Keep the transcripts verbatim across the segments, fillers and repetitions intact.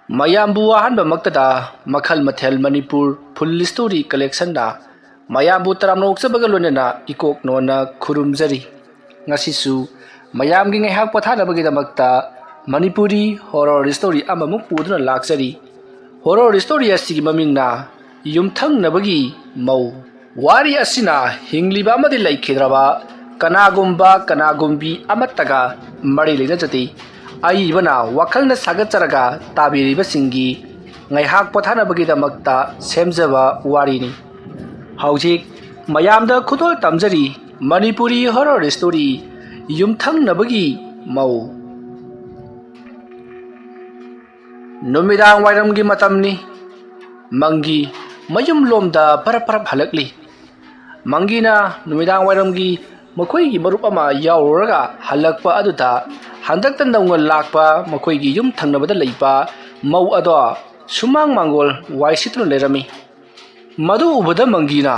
ꯃꯌꯥꯝꯕꯨ ꯑꯍꯥꯟꯕꯃꯛꯇꯗ ꯃꯈꯜ ꯃꯊꯦꯜ ꯃꯅꯤꯄꯨꯔ ꯐꯨꯜ ꯁ꯭ꯇꯣꯔꯤ ꯀꯂꯦꯛꯁꯟꯅ ꯃꯌꯥꯝꯕꯨ ꯇꯔꯥꯝꯅ ꯑꯣꯛꯆꯕꯒ ꯂꯣꯏꯅꯅ ꯏꯀꯣꯛ ꯅꯣꯟꯅ ꯈꯨꯔꯨꯝꯖꯔꯤ꯫ ꯉꯁꯤꯁꯨ ꯃꯌꯥꯝꯒꯤ ꯉꯥꯏꯍꯥꯛ ꯄꯣꯊꯥꯅꯕꯒꯤꯗꯃꯛꯇ ꯃꯅꯤꯄꯨꯔꯤ ꯍꯣꯔꯣꯔ ꯁ꯭ꯇꯣꯔꯤ ꯑꯃꯃꯨꯛ ꯄꯨꯗꯨꯅ ꯂꯥꯛꯆꯔꯤ꯫ ꯍꯣꯔꯣꯔ ꯁ꯭ꯇꯣꯔꯤ ꯑꯁꯤꯒꯤ ꯃꯃꯤꯡꯅ ꯌꯨꯝꯊꯪꯅꯕꯒꯤ ꯃꯧ꯫ ꯋꯥꯔꯤ ꯑꯁꯤꯅ ꯍꯤꯡꯂꯤꯕ ꯑꯃꯗꯤ ꯂꯩꯈꯤꯗ꯭ꯔꯕ ꯀꯅꯥꯒꯨꯝꯕ ꯀꯅꯥꯒꯨꯝꯕꯤ ꯑꯃꯠꯇꯒ ꯃꯔꯤ ꯂꯩꯅꯖꯗꯦ꯫ ꯑꯏꯕꯅ ꯋꯥꯈꯜꯅ ꯁꯥꯒꯠꯆꯔꯒ ꯇꯥꯕꯤꯔꯤꯕꯁꯤꯡꯒꯤ ꯉꯥꯏꯍꯥꯛ ꯄꯣꯊꯥꯅꯕꯒꯤꯗꯃꯛꯇ ꯁꯦꯝꯖꯕ ꯋꯥꯔꯤꯅꯤ꯫ ꯍꯧꯖꯤꯛ ꯃꯌꯥꯝꯗ ꯈꯨꯗꯣꯜ ꯇꯝꯖꯔꯤ ꯃꯅꯤꯄꯨꯔꯤ ꯍꯣꯔꯣꯔ ꯁ꯭ꯇꯣꯔꯤ ꯌꯨꯝꯊꯪꯅꯕꯒꯤ ꯃꯧ꯫ ꯅꯨꯃꯤꯗꯥꯡ ꯋꯥꯏꯔꯝꯒꯤ ꯃꯇꯝꯅꯤ꯫ ꯃꯪꯒꯤ ꯃꯌꯨꯝꯂꯣꯝꯗ ꯄꯔꯞ ꯄꯔꯞ ꯍꯜꯂꯛꯂꯤ꯫ ꯃꯪꯒꯤꯅ ꯅꯨꯃꯤꯗꯥꯡ ꯋꯥꯏꯔꯝꯒꯤ ꯃꯈꯣꯏꯒꯤ ꯃꯔꯨꯞ ꯑꯃ ꯌꯥꯎꯔꯨꯔꯒ ꯍꯜꯂꯛꯄ ꯑꯗꯨꯗ ꯍꯟꯗꯛꯇ ꯅꯧꯅ ꯂꯥꯛꯄ ꯃꯈꯣꯏꯒꯤ ꯌꯨꯝ ꯊꯪꯅꯕꯗ ꯂꯩꯕ ꯃꯧ ꯑꯗꯣ ꯁꯨꯃꯥꯡ ꯃꯥꯡꯒꯣꯜ ꯋꯥꯏ ꯁꯤꯠꯇꯨꯅ ꯂꯩꯔꯝꯃꯤ꯫ ꯃꯗꯨ ꯎꯕꯗ ꯃꯪꯒꯤꯅ,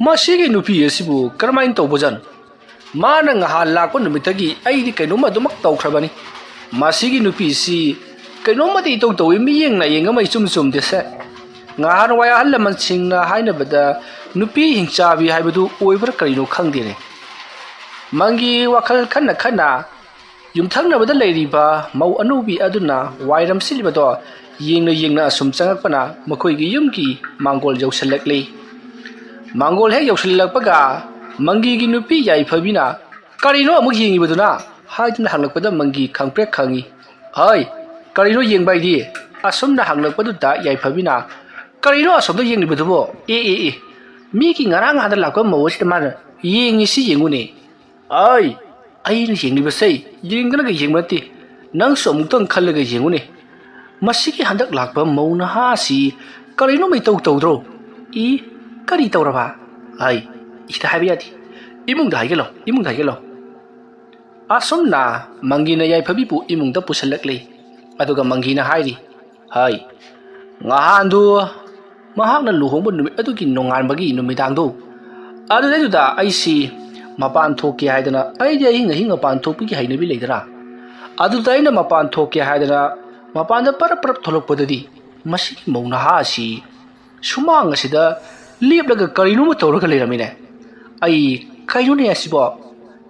"ꯃꯁꯤꯒꯤ ꯅꯨꯄꯤ ꯑꯁꯤꯕꯨ ꯀꯔꯝꯍꯥꯏꯅ ꯇꯧꯕꯖꯥꯠꯅꯣ? ꯃꯥꯅ ꯉꯍꯥꯟ ꯂꯥꯛꯄ ꯅꯨꯃꯤꯠꯇꯒꯤ ꯑꯩꯗꯤ ꯀꯩꯅꯣꯝꯃ ꯑꯗꯨꯃꯛ ꯇꯧꯈ꯭ꯔꯕꯅꯤ꯫ ꯃꯁꯤꯒꯤ ꯅꯨꯄꯤꯁꯤ ꯀꯩꯅꯣꯝꯃꯗꯤ ꯏꯇꯧ ꯇꯧꯏ, ꯃꯤꯠꯌꯦꯡ ꯅꯥꯌꯦꯡ ꯑꯃ ꯏꯆꯨꯝ ꯆꯨꯝꯗꯦꯁꯦ꯫ ꯉꯍꯥꯟꯋꯥꯏ ꯑꯍꯜ ꯂꯃꯟꯁꯤꯡꯅ ꯍꯥꯏꯅꯕꯗ ꯅꯨꯄꯤ ꯍꯤꯡꯆꯥꯕꯤ ꯍꯥꯏꯕꯗꯨ ꯑꯣꯏꯕ꯭ꯔꯥ ꯀꯔꯤꯅꯣ ꯈꯪꯗꯦꯅꯦ꯫" ꯃꯪꯒꯤ ꯋꯥꯈꯜ ꯈꯟꯅ ꯈꯟꯅ ꯌꯨꯝꯊꯪꯅꯕꯗ ꯂꯩꯔꯤꯕ ꯃꯧ ꯑꯅꯧꯕꯤ ꯑꯗꯨꯅ ꯋꯥꯏꯔꯝ ꯁꯤꯠꯂꯤꯕꯗꯣ ꯌꯦꯡꯅ ꯌꯦꯡꯅ ꯑꯁꯨꯝ ꯆꯪꯉꯛꯄꯅ ꯃꯈꯣꯏꯒꯤ ꯌꯨꯝꯒꯤ ꯃꯥꯡꯒꯣꯜ ꯌꯧꯁꯤꯜꯂꯛꯂꯤ꯫ ꯃꯥꯡꯒꯣꯜ ꯍꯦꯛ ꯌꯧꯁꯤꯜꯂꯛꯄꯒ ꯃꯪꯒꯤꯒꯤ ꯅꯨꯄꯤ ꯌꯥꯏꯐꯕꯤꯅ, "ꯀꯔꯤꯅꯣ ꯑꯃꯨꯛ ꯌꯦꯡꯉꯤꯕꯗꯨꯅ?" ꯍꯥꯏꯗꯨꯅ ꯍꯪꯂꯛꯄꯗ ꯃꯪꯒꯤ ꯈꯪꯄ꯭ꯔꯦꯛ ꯈꯪꯉꯤ꯫ "ꯍꯩ, ꯀꯔꯤꯅꯣ ꯌꯦꯡꯕ ꯍꯥꯏꯗꯤ?" ꯑꯁꯨꯝꯅ ꯍꯪꯂꯛꯄꯗꯨꯗ ꯌꯥꯏꯐꯕꯤꯅ, "ꯀꯔꯤꯅꯣ ꯑꯁꯣꯝꯗ ꯌꯦꯡꯂꯤꯕꯗꯨꯕꯣ? ꯑꯦ, ꯑꯦ, ꯑꯦ, ꯃꯤꯒꯤ ꯉꯔꯥꯡ ꯅꯍꯥꯟꯗ ꯂꯥꯛꯄ ꯃꯧ ꯑꯁꯤꯗ ꯃꯥꯅ ꯌꯦꯡꯉꯤꯁꯤ ꯌꯦꯡꯉꯨꯅꯦ꯫ ꯑꯩ, ꯑꯩꯅ ꯌꯦꯡꯂꯤꯕꯁꯦ ꯌꯦꯡꯗꯅꯒ ꯌꯦꯡꯕ ꯅꯠꯇꯦ꯫ ꯅꯪꯁꯨ ꯑꯃꯨꯛꯇꯪ ꯈꯜꯂꯒ ꯌꯦꯡꯉꯨꯅꯦ꯫ ꯃꯁꯤꯒꯤ ꯍꯟꯗꯛ ꯂꯥꯛꯄ ꯃꯧ ꯅꯍꯥ ꯑꯁꯤ ꯀꯔꯤꯅꯣ ꯃꯩꯇꯧ ꯇꯧꯗ꯭ꯔꯣ?" "ꯏ, ꯀꯔꯤ ꯇꯧꯔꯕ?" "ꯑꯩ, ꯁꯤꯗ ꯍꯥꯏꯕ ꯌꯥꯗꯦ꯫ ꯏꯃꯨꯡꯗ ꯍꯥꯏꯒꯦ ꯂꯥꯎ, ꯏꯃꯨꯡꯗ ꯍꯥꯏꯒꯦ ꯂꯥꯎ꯫" ꯑꯁꯨꯝꯅ ꯃꯪꯒꯤꯅ ꯌꯥꯏꯐꯕꯤꯕꯨ ꯏꯃꯨꯡꯗ ꯄꯨꯁꯤꯜꯂꯛꯂꯤ꯫ ꯑꯗꯨꯒ ꯃꯪꯒꯤꯅ ꯍꯥꯏꯔꯤ, "ꯍꯩ, ꯉꯍꯥꯟꯗꯨ ꯃꯍꯥꯛꯅ ꯂꯨꯍꯣꯡꯕ ꯅꯨꯃꯤꯠ ꯑꯗꯨꯒꯤ ꯅꯣꯡꯉꯥꯟꯕꯒꯤ ꯅꯨꯃꯤꯗꯥꯡꯗꯣ, ꯑꯗꯨꯗꯩꯗꯨꯗ ꯑꯩꯁꯤ ꯃꯄꯥꯟ ꯊꯣꯛꯀꯦ ꯍꯥꯏꯗꯅ, ꯑꯩꯗꯤ ꯑꯍꯤꯡ ꯑꯍꯤꯡ ꯃꯄꯥꯟ ꯊꯣꯛꯄꯒꯤ ꯍꯩꯅꯕꯤ ꯂꯩꯗꯅ, ꯑꯗꯨꯗ ꯑꯩꯅ ꯃꯄꯥꯟ ꯊꯣꯛꯀꯦ ꯍꯥꯏꯗꯅ ꯃꯄꯥꯟꯗ ꯄꯔꯞ ꯄꯔꯞ ꯊꯣꯛꯂꯛꯄꯗꯗꯤ ꯃꯁꯤꯒꯤ ꯃꯧ ꯅꯍꯥ ꯑꯁꯤ ꯁꯨꯃꯥꯡ ꯑꯁꯤꯗ ꯂꯦꯞꯂꯒ ꯀꯔꯤꯅꯣꯃ ꯇꯧꯔꯒ ꯂꯩꯔꯝꯃꯤꯅꯦ꯫ ꯑꯩ, "ꯀꯩꯅꯣꯅꯦ ꯑꯁꯤꯕꯣ?"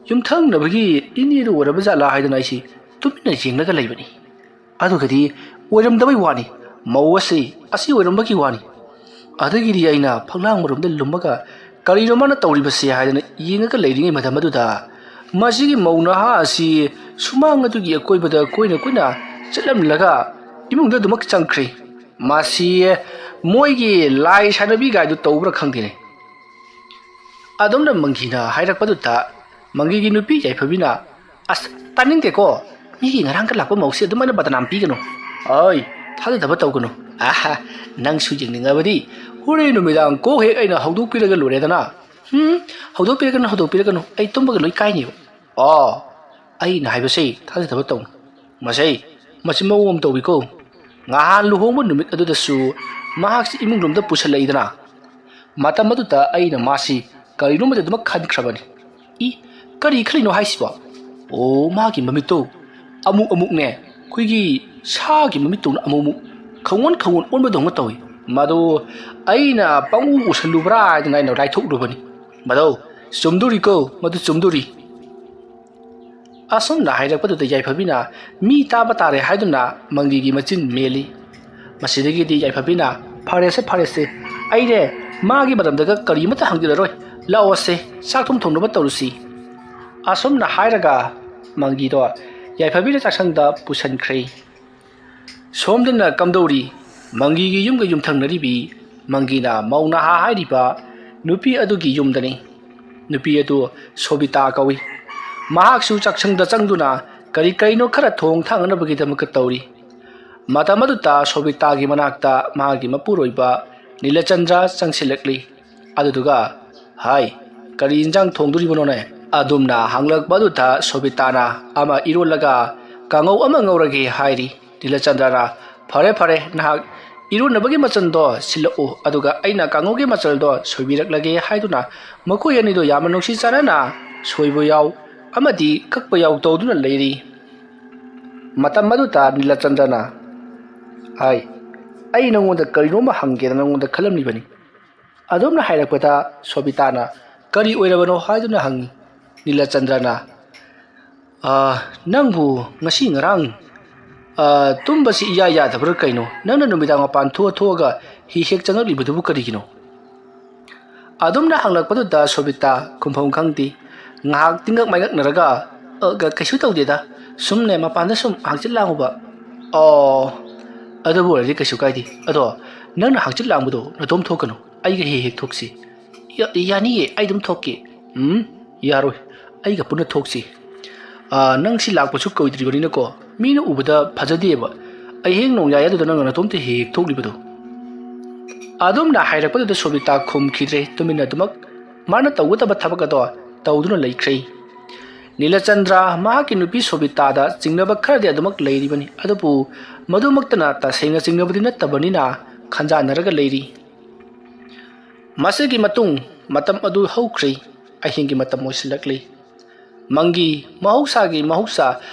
ꯌꯨꯝꯊꯪꯅꯕꯒꯤ ꯏꯅꯦꯗꯨ ꯑꯣꯏꯔꯕ ꯖꯥꯠꯂꯥ ꯍꯥꯏꯗꯅ ꯑꯩꯁꯤ ꯇꯨꯃꯤꯟꯅ ꯌꯦꯡꯂꯒ ꯂꯩꯕꯅꯤ꯫ ꯑꯗꯨꯒꯗꯤ ꯑꯣꯏꯔꯝꯗꯕꯩ ꯋꯥꯅꯤ, ꯃꯧ ꯑꯁꯤ ꯑꯁꯤ ꯑꯣꯏꯔꯝꯕꯒꯤ ꯋꯥꯅꯤ꯫ ꯑꯗꯒꯤꯗꯤ ꯑꯩꯅ ꯐꯛꯂꯥꯡ ꯃꯔꯣꯝꯗ ꯂꯨꯝꯃꯒ ꯀꯔꯤꯅꯣ ꯃꯥꯅ ꯇꯧꯔꯤꯕꯁꯦ ꯍꯥꯏꯗꯅ ꯌꯦꯡꯉꯒ ꯂꯩꯔꯤꯉꯩ ꯃꯇꯝ ꯑꯗꯨꯗ ꯃꯁꯤꯒꯤ ꯃꯧ ꯅꯍꯥ ꯑꯁꯤ ꯁꯨꯃꯥꯡ ꯑꯗꯨꯒꯤ ꯑꯀꯣꯏꯕꯗ ꯀꯣꯏꯅ ꯀꯣꯏꯅ ꯆꯠꯂꯝꯂꯒ ꯏꯃꯨꯡꯗ ꯑꯗꯨꯃꯛ ꯆꯪꯈ꯭ꯔꯦ꯫ ꯃꯁꯤ ꯃꯣꯏꯒꯤ ꯂꯥꯏ ꯁꯥꯟꯅꯕꯤ ꯒꯥꯏꯗꯨ ꯇꯧꯕ꯭ꯔꯥ ꯈꯪꯗꯦꯅꯦ꯫ ꯑꯗꯣꯝꯅ ꯃꯪꯒꯤꯅ ꯍꯥꯏꯔꯛꯄꯗꯨꯗ ꯃꯪꯒꯤꯒꯤ ꯅꯨꯄꯤ ꯌꯥꯏꯐꯕꯤꯅ, "ꯑꯁ, ꯇꯥꯅꯤꯡꯗꯦꯀꯣ꯫ ꯃꯤꯒꯤ ꯉꯔꯥꯡꯒ ꯂꯥꯛꯄ ꯃꯧꯁꯦ ꯑꯗꯨꯃꯥꯏꯅ ꯕꯗꯅꯥꯝ ꯄꯤꯒꯅꯨ꯫ ꯑꯩ, ꯊꯥꯖꯗꯕ ꯇꯧꯒꯅꯨ꯫ ꯑꯍꯥ, ꯅꯪꯁꯨ ꯌꯦꯡꯅꯤꯡꯉꯕꯗꯤ ꯍꯣꯔꯦꯟ ꯅꯨꯃꯤꯗꯥꯡ ꯀꯣꯛ ꯍꯦꯛ ꯑꯩꯅ ꯍꯧꯗꯣꯛꯄꯤꯔꯒ ꯂꯣꯏꯔꯦꯗꯅ꯫" "ꯍꯨꯝ, ꯍꯧꯗꯣꯛꯄꯤꯔꯒꯅꯨ, ꯍꯧꯗꯣꯛꯄꯤꯔꯒꯅꯨ꯫ ꯑꯩ ꯇꯨꯝꯕꯒ ꯂꯣꯏ ꯀꯥꯏꯅꯦꯕ꯫" "ꯑꯣ, ꯑꯩꯅ ꯍꯥꯏꯕꯁꯦ ꯊꯥꯖꯗꯕ ꯇꯧꯅꯨ꯫ ꯃꯁꯦ, ꯃꯁꯤ ꯃꯑꯣꯡ ꯑꯃ ꯇꯧꯏꯀꯣ꯫ ꯉꯍꯥꯟ ꯂꯨꯍꯣꯡꯕ ꯅꯨꯃꯤꯠ ꯑꯗꯨꯗꯁꯨ ꯃꯍꯥꯛꯁꯤ ꯏꯃꯨꯡ ꯂꯣꯝꯗ ꯄꯨꯁꯜꯂꯛꯏꯗꯅ꯫ ꯃꯇꯝ ꯑꯗꯨꯗ ꯑꯩꯅ ꯃꯥꯁꯤ ꯀꯔꯤꯅꯣꯃꯗꯤ ꯑꯗꯨꯃꯛ ꯈꯟꯈ꯭ꯔꯕꯅꯤ꯫ ꯏ, ꯀꯔꯤ ꯈꯜꯂꯤꯅꯣ ꯍꯥꯏꯁꯤꯕꯣ? ꯑꯣ, ꯃꯥꯒꯤ ꯃꯃꯤꯠꯇꯣ ꯑꯃꯨꯛ ꯑꯃꯨꯛꯅꯦ, ꯑꯩꯈꯣꯏꯒꯤ ꯁꯥꯒꯤ ꯃꯃꯤꯠꯇꯧꯅ ꯑꯃꯨꯛ ꯑꯃꯨꯛ ꯈꯪꯑꯣꯟ ꯈꯪꯑꯣꯟ ꯑꯣꯟꯕꯗꯧꯅ ꯇꯧꯏ꯫ ꯃꯗꯨ ꯑꯩꯅ ꯄꯪꯎ ꯎꯁꯜꯂꯨꯕ꯭ꯔꯥ ꯍꯥꯏꯗꯅ ꯑꯩꯅ ꯂꯥꯏꯊꯣꯛꯂꯨꯕꯅꯤ꯫ ꯃꯗꯨ ꯆꯨꯝꯗꯣꯔꯤꯀꯣ, ꯃꯗꯨ ꯆꯨꯝꯗꯣꯔꯤ꯫" ꯑꯁꯨꯝꯅ ꯍꯥꯏꯔꯛꯄꯗꯨꯗ ꯌꯥꯏꯐꯕꯤꯅ ꯃꯤ ꯇꯥꯕ ꯇꯥꯔꯦ ꯍꯥꯏꯗꯨꯅ ꯃꯪꯒꯤꯒꯤ ꯃꯆꯤꯟ ꯃꯦꯜꯂꯤ꯫ ꯃꯁꯤꯗꯒꯤꯗꯤ ꯌꯥꯏꯐꯕꯤꯅ, "ꯐꯔꯦꯁꯦ, ꯐꯔꯦꯁꯦ, ꯑꯩꯅꯦ ꯃꯥꯒꯤ ꯃꯔꯝꯗꯒ ꯀꯔꯤꯃꯠꯇ ꯍꯪꯖꯤꯜꯂꯔꯣꯏ꯫ ꯂꯥꯛꯑꯣꯁꯦ, ꯆꯥꯛ ꯊꯨꯝ ꯊꯣꯡꯅꯕ ꯇꯧꯔꯨꯁꯤ꯫" ꯑꯁꯨꯝꯅ ꯍꯥꯏꯔꯒ ꯃꯪꯒꯤꯗꯣ ꯌꯥꯏꯐꯕꯤꯅ ꯆꯥꯛꯁꯪꯗ ꯄꯨꯁꯟꯈ꯭ꯔꯦ꯫ ꯁꯣꯝꯗꯅ ꯀꯝꯗꯧꯔꯤ? ꯃꯪꯒꯤꯒꯤ ꯌꯨꯝꯒ ꯌꯨꯝꯊꯪꯅꯔꯤꯕꯤ ꯃꯪꯒꯤꯅ ꯃꯧ ꯅꯍꯥ ꯍꯥꯏꯔꯤꯕ ꯅꯨꯄꯤ ꯑꯗꯨꯒꯤ ꯌꯨꯝꯗꯅꯤ꯫ ꯅꯨꯄꯤ ꯑꯗꯨ ꯁꯣꯕꯤꯇꯥ ꯀꯧꯏ꯫ ꯃꯍꯥꯛꯁꯨ ꯆꯥꯛꯁꯪꯗ ꯆꯪꯗꯨꯅ ꯀꯔꯤ ꯀꯔꯤꯅꯣ ꯈꯔ ꯊꯣꯡ ꯊꯥꯛꯅꯅꯕꯒꯤꯗꯃꯛꯇ ꯇꯧꯔꯤ꯫ ꯃꯇꯝ ꯑꯗꯨꯗ ꯁꯣꯕꯤꯇꯥꯒꯤ ꯃꯅꯥꯛꯇ ꯃꯥꯒꯤ ꯃꯄꯨꯔꯣꯏꯕ ꯅꯤꯂꯆꯟꯗ꯭ꯔ ꯆꯪꯁꯤꯜꯂꯛꯂꯤ꯫ ꯑꯗꯨꯗꯨꯒ, "ꯍꯥꯏ, ꯀꯔꯤ ꯏꯟꯖꯥꯡ ꯊꯣꯡꯗꯣꯔꯤꯕꯅꯣꯅꯦ?" ꯑꯗꯨꯝꯅ ꯍꯪꯂꯛꯄ ꯑꯗꯨꯗ ꯁꯣꯕꯤꯇꯥꯅ ꯑꯃ ꯏꯔꯣꯜꯂꯒ ꯀꯥꯡꯉꯧ ꯑꯃ ꯉꯧꯔꯒꯦ ꯍꯥꯏꯔꯤ꯫ ꯅꯤꯂꯆꯟꯗ꯭ꯔꯅ, "ꯐꯔꯦ, ꯐꯔꯦ, ꯅꯍꯥꯛ ꯏꯔꯣꯟꯅꯕꯒꯤ ꯃꯆꯜꯗꯣ ꯁꯤꯜꯂꯛꯎ, ꯑꯗꯨꯒ ꯑꯩꯅ ꯀꯥꯡꯉꯧꯒꯤ ꯃꯆꯜꯗꯣ ꯁꯣꯏꯕꯤꯔꯛꯂꯒꯦ" ꯍꯥꯏꯗꯨꯅ ꯃꯈꯣꯏ ꯑꯅꯤꯗꯣ ꯌꯥꯝꯅ ꯅꯨꯡꯁꯤ ꯆꯥꯟꯅꯅ ꯁꯣꯏꯕ ꯌꯥꯎ ꯑꯃꯗꯤ ꯀꯛꯄ ꯌꯥꯎ ꯇꯧꯗꯨꯅ ꯂꯩꯔꯤ꯫ ꯃꯇꯝ ꯑꯗꯨꯗ ꯅꯤꯂꯆꯟꯗ꯭ꯔꯅ, ꯍꯥꯏ, ꯑꯩ ꯅꯉꯣꯟꯗ ꯀꯔꯤꯅꯣꯝꯃ ꯍꯪꯒꯦꯅ ꯅꯉꯣꯟꯗ ꯈꯜꯂꯝꯂꯤꯕꯅꯤ꯫ ꯑꯗꯨꯝꯅ ꯍꯥꯏꯔꯛꯄꯗ ꯁꯣꯕꯤꯇꯥꯅ ꯀꯔꯤ ꯑꯣꯏꯔꯕꯅꯣ ꯍꯥꯏꯗꯨꯅ ꯍꯪꯉꯤ꯫ ꯅꯤꯂꯆꯟꯗ꯭ꯔꯅ, "ꯑꯥ, ꯅꯪꯕꯨ ꯉꯁꯤ ꯉꯔꯥꯡ, ꯑꯥ, ꯇꯨꯝꯕꯁꯤ ꯏꯌꯥ ꯌꯥꯗꯕ꯭ꯔꯥ ꯀꯩꯅꯣ? ꯅꯪꯅ ꯅꯨꯃꯤꯗꯥꯡ ꯃꯄꯥꯟ ꯊꯣꯛꯑ ꯊꯣꯛꯑꯒ ꯍꯤ ꯍꯦꯛ ꯆꯪꯉꯛꯂꯤꯕꯗꯨꯕꯨ ꯀꯔꯤꯒꯤꯅꯣ?" ꯑꯗꯨꯝꯅ ꯍꯪꯂꯛꯄꯗꯨꯗ ꯁꯣꯕꯤꯇꯥ ꯈꯨꯝꯐꯝ ꯈꯪꯗꯦ꯫ ꯉꯥꯏꯍꯥꯛ ꯇꯤꯡꯉꯛ ꯃꯥꯏꯉꯛꯅꯔꯒ, "ꯑ, ꯀ-, ꯀꯩꯁꯨ ꯇꯧꯗꯦꯗ꯫ ꯁꯨꯝꯅꯦ, ꯃꯄꯥꯟꯗ ꯁꯨꯝ ꯍꯪꯆꯤꯠ ꯂꯥꯡꯉꯨꯕ꯫" "ꯑꯣ, ꯑꯗꯨꯕꯨ ꯑꯣꯏꯔꯗꯤ ꯀꯩꯁꯨ ꯀꯥꯏꯗꯦ꯫ ꯑꯗꯣ ꯅꯪꯅ ꯍꯪꯆꯤꯠ ꯂꯥꯡꯕꯗꯣ ꯅꯇꯣꯝ ꯊꯣꯛꯀꯅꯨ꯫ ꯑꯩꯒ ꯍꯦꯛ ꯍꯦꯛ ꯊꯣꯛꯁꯤ꯫" "ꯌꯥ-, ꯌꯥꯅꯤꯌꯦ, ꯑꯩ ꯑꯗꯨꯝ ꯊꯣꯛꯀꯦ꯫" "ꯎꯝ, ꯌꯥꯔꯣꯏ꯫ ꯑꯩꯒ ꯄꯨꯟꯅ ꯊꯣꯛꯁꯤ꯫ ꯑꯥ, ꯅꯪ ꯁꯤ ꯂꯥꯛꯄꯁꯨ ꯀꯨꯏꯗ꯭ꯔꯤꯕꯅꯤꯅꯀꯣ, ꯃꯤꯅ ꯎꯕꯗ ꯐꯖꯗꯦꯕ꯫ ꯑꯍꯤꯡ ꯅꯣꯡꯌꯥꯏ ꯑꯗꯨꯗ ꯅꯪꯅ ꯅꯇꯣꯝꯇ ꯍꯦꯛ ꯍꯦꯛ ꯊꯣꯛꯂꯤꯕꯗꯣ꯫" ꯑꯗꯨꯝꯅ ꯍꯥꯏꯔꯛꯄꯗꯨꯗ ꯁꯣꯕꯤꯇꯥ ꯈꯨꯝꯈꯤꯗ꯭ꯔꯦ꯫ ꯇꯨꯃꯤꯟꯅ ꯑꯗꯨꯃꯛ ꯃꯥꯅ ꯇꯧꯒꯗꯕ ꯊꯕꯛ ꯑꯗꯣ ꯇꯧꯗꯨꯅ ꯂꯩꯈ꯭ꯔꯦ꯫ ꯅꯤꯂꯆꯟꯗ꯭ꯔ ꯃꯍꯥꯛꯀꯤ ꯅꯨꯄꯤ ꯁꯣꯕꯤꯇꯥꯗ ꯆꯤꯡꯅꯕ ꯈꯔꯗꯤ ꯑꯗꯨꯃꯛ ꯂꯩꯔꯤꯕꯅꯤ, ꯑꯗꯨꯕꯨ ꯃꯗꯨꯃꯛꯇꯅ ꯇꯁꯦꯡꯅ ꯆꯤꯡꯅꯕꯗꯤ ꯅꯠꯇꯕꯅꯤꯅ ꯈꯟꯖꯥꯟꯅꯔꯒ ꯂꯩꯔꯤ꯫ ꯃꯁꯤꯒꯤ ꯃꯇꯨꯡ ꯃꯇꯝ ꯑꯗꯨ ꯍꯧꯈ꯭ꯔꯦ꯫ ꯑꯍꯤꯡꯒꯤ ꯃꯇꯝ ꯑꯣꯏꯁꯤꯜꯂꯛꯂꯤ꯫ ꯃꯪꯒꯤ ꯃꯍꯧꯁꯥꯒꯤ ꯃꯍꯧꯁꯥ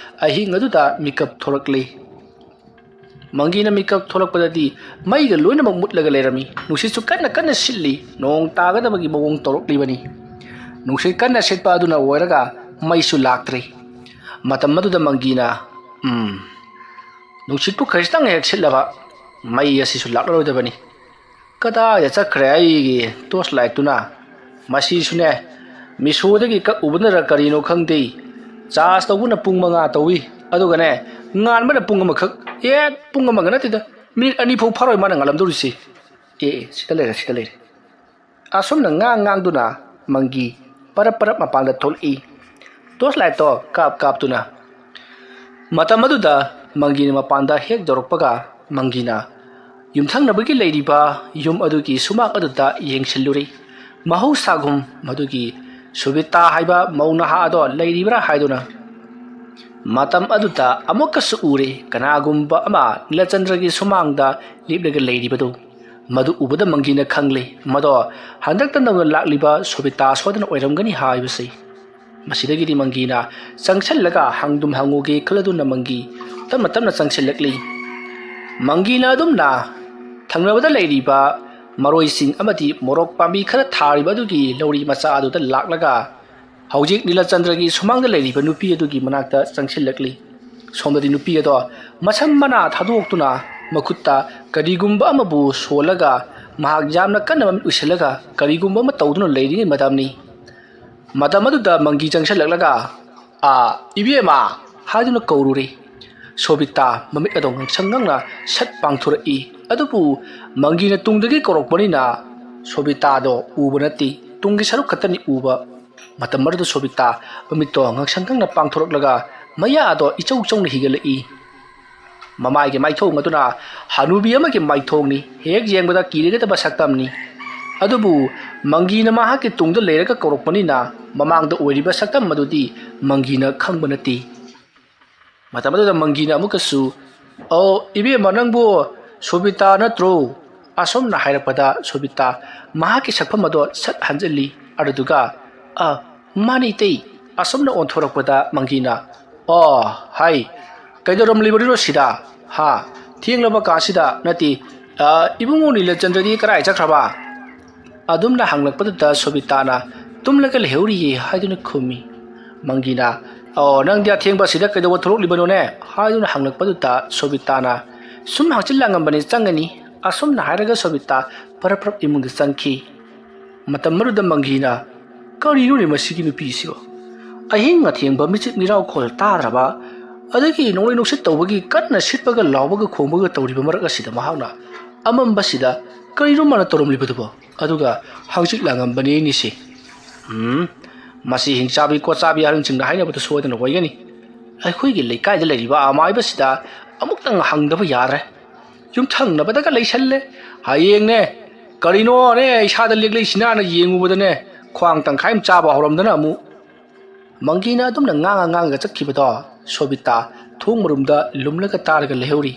ꯑꯍꯤꯡ ꯑꯗꯨꯗ ꯃꯤꯀꯞ ꯊꯣꯔꯛꯂꯤ꯫ ꯃꯪꯒꯤꯅ ꯃꯤꯀꯞ ꯊꯣꯛꯂꯛꯄꯗꯗꯤ ꯃꯩꯒ ꯂꯣꯏꯅꯃꯛ ꯃꯨꯠꯂꯒ ꯂꯩꯔꯝꯃꯤ꯫ ꯅꯨꯡꯁꯤꯠꯁꯨ ꯀꯟꯅ ꯀꯟꯅ ꯁꯤꯠꯂꯤ꯫ ꯅꯣꯡ ꯇꯥꯒꯗꯕꯒꯤ ꯃꯑꯣꯡ ꯇꯧꯔꯛꯂꯤꯕꯅꯤ꯫ ꯅꯨꯡꯁꯤꯠ ꯀꯟꯅ ꯁꯤꯠꯄ ꯑꯗꯨꯅ ꯑꯣꯏꯔꯒ ꯃꯩꯁꯨ ꯂꯥꯛꯇ꯭ꯔꯦ꯫ ꯃꯇꯝ ꯑꯗꯨꯗ ꯃꯪꯒꯤꯅ, "ꯎꯝ, ꯅꯨꯡꯁꯤꯠꯄꯨ ꯈꯖꯤꯛꯇꯪ ꯍꯦꯛ ꯁꯤꯠꯂꯕ ꯃꯩ ꯑꯁꯤꯁꯨ ꯂꯥꯛꯂꯔꯣꯏꯗꯕꯅꯤ꯫ ꯀꯗꯥꯏꯗ ꯆꯠꯈ꯭ꯔꯦ ꯑꯩꯒꯤ ꯇꯣꯔꯆ ꯂꯥꯏꯠꯇꯨꯅ? ꯃꯁꯤꯁꯨꯅꯦ, ꯃꯤꯁꯣꯗꯒꯤ ꯀꯛꯎꯕꯅꯔ ꯀꯔꯤꯅꯣ ꯈꯪꯗꯦ, ꯆꯥꯔꯖ ꯇꯧꯕꯅ ꯄꯨꯡ ꯃꯉꯥ ꯇꯧꯏ, ꯑꯗꯨꯒꯅꯦ, ꯉꯥꯟꯕꯅ ꯄꯨꯡ ꯑꯃꯈꯛ꯫ ꯑꯦ, ꯄꯨꯡ ꯑꯃꯒ ꯅꯠꯇꯦꯗ, ꯃꯤꯅꯤꯠ ꯑꯅꯤ ꯐꯥꯎ ꯐꯥꯔꯣꯏ ꯃꯥꯅ ꯉꯥꯜꯂꯝꯗꯧꯔꯤꯁꯤ꯫ ꯑꯦ, ꯑꯦ, ꯁꯤꯗ ꯂꯩꯔꯦ, ꯁꯤꯗ ꯂꯩꯔꯦ꯫" ꯑꯁꯨꯝꯅ ꯉꯥꯡ ꯉꯥꯡꯗꯨꯅ ꯃꯪꯒꯤ ꯄꯔꯞ ꯄꯔꯞ ꯃꯄꯥꯟꯗ ꯊꯣꯛꯂꯛꯏ, ꯇꯣꯔꯆ ꯂꯥꯏꯠꯇꯣ ꯀꯥꯞ ꯀꯥꯞꯇꯨꯅ꯫ ꯃꯇꯝ ꯑꯗꯨꯗ ꯃꯪꯒꯤꯅ ꯃꯄꯥꯟꯗ ꯍꯦꯛ ꯌꯧꯔꯛꯄꯒ, ꯃꯪꯒꯤꯅ ꯌꯨꯝꯊꯪꯅꯕꯒꯤ ꯂꯩꯔꯤꯕ ꯌꯨꯝ ꯑꯗꯨꯒꯤ ꯁꯨꯃꯥꯡ ꯑꯗꯨꯗ ꯌꯦꯡꯁꯤꯜꯂꯨꯔꯦ꯫ ꯃꯍꯧꯁꯥꯒꯨꯝ ꯃꯗꯨꯒꯤ ꯁꯨꯕꯤꯇꯥ ꯍꯥꯏꯕ ꯃꯧ ꯅꯍꯥ ꯑꯗꯣ ꯂꯩꯔꯤꯕ꯭ꯔꯥ ꯍꯥꯏꯗꯨꯅ꯫ ꯃꯇꯝ ꯑꯗꯨꯗ ꯑꯃꯨꯛꯀꯁꯨ ꯎꯔꯦ, ꯀꯅꯥꯒꯨꯝꯕ ꯑꯃ ꯅꯤꯂꯆꯟꯗ꯭ꯔꯒꯤ ꯁꯨꯃꯥꯡꯗ ꯂꯦꯞꯂꯒ ꯂꯩꯔꯤꯕꯗꯨ꯫ ꯃꯗꯨ ꯎꯕꯗ ꯃꯪꯒꯤꯅ ꯈꯪꯂꯦ, ꯃꯗꯣ ꯍꯟꯗꯛꯇ ꯅꯧꯅ ꯂꯥꯛꯂꯤꯕ ꯁꯣꯕꯤꯇꯥ ꯁꯣꯏꯗꯅ ꯑꯣꯏꯔꯝꯒꯅꯤ ꯍꯥꯏꯕꯁꯤ꯫ ꯃꯁꯤꯗꯒꯤꯗꯤ ꯃꯪꯒꯤꯅ ꯆꯪꯁꯤꯜꯂꯒ ꯍꯪꯗꯨꯝ ꯍꯪꯉꯨꯒꯦ ꯈꯜꯂꯗꯨꯅ ꯃꯪꯒꯤ ꯇꯞꯅ ꯇꯞꯅ ꯆꯪꯁꯤꯜꯂꯛꯂꯤ꯫ ꯃꯪꯒꯤꯅ ꯑꯗꯨꯝꯅ ꯊꯪꯅꯕꯗ ꯂꯩꯔꯤꯕ ꯃꯔꯣꯏꯁꯤꯡ ꯑꯃꯗꯤ ꯃꯣꯔꯣꯛ ꯄꯥꯝꯕꯤ ꯈꯔ ꯊꯥꯔꯤꯕ ꯑꯗꯨꯒꯤ ꯂꯧꯔꯤ ꯃꯆꯥ ꯑꯗꯨꯗ ꯂꯥꯛꯂꯒ, ꯍꯧꯖꯤꯛ ꯅꯤꯂꯆꯟꯗ꯭ꯔꯒꯤ ꯁꯨꯃꯥꯡꯗ ꯂꯩꯔꯤꯕ ꯅꯨꯄꯤ ꯑꯗꯨꯒꯤ ꯃꯅꯥꯛꯇ ꯆꯪꯁꯤꯜꯂꯛꯂꯤ꯫ ꯁꯣꯝꯗꯗꯤ ꯅꯨꯄꯤ ꯑꯗꯣ ꯃꯁꯝ ꯃꯅꯥ ꯊꯥꯗꯣꯛꯇꯨꯅ, ꯃꯈꯨꯠꯇ ꯀꯔꯤꯒꯨꯝꯕ ꯑꯃꯕꯨ ꯁꯣꯜꯂꯒ, ꯃꯍꯥꯛ ꯌꯥꯝꯅ ꯀꯟꯅ ꯃꯃꯤꯠ ꯎꯏꯁꯤꯜꯂꯒ ꯀꯔꯤꯒꯨꯝꯕ ꯑꯃ ꯇꯧꯗꯨꯅ ꯂꯩꯔꯤꯉꯩ ꯃꯇꯝꯅꯤ꯫ ꯃꯇꯝ ꯑꯗꯨꯗ ꯃꯪꯒꯤ ꯆꯪꯁꯤꯜꯂꯛꯂꯒ, "ꯑꯥ, ꯏꯕꯦꯝꯃ" ꯍꯥꯏꯗꯨꯅ ꯀꯧꯔꯨꯔꯦ꯫ ꯁꯣꯕꯤꯇꯥ ꯃꯃꯤꯠ ꯑꯗꯣ ꯉꯥꯡꯁꯪ ꯉꯥꯡꯅ ꯁꯠ ꯄꯥꯡꯊꯣꯔꯛꯏ꯫ ꯑꯗꯨꯕꯨ ꯃꯪꯒꯤꯅ ꯇꯨꯡꯗꯒꯤ ꯀꯧꯔꯛꯄꯅꯤꯅ ꯁꯣꯕꯤꯇꯥꯗꯣ ꯎꯕ ꯅꯠꯇꯦ, ꯇꯨꯡꯒꯤ ꯁꯔꯨꯛ ꯈꯛꯇꯅꯤ ꯎꯕ꯫ ꯃꯇꯝ ꯑꯗꯨꯗ ꯁꯣꯕꯤꯇꯥ ꯃꯃꯤꯠꯇꯣ ꯉꯥꯡꯁꯪ ꯉꯥꯡꯅ ꯄꯥꯡꯊꯣꯔꯛꯂꯒ ꯃꯌꯥ ꯑꯗꯣ ꯏꯆꯧ ꯆꯧꯅ ꯍꯤꯒꯠꯂꯛꯏ꯫ ꯃꯃꯥꯏꯒꯤ ꯃꯥꯏꯊꯣꯡ ꯑꯗꯨꯅ ꯍꯅꯨꯕꯤ ꯑꯃꯒꯤ ꯃꯥꯏꯊꯣꯡꯅꯤ, ꯍꯦꯛ ꯌꯦꯡꯕꯗ ꯀꯤꯔꯒꯗꯕ ꯁꯛꯇꯝꯅꯤ꯫ ꯑꯗꯨꯕꯨ ꯃꯪꯒꯤꯅ ꯃꯍꯥꯛꯀꯤ ꯇꯨꯡꯗ ꯂꯩꯔꯒ ꯀꯧꯔꯛꯄꯅꯤꯅ ꯃꯃꯥꯡꯗ ꯑꯣꯏꯔꯤꯕ ꯁꯛꯇꯝ ꯑꯗꯨꯗꯤ ꯃꯪꯒꯤꯅ ꯈꯪꯕ ꯅꯠꯇꯦ꯫ ꯃꯇꯝ ꯑꯗꯨꯗ ꯃꯪꯒꯤꯅ ꯑꯃꯨꯛꯀꯁꯨ, "ꯑꯣ, ꯏꯕꯦꯝꯃ, ꯅꯪꯕꯨ ꯁꯣꯕꯤꯇꯥ ꯅꯠꯇ꯭ꯔꯣ?" ꯑꯁꯨꯝꯅ ꯍꯥꯏꯔꯛꯄꯗ ꯁꯣꯕꯤꯇꯥ ꯃꯍꯥꯛꯀꯤ ꯁꯛꯐꯝ ꯑꯗꯣ ꯁꯠ ꯍꯟꯖꯤꯜꯂꯤ꯫ ꯑꯗꯨꯗꯨꯒ, "ꯑ, ꯃꯥꯅꯤ ꯏꯇꯩ," ꯑꯁꯨꯝꯅ ꯑꯣꯟꯊꯣꯔꯛꯄꯗ ꯃꯪꯒꯤꯅ, "ꯑꯣ, ꯍꯥꯏ, ꯀꯩꯗꯧꯔꯝꯂꯤꯕꯅꯣ ꯁꯤꯗ? ꯍꯥ? ꯊꯦꯡꯂꯕ ꯀꯥꯟꯁꯤꯗ ꯅꯠꯇꯦ, ꯑ, ꯏꯕꯨꯡꯉꯣ ꯅꯤꯂꯆꯟꯗ꯭ꯔꯗꯤ ꯀꯗꯥꯏ ꯆꯠꯈ꯭ꯔꯕ?" ꯑꯗꯨꯝꯅ ꯍꯪꯂꯛꯄꯗꯨꯗ ꯁꯣꯕꯤꯇꯥꯅ, "ꯇꯨꯝꯂꯒ ꯂꯩꯍꯧꯔꯤꯌꯦ" ꯍꯥꯏꯗꯨꯅ ꯈꯨꯝꯃꯤ꯫ ꯃꯪꯒꯤꯅ, "ꯑꯣ, ꯅꯪꯗꯤ ꯑꯊꯦꯡꯕꯁꯤꯗ ꯀꯩꯗꯧꯕ ꯊꯣꯛꯂꯛꯂꯤꯕꯅꯣꯅꯦ?" ꯍꯥꯏꯗꯨꯅ ꯍꯪꯂꯛꯄꯗꯨꯗ ꯁꯣꯕꯤꯇꯥꯅ, "ꯁꯨꯝ ꯍꯛꯆꯤꯜ ꯂꯥꯡꯉꯝꯕꯅꯤ, ꯆꯪꯒꯅꯤ," ꯑꯁꯨꯝꯅ ꯍꯥꯏꯔꯒ ꯁꯣꯕꯤꯇꯥ ꯄꯔꯞ ꯄꯔꯞ ꯏꯃꯨꯡꯗ ꯆꯪꯈꯤ꯫ ꯃꯇꯝ ꯑꯗꯨꯗ ꯃꯪꯒꯤꯅ, "ꯀꯔꯤꯅꯣꯅꯦ ꯃꯁꯤꯒꯤ ꯅꯨꯄꯤꯁꯤꯕꯣ? ꯑꯍꯤꯡ ꯑꯊꯦꯡꯕ ꯃꯤꯆꯤꯛ ꯃꯤꯔꯥꯎꯈꯣꯜ ꯇꯥꯗ꯭ꯔꯕ, ꯑꯗꯒꯤ ꯅꯣꯡꯂꯩ ꯅꯨꯡꯁꯤꯠ ꯇꯧꯕꯒꯤ ꯀꯟꯅ ꯁꯤꯠꯄꯒ ꯂꯥꯎꯕꯒ ꯈꯣꯡꯕꯒ ꯇꯧꯔꯤꯕ ꯃꯔꯛ ꯑꯁꯤꯗ ꯃꯍꯥꯛꯅ ꯑꯃꯝꯕꯁꯤꯗ ꯀꯔꯤꯅꯣ ꯃꯥꯅ ꯇꯧꯔꯝꯂꯤꯕꯗꯨꯕꯣ? ꯑꯗꯨꯒ ꯍꯪꯆꯤꯠ ꯂꯥꯡꯉꯝꯕꯅꯤꯅꯤꯁꯦ꯫ ꯎꯝ, ꯃꯁꯤ ꯍꯤꯡꯆꯥꯕꯤ ꯀꯣꯠꯆꯥꯕꯤ ꯑꯍꯜꯁꯤꯡꯅ ꯍꯥꯏꯅꯕꯗꯨ ꯁꯣꯏꯗꯅ ꯑꯣꯏꯒꯅꯤ꯫ ꯑꯩꯈꯣꯏꯒꯤ ꯂꯩꯀꯥꯏꯗ ꯂꯩꯔꯤꯕ ꯑꯃꯥꯏꯕꯁꯤꯗ ꯑꯃꯨꯛꯇꯪ ꯍꯪꯗꯕ ꯌꯥꯔꯦ꯫ ꯌꯨꯝꯊꯪꯅꯕꯗꯒ ꯂꯩꯁꯜꯂꯦ꯫ ꯍꯌꯦꯡꯅꯦ, ꯀꯔꯤꯅꯣꯅꯦ ꯏꯁꯥꯗ ꯂꯦꯛꯂꯛꯏꯁꯤꯅꯥꯅ ꯌꯦꯡꯉꯨꯕꯗꯅꯦ, ꯈ꯭ꯋꯥꯡ ꯇꯪꯈꯥꯏ ꯑꯃ ꯆꯥꯕ ꯍꯧꯔꯝꯗꯅ ꯑꯃꯨꯛ꯫" ꯃꯪꯒꯤꯅ ꯑꯗꯨꯝꯅ ꯉꯥꯡꯉ ꯉꯥꯡꯉꯒ ꯆꯠꯈꯤꯕꯗꯣ ꯁꯣꯕꯤꯇꯥ ꯊꯣꯡ ꯃꯔꯨꯝꯗ ꯂꯨꯝꯂꯒ ꯇꯥꯔꯒ ꯂꯩꯍꯧꯔꯤ꯫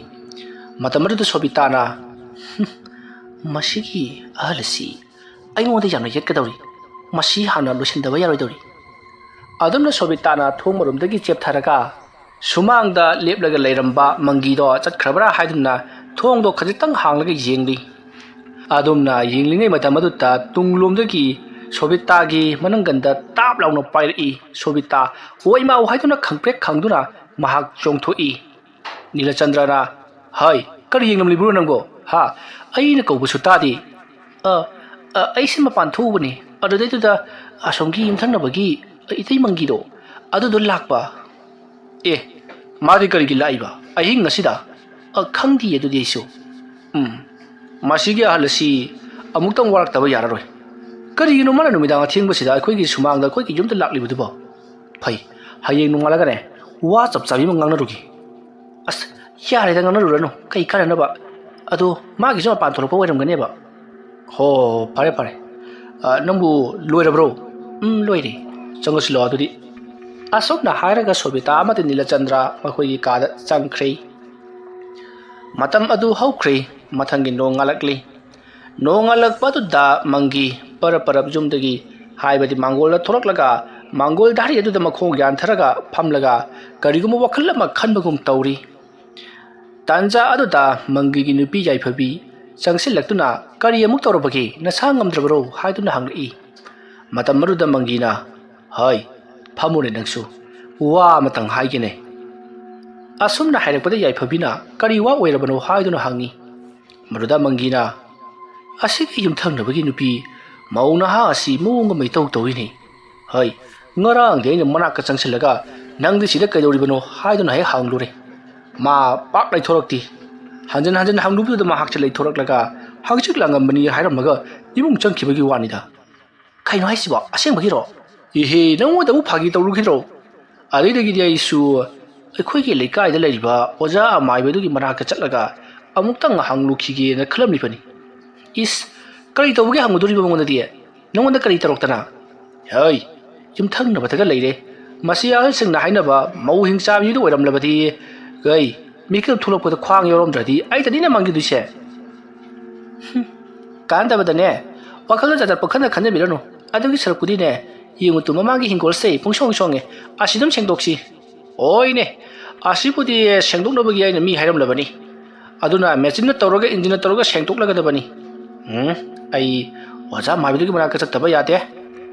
ꯃꯇꯝ ꯑꯗꯨꯗ ꯁꯣꯕꯤꯇꯥꯅ, "ꯍꯨꯝ, ꯃꯁꯤꯒꯤ ꯑꯍꯜ ꯑꯁꯤ ꯑꯩꯉꯣꯟꯗ ꯌꯥꯝꯅ ꯌꯦꯠꯀꯗꯧꯔꯤ꯫ ꯃꯁꯤ ꯍꯥꯟꯅ ꯂꯣꯏꯁꯤꯟꯗꯕ ꯌꯥꯔꯣꯏꯗꯧꯔꯤ꯫" ꯑꯗꯨꯝꯅ ꯁꯣꯕꯤꯇꯥꯅ ꯊꯣꯡ ꯃꯔꯨꯝꯗꯒꯤ ꯆꯦꯞꯊꯔꯒ ꯁꯨꯃꯥꯡꯗ ꯂꯦꯞꯂꯒ ꯂꯩꯔꯝꯕ ꯃꯪꯒꯤꯗꯣ ꯆꯠꯈ꯭ꯔꯕ꯭ꯔꯥ ꯍꯥꯏꯗꯨꯅ ꯊꯣꯡꯗꯣ ꯈꯖꯤꯛꯇꯪ ꯍꯥꯡꯂꯒ ꯌꯦꯡꯂꯤ꯫ ꯑꯗꯨꯝꯅ ꯌꯦꯡꯂꯤꯉꯩ ꯃꯇꯝ ꯑꯗꯨꯗ ꯇꯨꯡꯂꯣꯝꯗꯒꯤ ꯁꯣꯕꯤꯇꯥꯒꯤ ꯃꯅꯪꯒꯟꯗ ꯇꯥꯞ ꯂꯥꯎꯅ ꯄꯥꯏꯔꯛꯏ꯫ ꯁꯣꯕꯤꯇꯥ "ꯑꯣꯏ ꯃꯥꯎ" ꯍꯥꯏꯗꯨꯅ ꯈꯪꯄ꯭ꯔꯦꯛ ꯈꯪꯗꯨꯅ ꯃꯍꯥꯛ ꯆꯣꯡꯊꯣꯛꯏ꯫ ꯅꯤꯂꯆꯟꯗ꯭ꯔꯅ, "ꯍꯩ, ꯀꯔꯤ ꯌꯦꯡꯂꯝꯂꯤꯕ꯭ꯔꯣ ꯅꯪꯕꯣ? ꯍꯥ? ꯑꯩꯅ ꯀꯧꯕꯁꯨ ꯇꯥꯗꯦ꯫" "ꯑ, ꯑ, ꯑꯩꯁꯦ ꯃꯄꯥꯟ ꯊꯣꯛꯎꯕꯅꯤ꯫ ꯑꯗꯨꯗꯩꯗꯨꯗ ꯑꯁꯣꯝꯒꯤ ꯌꯨꯝꯊꯪꯅꯕꯒꯤ ꯏꯇꯩ ꯃꯪꯒꯤꯗꯣ ꯑꯗꯨꯗꯣ ꯂꯥꯛꯄ꯫" "ꯑꯦ, ꯃꯥꯗꯤ ꯀꯔꯤꯒꯤ ꯂꯥꯛꯏꯕ ꯑꯍꯤꯡ ꯑꯁꯤꯗ?" "ꯑ, ꯈꯪꯗꯤꯌꯦ ꯑꯗꯨꯗꯤ ꯑꯩꯁꯨ꯫" "ꯎꯝ, ꯃꯁꯤꯒꯤ ꯑꯍꯜ ꯑꯁꯤ ꯑꯃꯨꯛꯇꯪ ꯋꯥꯔꯛꯇꯕ ꯌꯥꯔꯔꯣꯏ꯫ ꯀꯔꯤꯒꯤꯅꯣ ꯃꯥꯅ ꯅꯨꯃꯤꯗꯥꯡ ꯑꯊꯦꯡꯕꯁꯤꯗ ꯑꯩꯈꯣꯏꯒꯤ ꯁꯨꯃꯥꯡꯗ, ꯑꯩꯈꯣꯏꯒꯤ ꯌꯨꯝꯗ ꯂꯥꯛꯂꯤꯕꯗꯨꯕꯣ? ꯐꯩ, ꯍꯌꯦꯡ ꯅꯣꯡꯉꯥꯜꯂꯒꯅꯦ, ꯋꯥ ꯆꯞ ꯆꯥꯕꯤ ꯑꯃ ꯉꯥꯡꯅꯔꯨꯒꯦ꯫" "ꯑꯁ, ꯌꯥꯔꯦꯗ, ꯉꯥꯡꯅꯔꯨꯔꯅꯨ, ꯀꯩ ꯀꯥꯟꯅꯅꯕ? ꯑꯗꯣ ꯃꯥꯒꯤꯁꯨ ꯃꯄꯥꯟ ꯊꯣꯛꯂꯛꯄ ꯑꯣꯏꯔꯝꯒꯅꯦꯕ꯫" "ꯍꯣ, ꯐꯔꯦ, ꯐꯔꯦ꯫ ꯑ, ꯅꯪꯕꯨ ꯂꯣꯏꯔꯕ꯭ꯔꯣ?" "ꯎꯝ, ꯂꯣꯏꯔꯦ꯫ ꯆꯪꯉꯁꯤꯜꯂꯣ ꯑꯗꯨꯗꯤ꯫" ꯑꯁꯨꯝꯅ ꯍꯥꯏꯔꯒ ꯁꯣꯕꯤꯇꯥ ꯑꯃꯗꯤ ꯅꯤꯂꯆꯟꯗ꯭ꯔ ꯃꯈꯣꯏꯒꯤ ꯀꯥꯗ ꯆꯪꯈ꯭ꯔꯦ꯫ ꯃꯇꯝ ꯑꯗꯨ ꯍꯧꯈ꯭ꯔꯦ꯫ ꯃꯊꯪꯒꯤ ꯅꯣꯡꯉꯥꯜꯂꯛꯂꯤ꯫ ꯅꯣꯡꯉꯥꯜꯂꯛꯄꯗꯨꯗ ꯃꯪꯒꯤ ꯄꯔꯞ ꯄꯔꯞ ꯌꯨꯝꯗꯒꯤ ꯍꯥꯏꯕꯗꯤ ꯃꯥꯡꯒꯣꯜꯗ ꯊꯣꯛꯂꯛꯂꯒ ꯃꯥꯡꯒꯣꯜ ꯙꯥꯔꯤ ꯑꯗꯨꯗ ꯃꯈꯣꯡ ꯌꯥꯟꯊꯔꯒ ꯐꯝꯂꯒ ꯀꯔꯤꯒꯨꯝꯕ ꯋꯥꯈꯜ ꯑꯃ ꯈꯟꯕꯒꯨꯝ ꯇꯧꯔꯤ꯫ ꯇꯥꯟꯖꯥ ꯑꯗꯨꯗ ꯃꯪꯒꯤꯒꯤ ꯅꯨꯄꯤ ꯌꯥꯏꯐꯕꯤ ꯆꯪꯁꯤꯜꯂꯛꯇꯨꯅ, "ꯀꯔꯤ ꯑꯃꯨꯛ ꯇꯧꯔꯕꯒꯦ? ꯅꯁꯥ ꯉꯝꯗ꯭ꯔꯕꯔꯣ?" ꯍꯥꯏꯗꯨꯅ ꯍꯪꯂꯛꯏ꯫ ꯃꯇꯝ ꯑꯗꯨꯗ ꯃꯪꯒꯤꯅ, "ꯍꯩ, ꯐꯝꯃꯨꯅꯦ ꯅꯪꯁꯨ, ꯋꯥ ꯑꯃꯇꯪ ꯍꯥꯏꯒꯦꯅꯦ꯫" ꯑꯁꯨꯝꯅ ꯍꯥꯏꯔꯛꯄꯗ ꯌꯥꯏꯐꯕꯤꯅ, "ꯀꯔꯤ ꯋꯥ ꯑꯣꯏꯔꯕꯅꯣ?" ꯍꯥꯏꯗꯨꯅ ꯍꯪꯉꯤ꯫ ꯃꯗꯨꯗ ꯃꯪꯒꯤꯅ, "ꯑꯁꯤꯒꯤ ꯌꯨꯝꯊꯪꯅꯕꯒꯤ ꯅꯨꯄꯤ ꯃꯧ ꯅꯍꯥ ꯑꯁꯤ ꯃꯑꯣꯡ ꯑꯃ ꯏꯇꯧ ꯇꯧꯏꯅꯦ꯫ ꯍꯩ, ꯉꯔꯥꯡꯗꯤ ꯑꯩꯅ ꯃꯅꯥꯛꯇ ꯆꯪꯁꯤꯜꯂꯒ, 'ꯅꯪꯗꯤ ꯁꯤꯗ ꯀꯩꯗꯧꯔꯤꯕꯅꯣ?' ꯍꯥꯏꯗꯨꯅ ꯍꯦꯛ ꯍꯪꯂꯨꯔꯦ꯫ ꯃꯥ ꯄꯥꯛ ꯂꯩꯊꯣꯔꯛꯇꯦ꯫ ꯍꯟꯖꯤꯟ ꯍꯟꯖꯤꯟ ꯍꯪꯂꯨꯕꯗꯨꯗ ꯃꯍꯥꯛꯁꯦ ꯂꯩꯊꯣꯔꯛꯂꯒ, 'ꯍꯪꯆꯤꯠ ꯂꯥꯡꯉꯝꯕꯅꯤ' ꯍꯥꯏꯔꯝꯃꯒ ꯏꯃꯨꯡ ꯆꯪꯈꯤꯕꯒꯤ ꯋꯥꯅꯤꯗ꯫ "ꯀꯩꯅꯣ ꯍꯥꯏꯁꯤꯕꯣ? ꯑꯁꯦꯡꯕꯒꯤꯔꯣ?" "ꯏꯍꯦ, ꯅꯪꯉꯣꯟꯗꯕꯨ ꯐꯥꯒꯤ ꯇꯧꯔꯨꯈꯤꯗ꯭ꯔꯣ?" ꯑꯗꯩꯗꯒꯤꯗꯤ ꯑꯩꯁꯨ ꯑꯩꯈꯣꯏꯒꯤ ꯂꯩꯀꯥꯏꯗ ꯂꯩꯔꯤꯕ ꯑꯣꯖꯥ ꯑꯃꯥꯏꯕꯗꯨꯒꯤ ꯃꯅꯥꯛꯇ ꯆꯠꯂꯒ ꯑꯃꯨꯛꯇꯪ ꯍꯪꯂꯨꯈꯤꯒꯦꯅ ꯈꯜꯂꯝꯂꯤꯕꯅꯤ꯫ "ꯏꯁ, ꯀꯔꯤ ꯇꯧꯕꯒꯤ ꯍꯪꯉꯨꯗꯣꯔꯤꯕ ꯃꯉꯣꯟꯗꯗꯤ? ꯅꯉꯣꯟꯗ ꯀꯔꯤ ꯇꯧꯔꯛꯇꯅ?" "ꯍꯩ, ꯌꯨꯝꯊꯪꯅꯕꯗꯒ ꯂꯩꯔꯦ꯫ ꯃꯁꯤ ꯑꯍꯜꯁꯤꯡꯅ ꯍꯥꯏꯅꯕ ꯃꯧ ꯍꯤꯡꯆꯥꯕꯤꯗꯨ ꯑꯣꯏꯔꯝꯂꯕꯗꯤ, ꯀꯩ, ꯃꯤꯀꯞ ꯊꯣꯛꯂꯛꯄꯗ ꯈ꯭ꯋꯥꯡ ꯌꯥꯎꯔꯝꯗ꯭ꯔꯗꯤ ꯑꯩꯗꯅꯤꯅ ꯃꯥꯡꯖꯗꯣꯏꯁꯦ꯫" "ꯍꯨꯝ, ꯀꯥꯟꯅꯗꯕꯗꯅꯦ, ꯋꯥꯈꯜꯗ ꯖꯥꯠ ꯖꯥꯠ ꯄꯪꯈꯟꯗ ꯈꯟꯖꯟꯕꯤꯔꯅꯨ꯫ ꯑꯗꯨꯒꯤ ꯁꯔꯨꯛꯄꯨꯗꯤꯅꯦ, ꯌꯦꯡꯉꯨ ꯇꯨ, ꯃꯃꯥꯡꯒꯤ ꯍꯤꯡꯒꯣꯜꯁꯦ ꯄꯨꯡꯁꯣꯡ ꯁꯣꯡꯉꯦ, ꯑꯁꯤ ꯑꯗꯨꯝ ꯁꯦꯡꯗꯣꯛꯁꯤ꯫" "ꯑꯣꯏꯅꯦ, ꯑꯁꯤꯕꯨꯗꯤ ꯁꯦꯡꯗꯣꯛꯅꯕꯒꯤ ꯑꯩꯅ ꯃꯤ ꯍꯥꯏꯔꯝꯂꯕꯅꯤ꯫ ꯑꯗꯨꯅ ꯃꯦꯆꯤꯟꯅ ꯇꯧꯔꯒ, ꯏꯟꯖꯤꯟꯅ ꯇꯧꯔꯒ ꯁꯦꯡꯗꯣꯛꯂꯒꯗꯕꯅꯤ꯫ ꯎꯝ, ꯑꯩ ꯑꯣꯖꯥ ꯃꯥꯏꯕꯗꯨꯒꯤ ꯃꯅꯥꯛꯇ ꯆꯠꯇꯕ ꯌꯥꯗꯦ꯫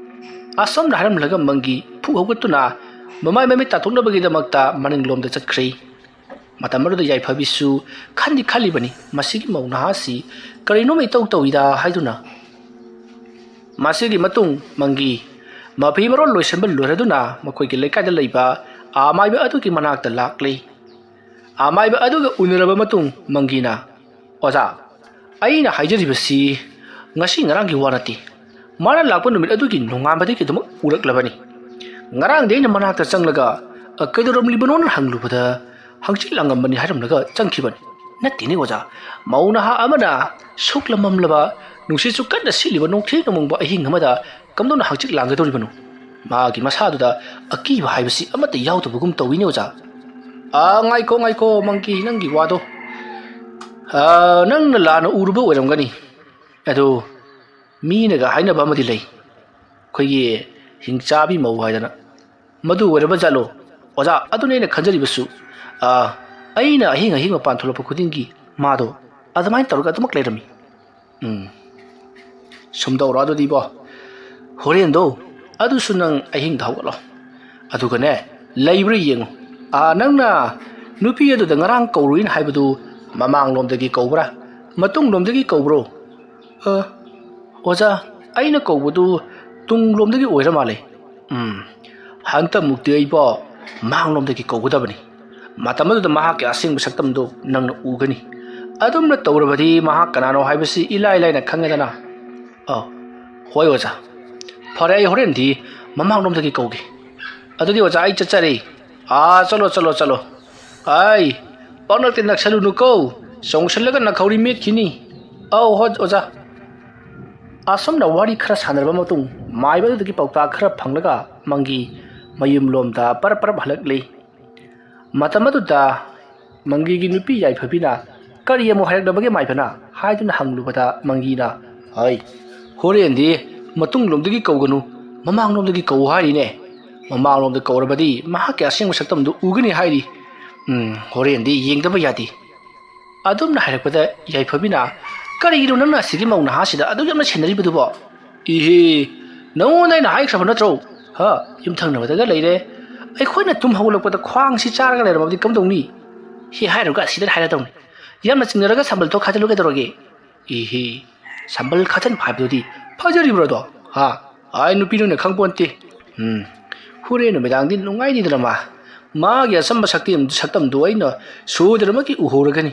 ꯑꯁꯨꯝꯅ ꯍꯥꯏꯔꯝꯂꯒ ꯃꯪꯒꯤ ꯐꯨꯛ ꯍꯧꯒꯠꯇꯨꯅ ꯃꯃꯥꯏ ꯃꯃꯤꯠ ꯇꯥꯊꯣꯛꯅꯕꯒꯤꯗꯃꯛꯇ ꯃꯅꯤꯡꯂꯣꯝꯗ ꯆꯠꯈ꯭ꯔꯦ꯫ ꯃꯇꯝ ꯑꯗꯨꯗ ꯌꯥꯏꯐꯕꯤꯁꯨ ꯈꯟꯗꯤ ꯈꯜꯂꯤꯕꯅꯤ, ꯃꯁꯤꯒꯤ ꯃꯧ ꯅꯍꯥꯁꯤ ꯀꯔꯤꯅꯣꯝ ꯏꯇꯧ ꯇꯧꯏꯗ ꯍꯥꯏꯗꯨꯅ꯫ ꯃꯁꯤꯒꯤ ꯃꯇꯨꯡ ꯃꯪꯒꯤ ꯃꯐꯤ ꯃꯔꯣꯜ ꯂꯣꯏꯁꯤꯟꯕ ꯂꯣꯏꯔꯗꯨꯅ ꯃꯈꯣꯏꯒꯤ ꯂꯩꯀꯥꯏꯗ ꯂꯩꯕ ꯑꯃꯥꯏꯕ ꯑꯗꯨꯒꯤ ꯃꯅꯥꯛꯇ ꯂꯥꯛꯂꯤ꯫ ꯑꯃꯥꯏꯕ ꯑꯗꯨꯒ ꯎꯅꯔꯕ ꯃꯇꯨꯡ ꯃꯪꯒꯤꯅ, "ꯑꯣꯖꯥ, ꯑꯩꯅ ꯍꯥꯏꯖꯔꯤꯕꯁꯤ ꯉꯁꯤ ꯉꯔꯥꯡꯒꯤ ꯋꯥ ꯅꯠꯇꯦ꯫ ꯃꯥꯅ ꯂꯥꯛꯄ ꯅꯨꯃꯤꯠ ꯑꯗꯨꯒꯤ ꯅꯣꯡꯉꯥꯟꯕꯗꯒꯤ ꯑꯗꯨꯃꯛ ꯎꯔꯛꯂꯕꯅꯤ꯫ ꯉꯔꯥꯡꯗꯤ ꯑꯩꯅ ꯃꯅꯥꯛꯇ ꯆꯪꯂꯒ, 'ꯑ, ꯀꯩꯗꯧꯔꯝꯂꯤꯕꯅꯣꯅ?' ꯍꯪꯂꯨꯕꯗ, 'ꯍꯪꯆꯤꯠ ꯂꯥꯡꯉꯝꯕꯅꯤ' ꯍꯥꯏꯔꯝꯂꯒ ꯆꯪꯈꯤꯕꯅꯤ꯫ ꯅꯠꯇꯦꯅꯦ ꯑꯣꯖꯥ, ꯃꯧ ꯅꯍꯥ ꯑꯃꯅ ꯁꯨꯛꯂꯝꯃꯝꯂꯕ, ꯅꯨꯡꯁꯤꯠꯁꯨ ꯀꯟꯅ ꯁꯤꯠꯂꯤꯕ ꯅꯣꯡꯊꯤ ꯅꯣꯡꯃꯪꯕ ꯑꯍꯤꯡ ꯑꯃꯗ ꯀꯝꯗꯧꯅ ꯍꯪꯆꯤꯠ ꯂꯥꯡꯒꯗꯧꯔꯤꯕꯅꯣ? ꯃꯥꯒꯤ ꯃꯁꯥꯗꯨꯗ ꯑꯀꯤꯕ ꯍꯥꯏꯕꯁꯤ ꯑꯃꯠꯇ ꯌꯥꯎꯗꯕꯒꯨꯝ ꯇꯧꯏꯅꯦ ꯑꯣꯖꯥ꯫ ꯑꯥ, ꯉꯥꯏꯈꯣ, ꯉꯥꯏꯈꯣ, ꯃꯪꯀꯤ, ꯅꯪꯒꯤ ꯋꯥꯗꯣ, ꯑꯥ, ꯅꯪꯅ ꯂꯥꯟꯅ ꯎꯔꯨꯕ ꯑꯣꯏꯔꯝꯒꯅꯤ꯫ ꯑꯗꯨ ꯃꯤꯅꯒ ꯍꯥꯏꯅꯕ ꯑꯃꯗꯤ ꯂꯩ, ꯑꯩꯈꯣꯏꯒꯤ ꯍꯤꯡꯆꯥꯕꯤ ꯃꯧ ꯍꯥꯏꯗꯅ꯫ ꯃꯗꯨ ꯑꯣꯏꯔꯕ ꯖꯥꯠꯂꯣ? ꯑꯣꯖꯥ, ꯑꯗꯨꯅꯤ ꯑꯩꯅ ꯈꯟꯖꯔꯤꯕꯁꯨ꯫ ꯑꯥ, ꯑꯩꯅ ꯑꯍꯤꯡ ꯑꯍꯤꯡ ꯃꯄꯥꯟ ꯊꯣꯛꯂꯛꯄ ꯈꯨꯗꯤꯡꯒꯤ ꯃꯥꯗꯣ ꯑꯗꯨꯃꯥꯏꯅ ꯇꯧꯔꯒ ꯑꯗꯨꯃꯛ ꯂꯩꯔꯝꯃꯤ꯫ ꯎꯝ꯫ ꯁꯨꯝ ꯇꯧꯔꯣ ꯑꯗꯨꯗꯤꯕꯣ꯫ ꯍꯣꯔꯦꯟꯗꯣ ꯑꯗꯨꯁꯨ ꯅꯪ ꯑꯍꯤꯡꯗ ꯍꯧꯒꯠꯂꯣ꯫ ꯑꯗꯨꯒꯅꯦ, ꯂꯩꯕ꯭ꯔꯥ ꯌꯦꯡꯉꯨ꯫ ꯑꯥ, ꯅꯪꯅ ꯅꯨꯄꯤ ꯑꯗꯨꯗ ꯉꯔꯥꯡ ꯀꯧꯔꯨꯏꯅ ꯍꯥꯏꯕꯗꯨ ꯃꯃꯥꯡꯂꯣꯝꯗꯒꯤ ꯀꯧꯕ꯭ꯔꯥ? ꯃꯇꯨꯡꯂꯣꯝꯗꯒꯤ ꯀꯧꯕ꯭ꯔꯣ? ꯑ, ꯑꯣꯖꯥ, ꯑꯩꯅ ꯀꯧꯕꯗꯨ ꯇꯨꯡꯂꯣꯝꯗꯒꯤ ꯑꯣꯏꯔ ꯃꯥꯜꯂꯦ꯫ ꯎꯝ, ꯍꯟꯇꯃꯨꯛꯇꯤ ꯑꯩꯕꯣ ꯃꯥꯡꯂꯣꯝꯗꯒꯤ ꯀꯧꯒꯗꯕꯅꯤ꯫ ꯃꯇꯝ ꯑꯗꯨꯗ ꯃꯍꯥꯛꯀꯤ ꯑꯁꯦꯡꯕ ꯁꯛꯇꯝꯗꯨ ꯅꯪꯅ ꯎꯒꯅꯤ꯫ ꯑꯗꯨꯝꯅ ꯇꯧꯔꯕꯗꯤ ꯃꯍꯥꯛ ꯀꯅꯥꯅꯣ ꯍꯥꯏꯕꯁꯤ ꯏꯂꯥꯏ ꯂꯥꯏꯅ ꯈꯪꯉꯦꯗꯅ꯫ ꯑ, ꯍꯣꯏ ꯑꯣꯖꯥ꯫ ꯐꯔꯦ, ꯑꯩ ꯍꯣꯔꯦꯟꯗꯤ ꯃꯃꯥꯡꯂꯣꯝꯗꯒꯤ ꯀꯧꯒꯦ꯫ ꯑꯗꯨꯗꯤ ꯑꯣꯖꯥ, ꯑꯩ ꯆꯠꯆꯔꯦ꯫ ꯑꯥ, ꯆꯠꯂꯣ, ꯆꯠꯂꯣ, ꯆꯠꯂꯣ꯫ ꯑꯩ, ꯄꯪꯅꯛꯇꯤ ꯅꯛꯁꯜꯂꯨꯅꯨꯀꯣ꯫ ꯆꯣꯡꯁꯜꯂꯒ ꯅꯈꯧꯔꯤ ꯃꯦꯠꯈꯤꯅꯤ꯫ ꯑꯧ, ꯍꯣꯏ ꯑꯣꯖꯥ꯫ ꯑꯁꯨꯝꯅ ꯋꯥꯔꯤ ꯈꯔ ꯁꯥꯟꯅꯔꯕ ꯃꯇꯨꯡ ꯃꯥꯏꯕ ꯑꯗꯨꯗꯒꯤ ꯄꯥꯎꯇꯥꯛ ꯈꯔ ꯐꯪꯂꯒ ꯃꯪꯒꯤ ꯃꯌꯨꯝꯂꯣꯝꯗ ꯄꯔꯞ ꯄꯔꯞ ꯍꯜꯂꯛꯂꯤ꯫ ꯃꯇꯝ ꯑꯗꯨꯗ ꯃꯪꯒꯤꯒꯤ ꯅꯨꯄꯤ ꯌꯥꯏꯐꯕꯤꯅ, "ꯀꯔꯤ ꯑꯃꯨꯛ ꯍꯥꯏꯔꯛꯂꯕꯒꯦ ꯃꯥꯏꯕꯅ?" ꯍꯥꯏꯗꯨꯅ ꯍꯪꯂꯨꯕꯗ ꯃꯪꯒꯤꯅ, "ꯍꯩ, ꯍꯣꯔꯦꯟꯗꯤ ꯃꯇꯨꯡꯂꯣꯝꯗꯒꯤ ꯀꯧꯒꯅꯨ, ꯃꯃꯥꯡꯂꯣꯝꯗꯒꯤ ꯀꯧ ꯍꯥꯏꯔꯤꯅꯦ꯫ ꯃꯃꯥꯡꯂꯣꯝꯗ ꯀꯧꯔꯕꯗꯤ ꯃꯍꯥꯛꯀꯤ ꯑꯁꯦꯡꯕ ꯁꯛꯇꯝꯗꯨ ꯎꯒꯅꯤ ꯍꯥꯏꯔꯤ꯫ "ꯎꯝ, ꯍꯣꯔꯦꯟꯗꯤ ꯌꯦꯡꯗꯕ ꯌꯥꯗꯦ"꯫ ꯑꯗꯨꯝꯅ ꯍꯥꯏꯔꯛꯄꯗ ꯌꯥꯏꯐꯕꯤꯅ, "ꯀꯔꯤꯒꯤꯅꯣ ꯅꯪꯅ ꯑꯁꯤꯒꯤ ꯃꯧ ꯅꯍꯥꯁꯤꯗ ꯑꯗꯨꯛ ꯌꯥꯝꯅ ꯁꯦꯟꯅꯔꯤꯕꯗꯨꯕꯣ?" "ꯏꯍꯦ, ꯅꯉꯣꯟꯗ ꯑꯩꯅ ꯍꯥꯏꯈ꯭ꯔꯕ ꯅꯠꯇ꯭ꯔꯣ? ꯍꯥ, ꯌꯨꯝꯊꯪꯅꯕꯗꯒ ꯂꯩꯔꯦ꯫ ꯑꯩꯈꯣꯏꯅ ꯇꯨꯝ ꯍꯧꯒꯠꯂꯛꯄꯗ ꯈ꯭ꯋꯥꯡꯁꯤ ꯆꯥꯔꯒ ꯂꯩꯔꯝꯃꯕꯗꯤ ꯀꯝꯗꯧꯅꯤ? ꯍꯦ ꯍꯥꯏꯔꯨꯔꯒ ꯑꯁꯤꯗ ꯍꯥꯏꯔꯗꯧꯅꯤ꯫ ꯌꯥꯝꯅ ꯆꯤꯡꯅꯔꯒ ꯁꯝꯕꯜ ꯊꯣꯛ ꯈꯥꯖꯤꯜꯂꯨ ꯀꯩꯗꯧꯔꯒꯦ?" "ꯏꯍꯦ, ꯁꯝꯕꯜ ꯈꯥꯖꯤꯟꯕ ꯍꯥꯏꯕꯗꯨꯗꯤ ꯐꯖꯔꯤꯕ꯭ꯔꯣ ꯑꯗꯣ? ꯍꯥ? ꯑꯥꯏ, ꯅꯨꯄꯤ ꯅꯣꯏꯅ ꯈꯪꯄꯣꯟꯇꯦ꯫ ꯎꯝ, ꯍꯣꯔꯦꯟ ꯅꯨꯃꯤꯗꯥꯡꯗꯤ ꯅꯨꯡꯉꯥꯏꯅꯤꯗꯅ ꯃꯥ꯫ ꯃꯥꯒꯤ ꯑꯆꯝꯕ ꯁꯛꯇꯤ, ꯁꯛꯇꯝꯗꯨ ꯑꯩꯅ ꯁꯣꯏꯗꯅꯃꯛꯀꯤ ꯎꯍꯧꯔꯒꯅꯤ꯫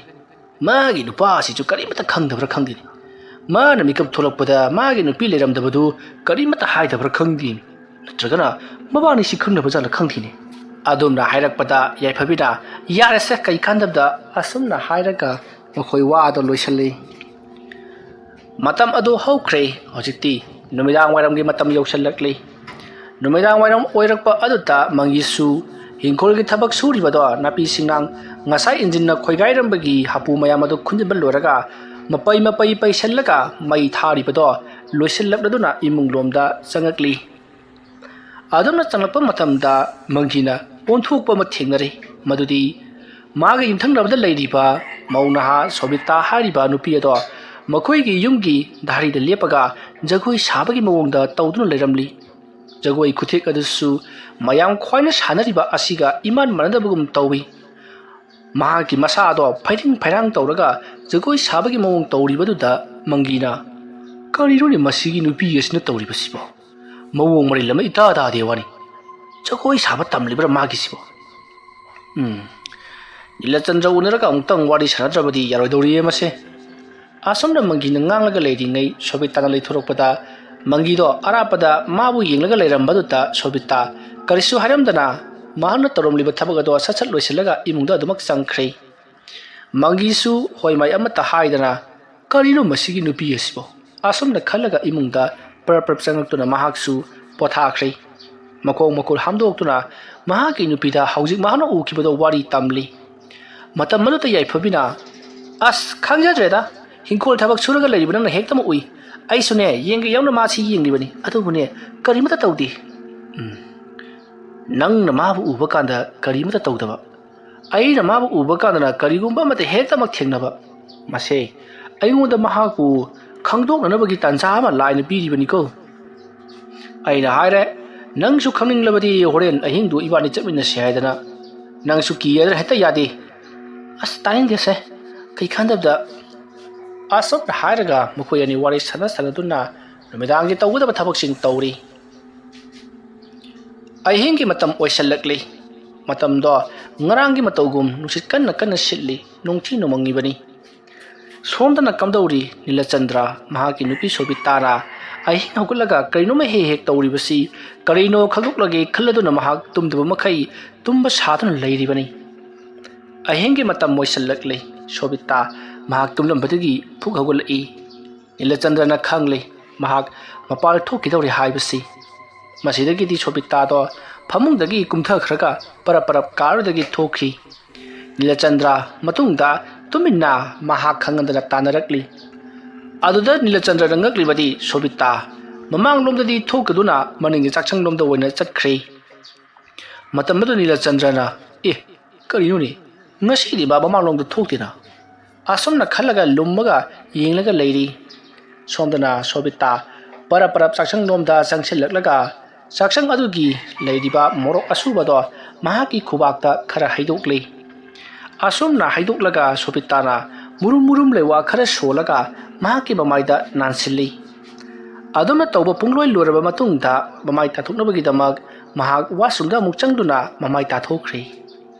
ꯃꯥꯒꯤ ꯅꯨꯄꯥꯁꯤꯁꯨ ꯀꯔꯤꯃꯠꯇ ꯈꯪꯗꯕ꯭ꯔꯥ ꯈꯪꯗꯦꯅꯦ꯫ ꯃꯥꯅ ꯃꯤꯀꯞ ꯊꯣꯛꯂꯛꯄꯗ ꯃꯥꯒꯤ ꯅꯨꯄꯤ ꯂꯩꯔꯝꯗꯕꯗꯨ ꯀꯔꯤꯃꯠꯇ ꯍꯥꯏꯗꯕ꯭ꯔꯥ ꯈꯪꯗꯦꯅꯦ꯫ ꯅꯠꯇ꯭ꯔꯒꯅ ꯃꯕꯥꯅꯤꯁꯤ ꯈꯪꯅꯕ ꯖꯥꯠꯂ ꯈꯪꯗꯦꯅꯦ"꯫ ꯑꯗꯨꯝꯅ ꯍꯥꯏꯔꯛꯄꯗ ꯌꯥꯏꯐꯕꯤꯅ, "ꯌꯥꯔꯦꯁꯦ, ꯀꯩ ꯀꯥꯟꯗꯕꯗ", ꯑꯁꯨꯝꯅ ꯍꯥꯏꯔꯒ ꯃꯈꯣꯏ ꯋꯥꯗꯣ ꯂꯣꯏꯁꯤꯜꯂꯤ꯫ ꯃꯇꯝ ꯑꯗꯨ ꯍꯧꯈ꯭ꯔꯦ꯫ ꯍꯧꯖꯤꯛꯇꯤ ꯅꯨꯃꯤꯗꯥꯡ ꯋꯥꯏꯔꯝꯒꯤ ꯃꯇꯝ ꯌꯧꯁꯤꯜꯂꯛꯂꯤ꯫ ꯅꯨꯃꯤꯗꯥꯡ ꯋꯥꯏꯔꯝ ꯑꯣꯏꯔꯛꯄ ꯑꯗꯨꯗ ꯃꯪꯒꯤꯁꯨ ꯍꯤꯡꯈꯣꯜꯒꯤ ꯊꯕꯛ ꯁꯨꯔꯤꯕꯗꯣ, ꯅꯥꯄꯤ ꯁꯤꯡꯅꯥꯡ ꯉꯁꯥꯏ ꯏꯟꯖꯤꯟꯅ ꯈꯣꯏꯒꯥꯏꯔꯝꯕꯒꯤ ꯍꯥꯄꯨ ꯃꯌꯥꯝ ꯑꯗꯨ ꯈꯨꯟꯖꯤꯟꯕ ꯂꯣꯏꯔꯒ, ꯃꯄꯩ ꯃꯄꯩ ꯄꯩꯁꯜꯂꯒ ꯃꯩ ꯊꯥꯔꯤꯕꯗꯣ ꯂꯣꯏꯁꯤꯜꯂꯛꯂꯗꯨꯅ ꯏꯃꯨꯡ ꯂꯣꯝꯗ ꯆꯪꯉꯛꯂꯤ꯫ ꯑꯗꯨꯝꯅ ꯆꯪꯂꯛꯄ ꯃꯇꯝꯗ ꯃꯪꯒꯤꯅ ꯑꯣꯟꯊꯣꯛꯄ ꯑꯃ ꯊꯦꯡꯅꯔꯦ꯫ ꯃꯗꯨꯗꯤ ꯃꯥꯒꯤ ꯌꯨꯝꯊꯪꯅꯕꯗ ꯂꯩꯔꯤꯕ ꯃꯧ ꯅꯍꯥ ꯁꯣꯕꯤꯇꯥ ꯍꯥꯏꯔꯤꯕ ꯅꯨꯄꯤ ꯑꯗꯣ ꯃꯈꯣꯏꯒꯤ ꯌꯨꯝꯒꯤ ꯙꯥꯔꯤꯗ ꯂꯦꯞꯄꯒ ꯖꯒꯣꯏ ꯁꯥꯕꯒꯤ ꯃꯑꯣꯡꯗ ꯇꯧꯗꯨꯅ ꯂꯩꯔꯝꯂꯤ꯫ ꯖꯒꯣꯏ ꯈꯨꯊꯦꯛ ꯑꯗꯨꯁꯨ ꯃꯌꯥꯝ ꯈ꯭ꯋꯥꯏꯅ ꯁꯥꯟꯅꯔꯤꯕ ꯑꯁꯤꯒ ꯏꯃꯥꯟ ꯃꯥꯟꯅꯗꯕꯒꯨꯝ ꯇꯧꯏ꯫ ꯃꯍꯥꯛꯀꯤ ꯃꯁꯥ ꯑꯗꯣ ꯐꯩꯔꯤꯡ ꯐꯩꯔꯥꯡ ꯇꯧꯔꯒ ꯖꯒꯣꯏ ꯁꯥꯕꯒꯤ ꯃꯑꯣꯡ ꯇꯧꯔꯤꯕꯗꯨꯗ ꯃꯪꯒꯤꯅ, "ꯀꯔꯤꯅꯣꯅꯦ ꯃꯁꯤꯒꯤ ꯅꯨꯄꯤ ꯑꯁꯤꯅ ꯇꯧꯔꯤꯕꯁꯤꯕꯣ? ꯃꯑꯣꯡ ꯃꯔꯤꯜ ꯑꯃ ꯏꯇꯥ ꯇꯥꯗꯦ ꯋꯥꯅꯤ꯫ ꯖꯒꯣꯏ ꯁꯥꯕ ꯇꯝꯂꯤꯕ꯭ꯔꯥ ꯃꯥꯒꯤꯁꯤꯕꯣ? ꯎꯝ, ꯅꯤꯂꯆꯟꯗ꯭ꯔ ꯎꯅꯔꯒ ꯑꯃꯨꯛꯇꯪ ꯋꯥꯔꯤ ꯁꯥꯟꯅꯗ꯭ꯔꯕꯗꯤ ꯌꯥꯔꯣꯏꯗꯧꯔꯤꯌꯦ ꯃꯁꯦ"꯫ ꯑꯁꯨꯝꯅ ꯃꯪꯒꯤꯅ ꯉꯥꯡꯂꯒ ꯂꯩꯔꯤꯉꯩ ꯁꯣꯕꯤꯇꯥꯅ ꯂꯩꯊꯣꯔꯛꯄꯗ, ꯃꯪꯒꯤꯗꯣ ꯑꯔꯥꯞꯄꯗ ꯃꯥꯕꯨ ꯌꯦꯡꯂꯒ ꯂꯩꯔꯝꯕꯗꯨꯗ ꯁꯣꯕꯤꯇꯥ ꯀꯔꯤꯁꯨ ꯍꯥꯏꯔꯝꯗꯅ ꯃꯍꯥꯛꯅ ꯇꯧꯔꯝꯂꯤꯕ ꯊꯕꯛ ꯑꯗꯣ ꯁꯠ ꯁꯠ ꯂꯣꯏꯁꯤꯜꯂꯒ ꯏꯃꯨꯡꯗ ꯑꯗꯨꯃꯛ ꯆꯪꯈ꯭ꯔꯦ꯫ ꯃꯪꯒꯤꯁꯨ ꯍꯣꯏ ꯃꯥꯏ ꯑꯃꯠꯇ ꯍꯥꯏꯗꯅ, "ꯀꯔꯤꯅꯣ ꯃꯁꯤꯒꯤ ꯅꯨꯄꯤ ꯑꯁꯤꯕꯣ?" ꯑꯁꯨꯝꯅ ꯈꯜꯂꯒ ꯏꯃꯨꯡꯗ ꯄ꯭ꯔꯞ ꯄ꯭ꯔꯞ ꯆꯪꯂꯛꯇꯨꯅ ꯃꯍꯥꯛꯁꯨ ꯄꯣꯊꯥꯈ꯭ꯔꯦ꯫ ꯃꯈꯣꯡ ꯃꯈꯨꯠ ꯍꯥꯝꯗꯣꯛꯇꯨꯅ ꯃꯍꯥꯛꯀꯤ ꯅꯨꯄꯤꯗ ꯍꯧꯖꯤꯛ ꯃꯍꯥꯛꯅ ꯎꯈꯤꯕꯗꯣ ꯋꯥꯔꯤ ꯇꯝꯂꯤ꯫ ꯃꯇꯝ ꯑꯗꯨꯗ ꯌꯥꯏꯐꯕꯤꯅ, "ꯑꯁ, ꯈꯪꯖꯗ꯭ꯔꯦꯗ, ꯍꯤꯡꯈꯣꯜ ꯊꯕꯛ ꯁꯨꯔꯒ ꯂꯩꯔꯤꯕ ꯅꯪꯅ ꯍꯦꯛꯇꯃꯛ ꯎꯏ꯫ ꯑꯩꯁꯨꯅꯦ, ꯌꯦꯡꯒꯦ ꯌꯥꯎꯅ ꯃꯥꯁꯤ ꯌꯦꯡꯂꯤꯕꯅꯤ, ꯑꯗꯨꯕꯨꯅꯦ, ꯀꯔꯤꯃꯠꯇ ꯇꯧꯗꯦ"꯫ "ꯎꯝ, ꯅꯪꯅ ꯃꯥꯕꯨ ꯎꯕ ꯀꯥꯟꯗ ꯀꯔꯤꯃꯠꯇ ꯇꯧꯗꯕ? ꯑꯩꯅ ꯃꯥꯕꯨ ꯎꯕ ꯀꯥꯟꯗꯅ ꯀꯔꯤꯒꯨꯝꯕ ꯑꯃꯠꯇ ꯍꯦꯛꯇꯃꯛ ꯊꯦꯡꯅꯕ꯫ ꯃꯁꯦ ꯑꯩꯉꯣꯟꯗ ꯃꯍꯥꯛꯄꯨ ꯈꯪꯗꯣꯛꯅꯅꯕꯒꯤ ꯇꯥꯟꯖꯥ ꯑꯃ ꯂꯥꯏꯅ ꯄꯤꯔꯤꯕꯅꯤꯀꯣ꯫ ꯑꯩꯅ ꯍꯥꯏꯔꯦ, "ꯅꯪꯁꯨ ꯈꯪꯅꯤꯡꯂꯕꯗꯤ ꯍꯣꯔꯦꯟ ꯑꯍꯤꯡꯗꯨ ꯏꯕꯥꯅꯤ ꯆꯠꯃꯤꯟꯅꯁꯤ" ꯍꯥꯏꯗꯅ꯫ "ꯅꯪꯁꯨ ꯀꯤꯌꯦꯗꯅ ꯍꯦꯛꯇ ꯌꯥꯗꯦ"꯫ "ꯑꯁ, ꯇꯥꯅꯤꯡꯗꯦꯁꯦ, ꯀꯩ ꯈꯟꯗꯕꯗ?" ꯑꯁꯨꯝꯅ ꯍꯥꯏꯔꯒ ꯃꯈꯣꯏ ꯑꯅꯤ ꯋꯥꯔꯤ ꯁꯥꯟꯅ ꯁꯥꯟꯅꯗꯨꯅ ꯅꯨꯃꯤꯗꯥꯡꯒꯤ ꯇꯧꯒꯗꯕ ꯊꯕꯛꯁꯤꯡ ꯇꯧꯔꯤ꯫ ꯑꯍꯤꯡꯒꯤ ꯃꯇꯝ ꯑꯣꯏꯁꯜꯂꯛꯂꯤ꯫ ꯃꯇꯝꯗꯣ ꯉꯔꯥꯡꯒꯤ ꯃꯇꯧꯒꯨꯝ ꯅꯨꯡꯁꯤꯠ ꯀꯟꯅ ꯀꯟꯅ ꯁꯤꯠꯂꯤ, ꯅꯨꯡꯊꯤ ꯅꯣꯡꯃꯪꯉꯤꯕꯅꯤ꯫ ꯁꯣꯝꯗꯅ ꯀꯝꯗꯧꯔꯤ? ꯅꯤꯂꯆꯟꯗ꯭ꯔ, ꯃꯍꯥꯛꯀꯤ ꯅꯨꯄꯤ ꯁꯣꯕꯤꯇꯥꯅ ꯑꯍꯤꯡ ꯍꯧꯒꯠꯂꯒ ꯀꯔꯤꯅꯣꯃ ꯍꯦꯛ ꯍꯦꯛ ꯇꯧꯔꯤꯕꯁꯤ ꯀꯔꯤꯅꯣ ꯈꯪꯗꯣꯛꯂꯒꯦ ꯈꯜꯂꯗꯨꯅ ꯃꯍꯥꯛ ꯇꯨꯝꯗꯕ ꯃꯈꯩ ꯇꯨꯝꯕ ꯁꯥꯗꯨꯅ ꯂꯩꯔꯤꯕꯅꯤ꯫ ꯑꯍꯤꯡꯒꯤ ꯃꯇꯝ ꯑꯣꯏꯁꯜꯂꯛꯂꯤ꯫ ꯁꯣꯕꯤꯇꯥ ꯃꯍꯥꯛ ꯇꯨꯝꯂꯝꯕꯗꯒꯤ ꯐꯨꯛ ꯍꯧꯒꯠꯂꯛꯏ꯫ ꯅꯤꯂꯆꯟꯗ꯭ꯔꯅ ꯈꯪꯂꯦ ꯃꯍꯥꯛ ꯃꯄꯥꯜ ꯊꯣꯛꯈꯤꯗꯧꯔꯦ ꯍꯥꯏꯕꯁꯤ꯫ ꯃꯁꯤꯗꯒꯤꯗꯤ ꯁꯣꯕꯤꯇꯥꯗꯣ ꯐꯃꯨꯡꯗꯒꯤ ꯀꯨꯝꯊꯈ꯭ꯔꯒ ꯄꯔꯞ ꯄꯔꯞ ꯀꯥꯔꯗꯒꯤ ꯊꯣꯛꯈꯤ꯫ ꯅꯤꯂꯆꯟꯗ꯭ꯔ ꯃꯇꯨꯡꯗ ꯇꯨꯃꯤꯟꯅ ꯃꯍꯥꯛ ꯈꯪꯍꯟꯗꯅ ꯇꯥꯟꯅꯔꯛꯂꯤ꯫ ꯑꯗꯨꯗ ꯅꯤꯂꯆꯟꯗ꯭ꯔꯅ ꯉꯛꯂꯤꯕꯗꯤ ꯁꯣꯕꯤꯇꯥ ꯃꯃꯥꯡꯂꯣꯝꯗꯗꯤ ꯊꯣꯛꯀꯗꯨꯅ ꯃꯅꯤꯡꯒꯤ ꯆꯥꯛꯁꯪꯂꯣꯝꯗ ꯑꯣꯏꯅ ꯆꯠꯈ꯭ꯔꯦ꯫ ꯃꯇꯝ ꯑꯗꯨ ꯅꯤꯂꯆꯟꯗ꯭ꯔꯅ, "ꯑꯦ, ꯀꯔꯤꯅꯣꯅꯦ? ꯉꯁꯤꯗꯤ ꯃꯥ ꯃꯃꯥꯡꯂꯣꯝꯗ ꯊꯣꯛꯇꯦꯅ?" ꯑꯁꯨꯝꯅ ꯈꯜꯂꯒ ꯂꯨꯝꯃꯒ ꯌꯦꯡꯂꯒ ꯂꯩꯔꯤ꯫ ꯁꯣꯝꯗꯅ ꯁꯣꯕꯤꯇꯥ ꯄꯔꯞ ꯄꯔꯞ ꯆꯥꯛꯁꯪꯂꯣꯝꯗ ꯆꯪꯁꯤꯜꯂꯛꯂꯒ ꯆꯥꯛꯁꯪ ꯑꯗꯨꯒꯤ ꯂꯩꯔꯤꯕ ꯃꯣꯔꯣꯛ ꯑꯁꯨꯕꯗꯣ ꯃꯍꯥꯛꯀꯤ ꯈꯨꯕꯥꯛꯇ ꯈꯔ ꯍꯩꯗꯣꯛꯂꯤ꯫ ꯑꯁꯨꯝꯅ ꯍꯩꯗꯣꯛꯂꯒ ꯁꯣꯕꯤꯇꯥꯅ ꯃꯨꯔꯨꯝ ꯃꯨꯔꯨꯝ ꯂꯩꯋꯥ ꯈꯔ ꯁꯣꯜꯂꯒ ꯃꯍꯥꯛꯀꯤ ꯃꯃꯥꯏꯗ ꯅꯥꯟꯁꯤꯜꯂꯤ꯫ ꯑꯗꯨꯝꯅ ꯇꯧꯕ ꯄꯨꯡꯂꯣꯏ ꯂꯣꯏꯔꯕ ꯃꯇꯨꯡꯗ ꯃꯃꯥꯏ ꯇꯥꯊꯣꯛꯅꯕꯒꯤꯗꯃꯛ ꯃꯍꯥꯛ ꯋꯥꯁꯔꯨꯝꯗ ꯑꯃꯨꯛ ꯆꯪꯗꯨꯅ ꯃꯃꯥꯏ ꯇꯥꯊꯣꯛꯈ꯭ꯔꯦ꯫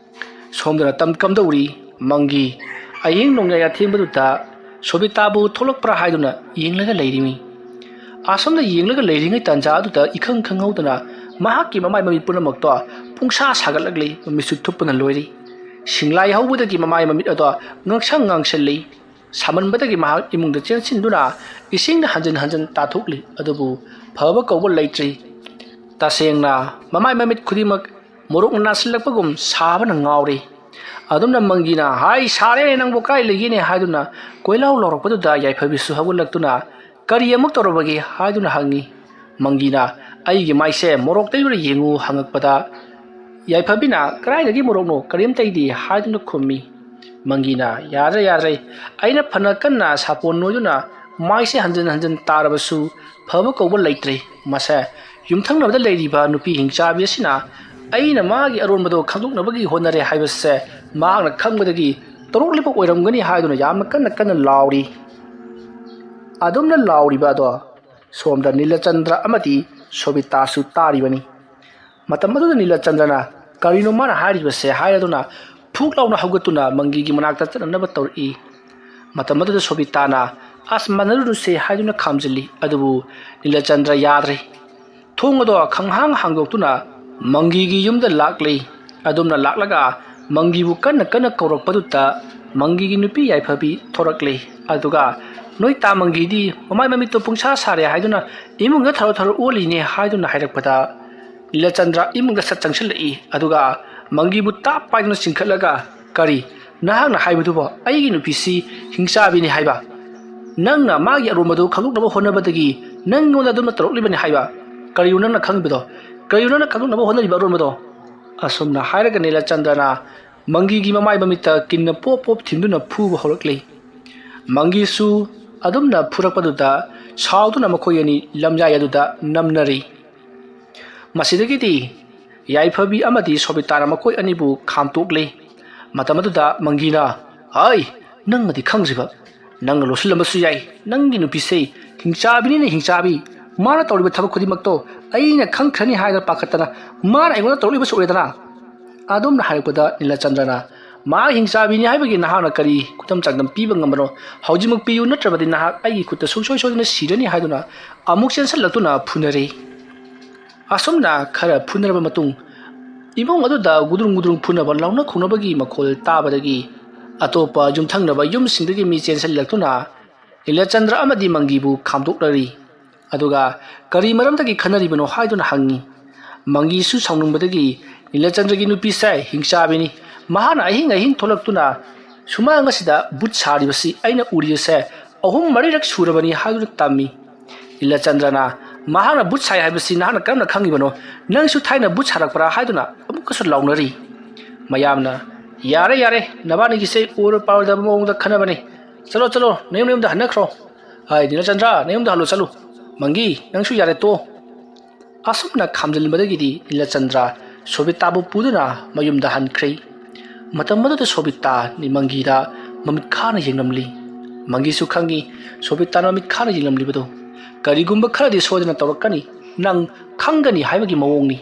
ꯁꯣꯝꯗꯅ ꯇꯝ ꯀꯝꯗꯧꯔꯤ? ꯃꯪꯒꯤ ꯑꯍꯤꯡ ꯅꯣꯡꯌꯥꯏ ꯑꯊꯦꯡꯕꯗꯨꯗ ꯁꯣꯕꯤꯇꯥꯕꯨ ꯊꯣꯛꯂꯛꯄ꯭ꯔꯥ ꯍꯥꯏꯗꯨꯅ ꯌꯦꯡꯂꯒ ꯂꯩꯔꯤꯃꯤ꯫ ꯑꯁꯣꯝꯗ ꯌꯦꯡꯂꯒ ꯂꯩꯔꯤꯉꯩ ꯇꯥꯟꯖꯥ ꯑꯗꯨꯗ ꯏꯈꯪ ꯈꯪꯍꯧꯗꯅ ꯃꯍꯥꯛꯀꯤ ꯃꯃꯥꯏ ꯃꯃꯤꯠ ꯄꯨꯝꯅꯃꯛꯇꯣ ꯄꯨꯡꯁꯥ ꯁꯥꯒꯠꯂꯛꯂꯤ, ꯃꯃꯤꯠꯁꯨ ꯊꯨꯞꯄꯅ ꯂꯣꯏꯔꯤ꯫ ꯁꯤꯡꯂꯥꯏ ꯍꯧꯕꯗꯒꯤ ꯃꯃꯥꯏ ꯃꯃꯤꯠ ꯑꯗꯣ ꯉꯥꯡꯁꯪ ꯉꯥꯡꯁꯜꯂꯤ꯫ ꯁꯥꯃꯟꯕꯗꯒꯤ ꯃꯍꯥꯛ ꯏꯃꯨꯡꯗ ꯆꯦꯟꯁꯤꯟꯗꯨꯅ ꯏꯁꯤꯡꯅ ꯍꯟꯖꯤꯟ ꯍꯟꯖꯤꯟ ꯇꯥꯊꯣꯛꯂꯤ, ꯑꯗꯨꯕꯨ ꯐꯕ ꯀꯧꯕ ꯂꯩꯇ꯭ꯔꯤ꯫ ꯇꯁꯦꯡꯅ ꯃꯃꯥꯏ ꯃꯃꯤꯠ ꯈꯨꯗꯤꯡꯃꯛ ꯃꯣꯔꯣꯛꯅ ꯅꯥꯁꯤꯜꯂꯛꯄꯒꯨꯝ ꯁꯥꯕꯅ ꯉꯥꯎꯔꯤ꯫ ꯑꯗꯨꯝꯅ ꯃꯪꯒꯤꯅ, "ꯍꯥꯏ, ꯁꯥꯔꯦꯅꯦ, ꯅꯪꯕꯨ ꯀꯥꯏ ꯂꯩꯒꯦꯅꯦ?" ꯍꯥꯏꯗꯨꯅ ꯀꯣꯏꯂꯥꯎ ꯂꯥꯎꯔꯛꯄꯗꯨꯗ ꯌꯥꯏꯐꯕꯤꯁꯨ ꯍꯧꯒꯠꯂꯛꯇꯨꯅ, "ꯀꯔꯤ ꯑꯃꯨꯛ ꯇꯧꯔꯕꯒꯦ?" ꯍꯥꯏꯗꯨꯅ ꯍꯪꯉꯤ꯫ ꯃꯪꯒꯤꯅ, "ꯑꯩꯒꯤ ꯃꯥꯏꯁꯦ ꯃꯣꯔꯣꯛ ꯇꯩꯔꯨꯔ ꯌꯦꯡꯉꯨ" ꯍꯪꯉꯛꯄꯗ, ꯌꯥꯏꯐꯕꯤꯅ, "ꯀꯗꯥꯏꯗꯒꯤ ꯃꯣꯔꯣꯛꯅꯣ? ꯀꯔꯤꯝꯇꯩꯗꯤ" ꯍꯥꯏꯗꯨꯅ ꯈꯨꯝꯃꯤ꯫ ꯃꯪꯒꯤꯅ, "ꯌꯥꯗ꯭ꯔꯦ, ꯌꯥꯗ꯭ꯔꯦ, ꯑꯩꯅ ꯐꯅ ꯀꯟꯅ ꯁꯥꯄꯣꯟ ꯅꯣꯏꯗꯨꯅ ꯃꯥꯏꯁꯦ ꯍꯟꯖꯤꯟ ꯍꯟꯖꯤꯟ ꯇꯥꯔꯕꯁꯨ ꯐꯕ ꯀꯧꯕ ꯂꯩꯇ꯭ꯔꯦ꯫ ꯃꯁꯦ ꯌꯨꯝꯊꯪꯅꯕꯗ ꯂꯩꯔꯤꯕ ꯅꯨꯄꯤ ꯍꯤꯡꯆꯥꯕꯤ ꯑꯁꯤꯅ ꯑꯩꯅ ꯃꯥꯒꯤ ꯑꯔꯣꯟꯕꯗꯣ ꯈꯪꯗꯣꯛꯅꯕꯒꯤ ꯍꯣꯠꯅꯔꯦ ꯍꯥꯏꯕꯁꯦ ꯃꯍꯥꯛꯅ ꯈꯪꯕꯗꯒꯤ ꯇꯣꯔꯣꯛꯂꯤꯕ ꯑꯣꯏꯔꯝꯒꯅꯤ" ꯍꯥꯏꯗꯨꯅ ꯌꯥꯝꯅ ꯀꯟꯅ ꯀꯟꯅ ꯂꯥꯎꯔꯤ꯫ ꯑꯗꯨꯝꯅ ꯂꯥꯎꯔꯤꯕ ꯑꯗꯣ ꯁꯣꯝꯗ ꯅꯤꯂꯆꯟꯗ꯭ꯔ ꯑꯃꯗꯤ ꯁꯣꯕꯤꯇꯥꯁꯨ ꯇꯥꯔꯤꯕꯅꯤ꯫ ꯃꯇꯝ ꯑꯗꯨꯗ ꯅꯤꯂꯆꯟꯗ꯭ꯔꯅ "ꯀꯔꯤꯅꯣ ꯃꯥꯅ ꯍꯥꯏꯔꯤꯕꯁꯦ?" ꯍꯥꯏꯔꯗꯨꯅ ꯐꯨꯛ ꯂꯥꯎꯅ ꯍꯧꯒꯠꯇꯨꯅ ꯃꯪꯒꯤꯒꯤ ꯃꯅꯥꯛꯇ ꯆꯠꯅꯅꯕ ꯇꯧꯔꯛꯏ꯫ ꯃꯇꯝ ꯑꯗꯨꯗ ꯁꯣꯕꯤꯇꯥꯅ "ꯑꯁ, ꯃꯥꯟꯅꯔꯨꯅꯨꯁꯦ" ꯍꯥꯏꯗꯨꯅ ꯈꯥꯝꯖꯤꯜꯂꯤ꯫ ꯑꯗꯨꯕꯨ ꯅꯤꯂꯆꯟꯗ꯭ꯔ ꯌꯥꯗ꯭ꯔꯦ꯫ ꯊꯣꯡ ꯑꯗꯣ ꯈꯪꯍꯥꯡ ꯍꯥꯡꯗꯣꯛꯇꯨꯅ ꯃꯪꯒꯤꯒꯤ ꯌꯨꯝꯗ ꯂꯥꯛꯂꯤ꯫ ꯑꯗꯨꯝꯅ ꯂꯥꯛꯂꯒ ꯃꯪꯒꯤꯕꯨ ꯀꯟꯅ ꯀꯟꯅ ꯀꯧꯔꯛꯄꯗꯨꯗ ꯃꯪꯒꯤꯒꯤ ꯅꯨꯄꯤ ꯌꯥꯏꯐꯕꯤ ꯊꯣꯔꯛꯂꯤ꯫ ꯑꯗꯨꯒ "ꯅꯣꯏ ꯇꯥ ꯃꯪꯒꯤꯗꯤ ꯃꯃꯥꯏ ꯃꯃꯤꯠꯇꯣ ꯄꯨꯡꯁꯥ ꯁꯥꯔꯦ ꯍꯥꯏꯗꯨꯅ ꯏꯃꯨꯡꯗ ꯊꯔꯣ ꯊꯔꯣ ꯑꯣꯜꯂꯤꯅꯦ" ꯍꯥꯏꯗꯨꯅ ꯍꯥꯏꯔꯛꯄꯗ ꯅꯤꯂꯆꯟꯗ꯭ꯔ ꯏꯃꯨꯡꯗ ꯁꯠ ꯆꯪꯁꯤꯜꯂꯛꯏ꯫ ꯑꯗꯨꯒ ꯃꯪꯒꯤꯕꯨ ꯇꯥꯞ ꯄꯥꯏꯗꯨꯅ ꯆꯤꯡꯈꯠꯂꯒ, "ꯀꯔꯤ? ꯅꯍꯥꯛꯅ ꯍꯥꯏꯕꯗꯨꯕꯣ ꯑꯩꯒꯤ ꯅꯨꯄꯤꯁꯤ ꯍꯤꯡꯆꯥꯕꯤꯅꯤ ꯍꯥꯏꯕ? ꯅꯪꯅ ꯃꯥꯒꯤ ꯑꯔꯣꯟꯕꯗꯨ ꯈꯪꯗꯣꯛꯅꯕ ꯍꯣꯠꯅꯕꯗꯒꯤ ꯅꯪꯉꯣꯟꯗ ꯑꯗꯨꯝꯅ ꯇꯧꯔꯛꯂꯤꯕꯅꯤ ꯍꯥꯏꯕ? ꯀꯔꯤꯅꯣ ꯅꯪꯅ ꯈꯪꯕꯗꯣ? ꯀꯔꯤꯅꯣ ꯅꯪꯅ ꯈꯪꯗꯣꯛꯅꯕ ꯍꯣꯠꯅꯔꯤꯕ ꯑꯔꯣꯟꯕꯗꯣ?" ꯑꯁꯨꯝꯅ ꯍꯥꯏꯔꯒ ꯅꯤꯂꯆꯟꯗ꯭ꯔꯅ ꯃꯪꯒꯤꯒꯤ ꯃꯃꯥꯏ ꯃꯃꯤꯠꯇ ꯀꯤꯟꯅ ꯄꯣꯞ ꯄꯣꯞ ꯊꯤꯟꯗꯨꯅ ꯐꯨꯕ ꯍꯧꯔꯛꯂꯤ꯫ ꯃꯪꯒꯤꯁꯨ ꯑꯗꯨꯝꯅ ꯐꯨꯔꯛꯄꯗꯨꯗ ꯁꯥꯎꯗꯨꯅ ꯃꯈꯣꯏ ꯑꯅꯤ ꯂꯝꯌꯥꯏ ꯑꯗꯨꯗ ꯅꯝꯅꯔꯤ꯫ ꯃꯁꯤꯗꯒꯤꯗꯤ ꯌꯥꯏꯐꯕꯤ ꯑꯃꯗꯤ ꯁꯣꯕꯤꯇꯥꯅ ꯃꯈꯣꯏ ꯑꯅꯤꯕꯨ ꯈꯥꯝꯇꯣꯛꯂꯤ꯫ ꯃꯇꯝ ꯑꯗꯨꯗ ꯃꯪꯒꯤꯅ, "ꯍꯥꯏ, ꯅꯪꯅꯗꯤ ꯈꯪꯗ꯭ꯔꯤꯕ, ꯅꯪꯅ ꯂꯣꯠꯁꯤꯜꯂꯝꯕꯁꯨ ꯌꯥꯏ꯫ ꯅꯪꯒꯤ ꯅꯨꯄꯤꯁꯦ ꯍꯤꯡꯆꯥꯕꯤꯅꯤꯅ ꯍꯤꯡꯆꯥꯕꯤ꯫ ꯃꯥꯅ ꯇꯧꯔꯤꯕ ꯊꯕꯛ ꯈꯨꯗꯤꯡꯃꯛꯇꯣ ꯑꯩꯅ ꯈꯪꯈ꯭ꯔꯅꯤ ꯍꯥꯏꯗꯅ ꯄꯥꯈꯠꯇꯅ ꯃꯥꯅ ꯑꯩꯉꯣꯟꯗ ꯇꯧꯔꯛꯂꯤꯕꯁꯨ ꯑꯣꯏꯔꯦꯗꯅ?" ꯑꯗꯨꯝꯅ ꯍꯥꯏꯔꯛꯄꯗ ꯅꯤꯂꯆꯟꯗ꯭ꯔꯅ, "ꯃꯥ ꯍꯤꯡꯆꯥꯕꯤꯅꯤ ꯍꯥꯏꯕꯒꯤ ꯅꯍꯥꯛꯅ ꯀꯔꯤ ꯈꯨꯗꯝ ꯆꯥꯡꯗꯝ ꯄꯤꯕ ꯉꯝꯕꯅꯣ? ꯍꯧꯖꯤꯛꯃꯛ ꯄꯤꯌꯨ, ꯅꯠꯇ꯭ꯔꯕꯗꯤ ꯅꯍꯥꯛ ꯑꯩꯒꯤ ꯈꯨꯠꯇ ꯁꯨꯡꯁꯣꯏ ꯁꯣꯏꯗꯅ ꯁꯤꯔꯅꯤ" ꯍꯥꯏꯗꯨꯅ ꯑꯃꯨꯛ ꯆꯦꯟꯁꯤꯜꯂꯛꯇꯨꯅ ꯐꯨꯅꯔꯦ꯫ ꯑꯁꯨꯝꯅ ꯈꯔ ꯐꯨꯅꯔꯕ ꯃꯇꯨꯡ ꯏꯃꯨꯡ ꯑꯗꯨꯗ ꯒꯨꯗ꯭ꯔꯨꯡ ꯒꯨꯗ꯭ꯔꯨꯡ ꯐꯨꯅꯕ, ꯂꯥꯎꯅ ꯈꯣꯡꯅꯕꯒꯤ ꯃꯈꯣꯜ ꯇꯥꯕꯗꯒꯤ ꯑꯇꯣꯞꯄ ꯌꯨꯝꯊꯪꯅꯕ ꯌꯨꯝꯁꯤꯡꯗꯒꯤ ꯃꯤ ꯆꯦꯟꯁꯤꯜꯂꯛꯇꯨꯅ ꯅꯤꯂꯆꯟꯗ꯭ꯔ ꯑꯃꯗꯤ ꯃꯪꯒꯤꯕꯨ ꯈꯥꯝꯗꯣꯛꯅꯔꯤ꯫ ꯑꯗꯨꯒ "ꯀꯔꯤ ꯃꯔꯝꯗꯒꯤ ꯈꯟꯅꯔꯤꯕꯅꯣ?" ꯍꯥꯏꯗꯨꯅ ꯍꯪꯉꯤ꯫ ꯃꯪꯒꯤꯁꯨ ꯁꯥꯎꯅꯤꯡꯕꯗꯒꯤ, "ꯅꯤꯂꯆꯟꯗ꯭ꯔꯒꯤ ꯅꯨꯄꯤꯁꯦ ꯍꯤꯡꯆꯥꯕꯤꯅꯤ꯫ ꯃꯍꯥꯛꯅ ꯑꯍꯤꯡ ꯑꯍꯤꯡ ꯊꯣꯛꯂꯛꯇꯨꯅ ꯁꯨꯃꯥꯡ ꯑꯁꯤꯗ ꯕꯨꯠ ꯁꯥꯔꯤꯕꯁꯤ ꯑꯩꯅ ꯎꯔꯤꯕꯁꯦ ꯑꯍꯨꯝ ꯃꯔꯤꯔꯛ ꯁꯨꯔꯕꯅꯤ" ꯍꯥꯏꯗꯨꯅ ꯇꯝꯃꯤ꯫ ꯅꯤꯂꯆꯟꯗ꯭ꯔꯅ, "ꯃꯍꯥꯛꯅ ꯕꯨꯠ ꯁꯥꯏ ꯍꯥꯏꯕꯁꯤ ꯅꯍꯥꯛꯅ ꯀꯔꯝꯅ ꯈꯪꯉꯤꯕꯅꯣ? ꯅꯪꯁꯨ ꯊꯥꯏꯅ ꯕꯨꯠ ꯁꯥꯔꯛꯄ꯭ꯔꯥ?" ꯍꯥꯏꯗꯨꯅ ꯑꯃꯨꯛ ꯀꯁꯨ ꯂꯥꯎꯅꯔꯤ꯫ ꯃꯌꯥꯝꯅ, "ꯌꯥꯔꯦ, ꯌꯥꯔꯦ, ꯅꯕꯥꯅꯤꯒꯤꯁꯦ ꯑꯣꯏꯔꯣꯏ ꯄꯥꯔꯣꯏꯗꯕ ꯃꯑꯣꯡꯗ ꯈꯟꯅꯕꯅꯤ꯫ ꯆꯠꯂꯣ, ꯆꯠꯂꯣ, ꯅꯌꯨꯝ ꯅꯌꯨꯝꯗ ꯍꯟꯅꯈ꯭ꯔꯣ꯫ ꯍꯥꯏ, ꯅꯤꯂꯆꯟꯗ꯭ꯔ, ꯅꯌꯨꯝꯗ ꯍꯜꯂꯣ, ꯆꯠꯂꯨ꯫ ꯃꯪꯒꯤ, ꯅꯪꯁꯨ ꯌꯥꯔꯦ, ꯇꯣ꯫" ꯑꯁꯨꯝꯅ ꯈꯥꯝꯖꯤꯟꯕꯗꯒꯤꯗꯤ ꯅꯤꯂꯆꯟꯗ꯭ꯔ ꯁꯣꯕꯤꯇꯥꯕꯨ ꯄꯨꯗꯨꯅ ꯃꯌꯨꯝꯗ ꯍꯟꯈ꯭ꯔꯦ꯫ ꯃꯇꯝ ꯑꯗꯨꯗ ꯁꯣꯕꯤꯇꯥ ꯃꯪꯒꯤꯗ ꯃꯃꯤꯠ ꯈꯥꯅ ꯌꯦꯡꯂꯝꯂꯤ꯫ ꯃꯪꯒꯤꯁꯨ ꯈꯪꯏ ꯁꯣꯕꯤꯇꯥꯅ ꯃꯃꯤꯠ ꯈꯥꯅ ꯌꯦꯡꯂꯝꯂꯤꯕꯗꯨ ꯀꯔꯤꯒꯨꯝꯕ ꯈꯔꯗꯤ ꯁꯣꯏꯗꯅ ꯇꯧꯔꯛꯀꯅꯤ, ꯅꯪ ꯈꯪꯒꯅꯤ ꯍꯥꯏꯕꯒꯤ ꯃꯑꯣꯡꯅꯤ꯫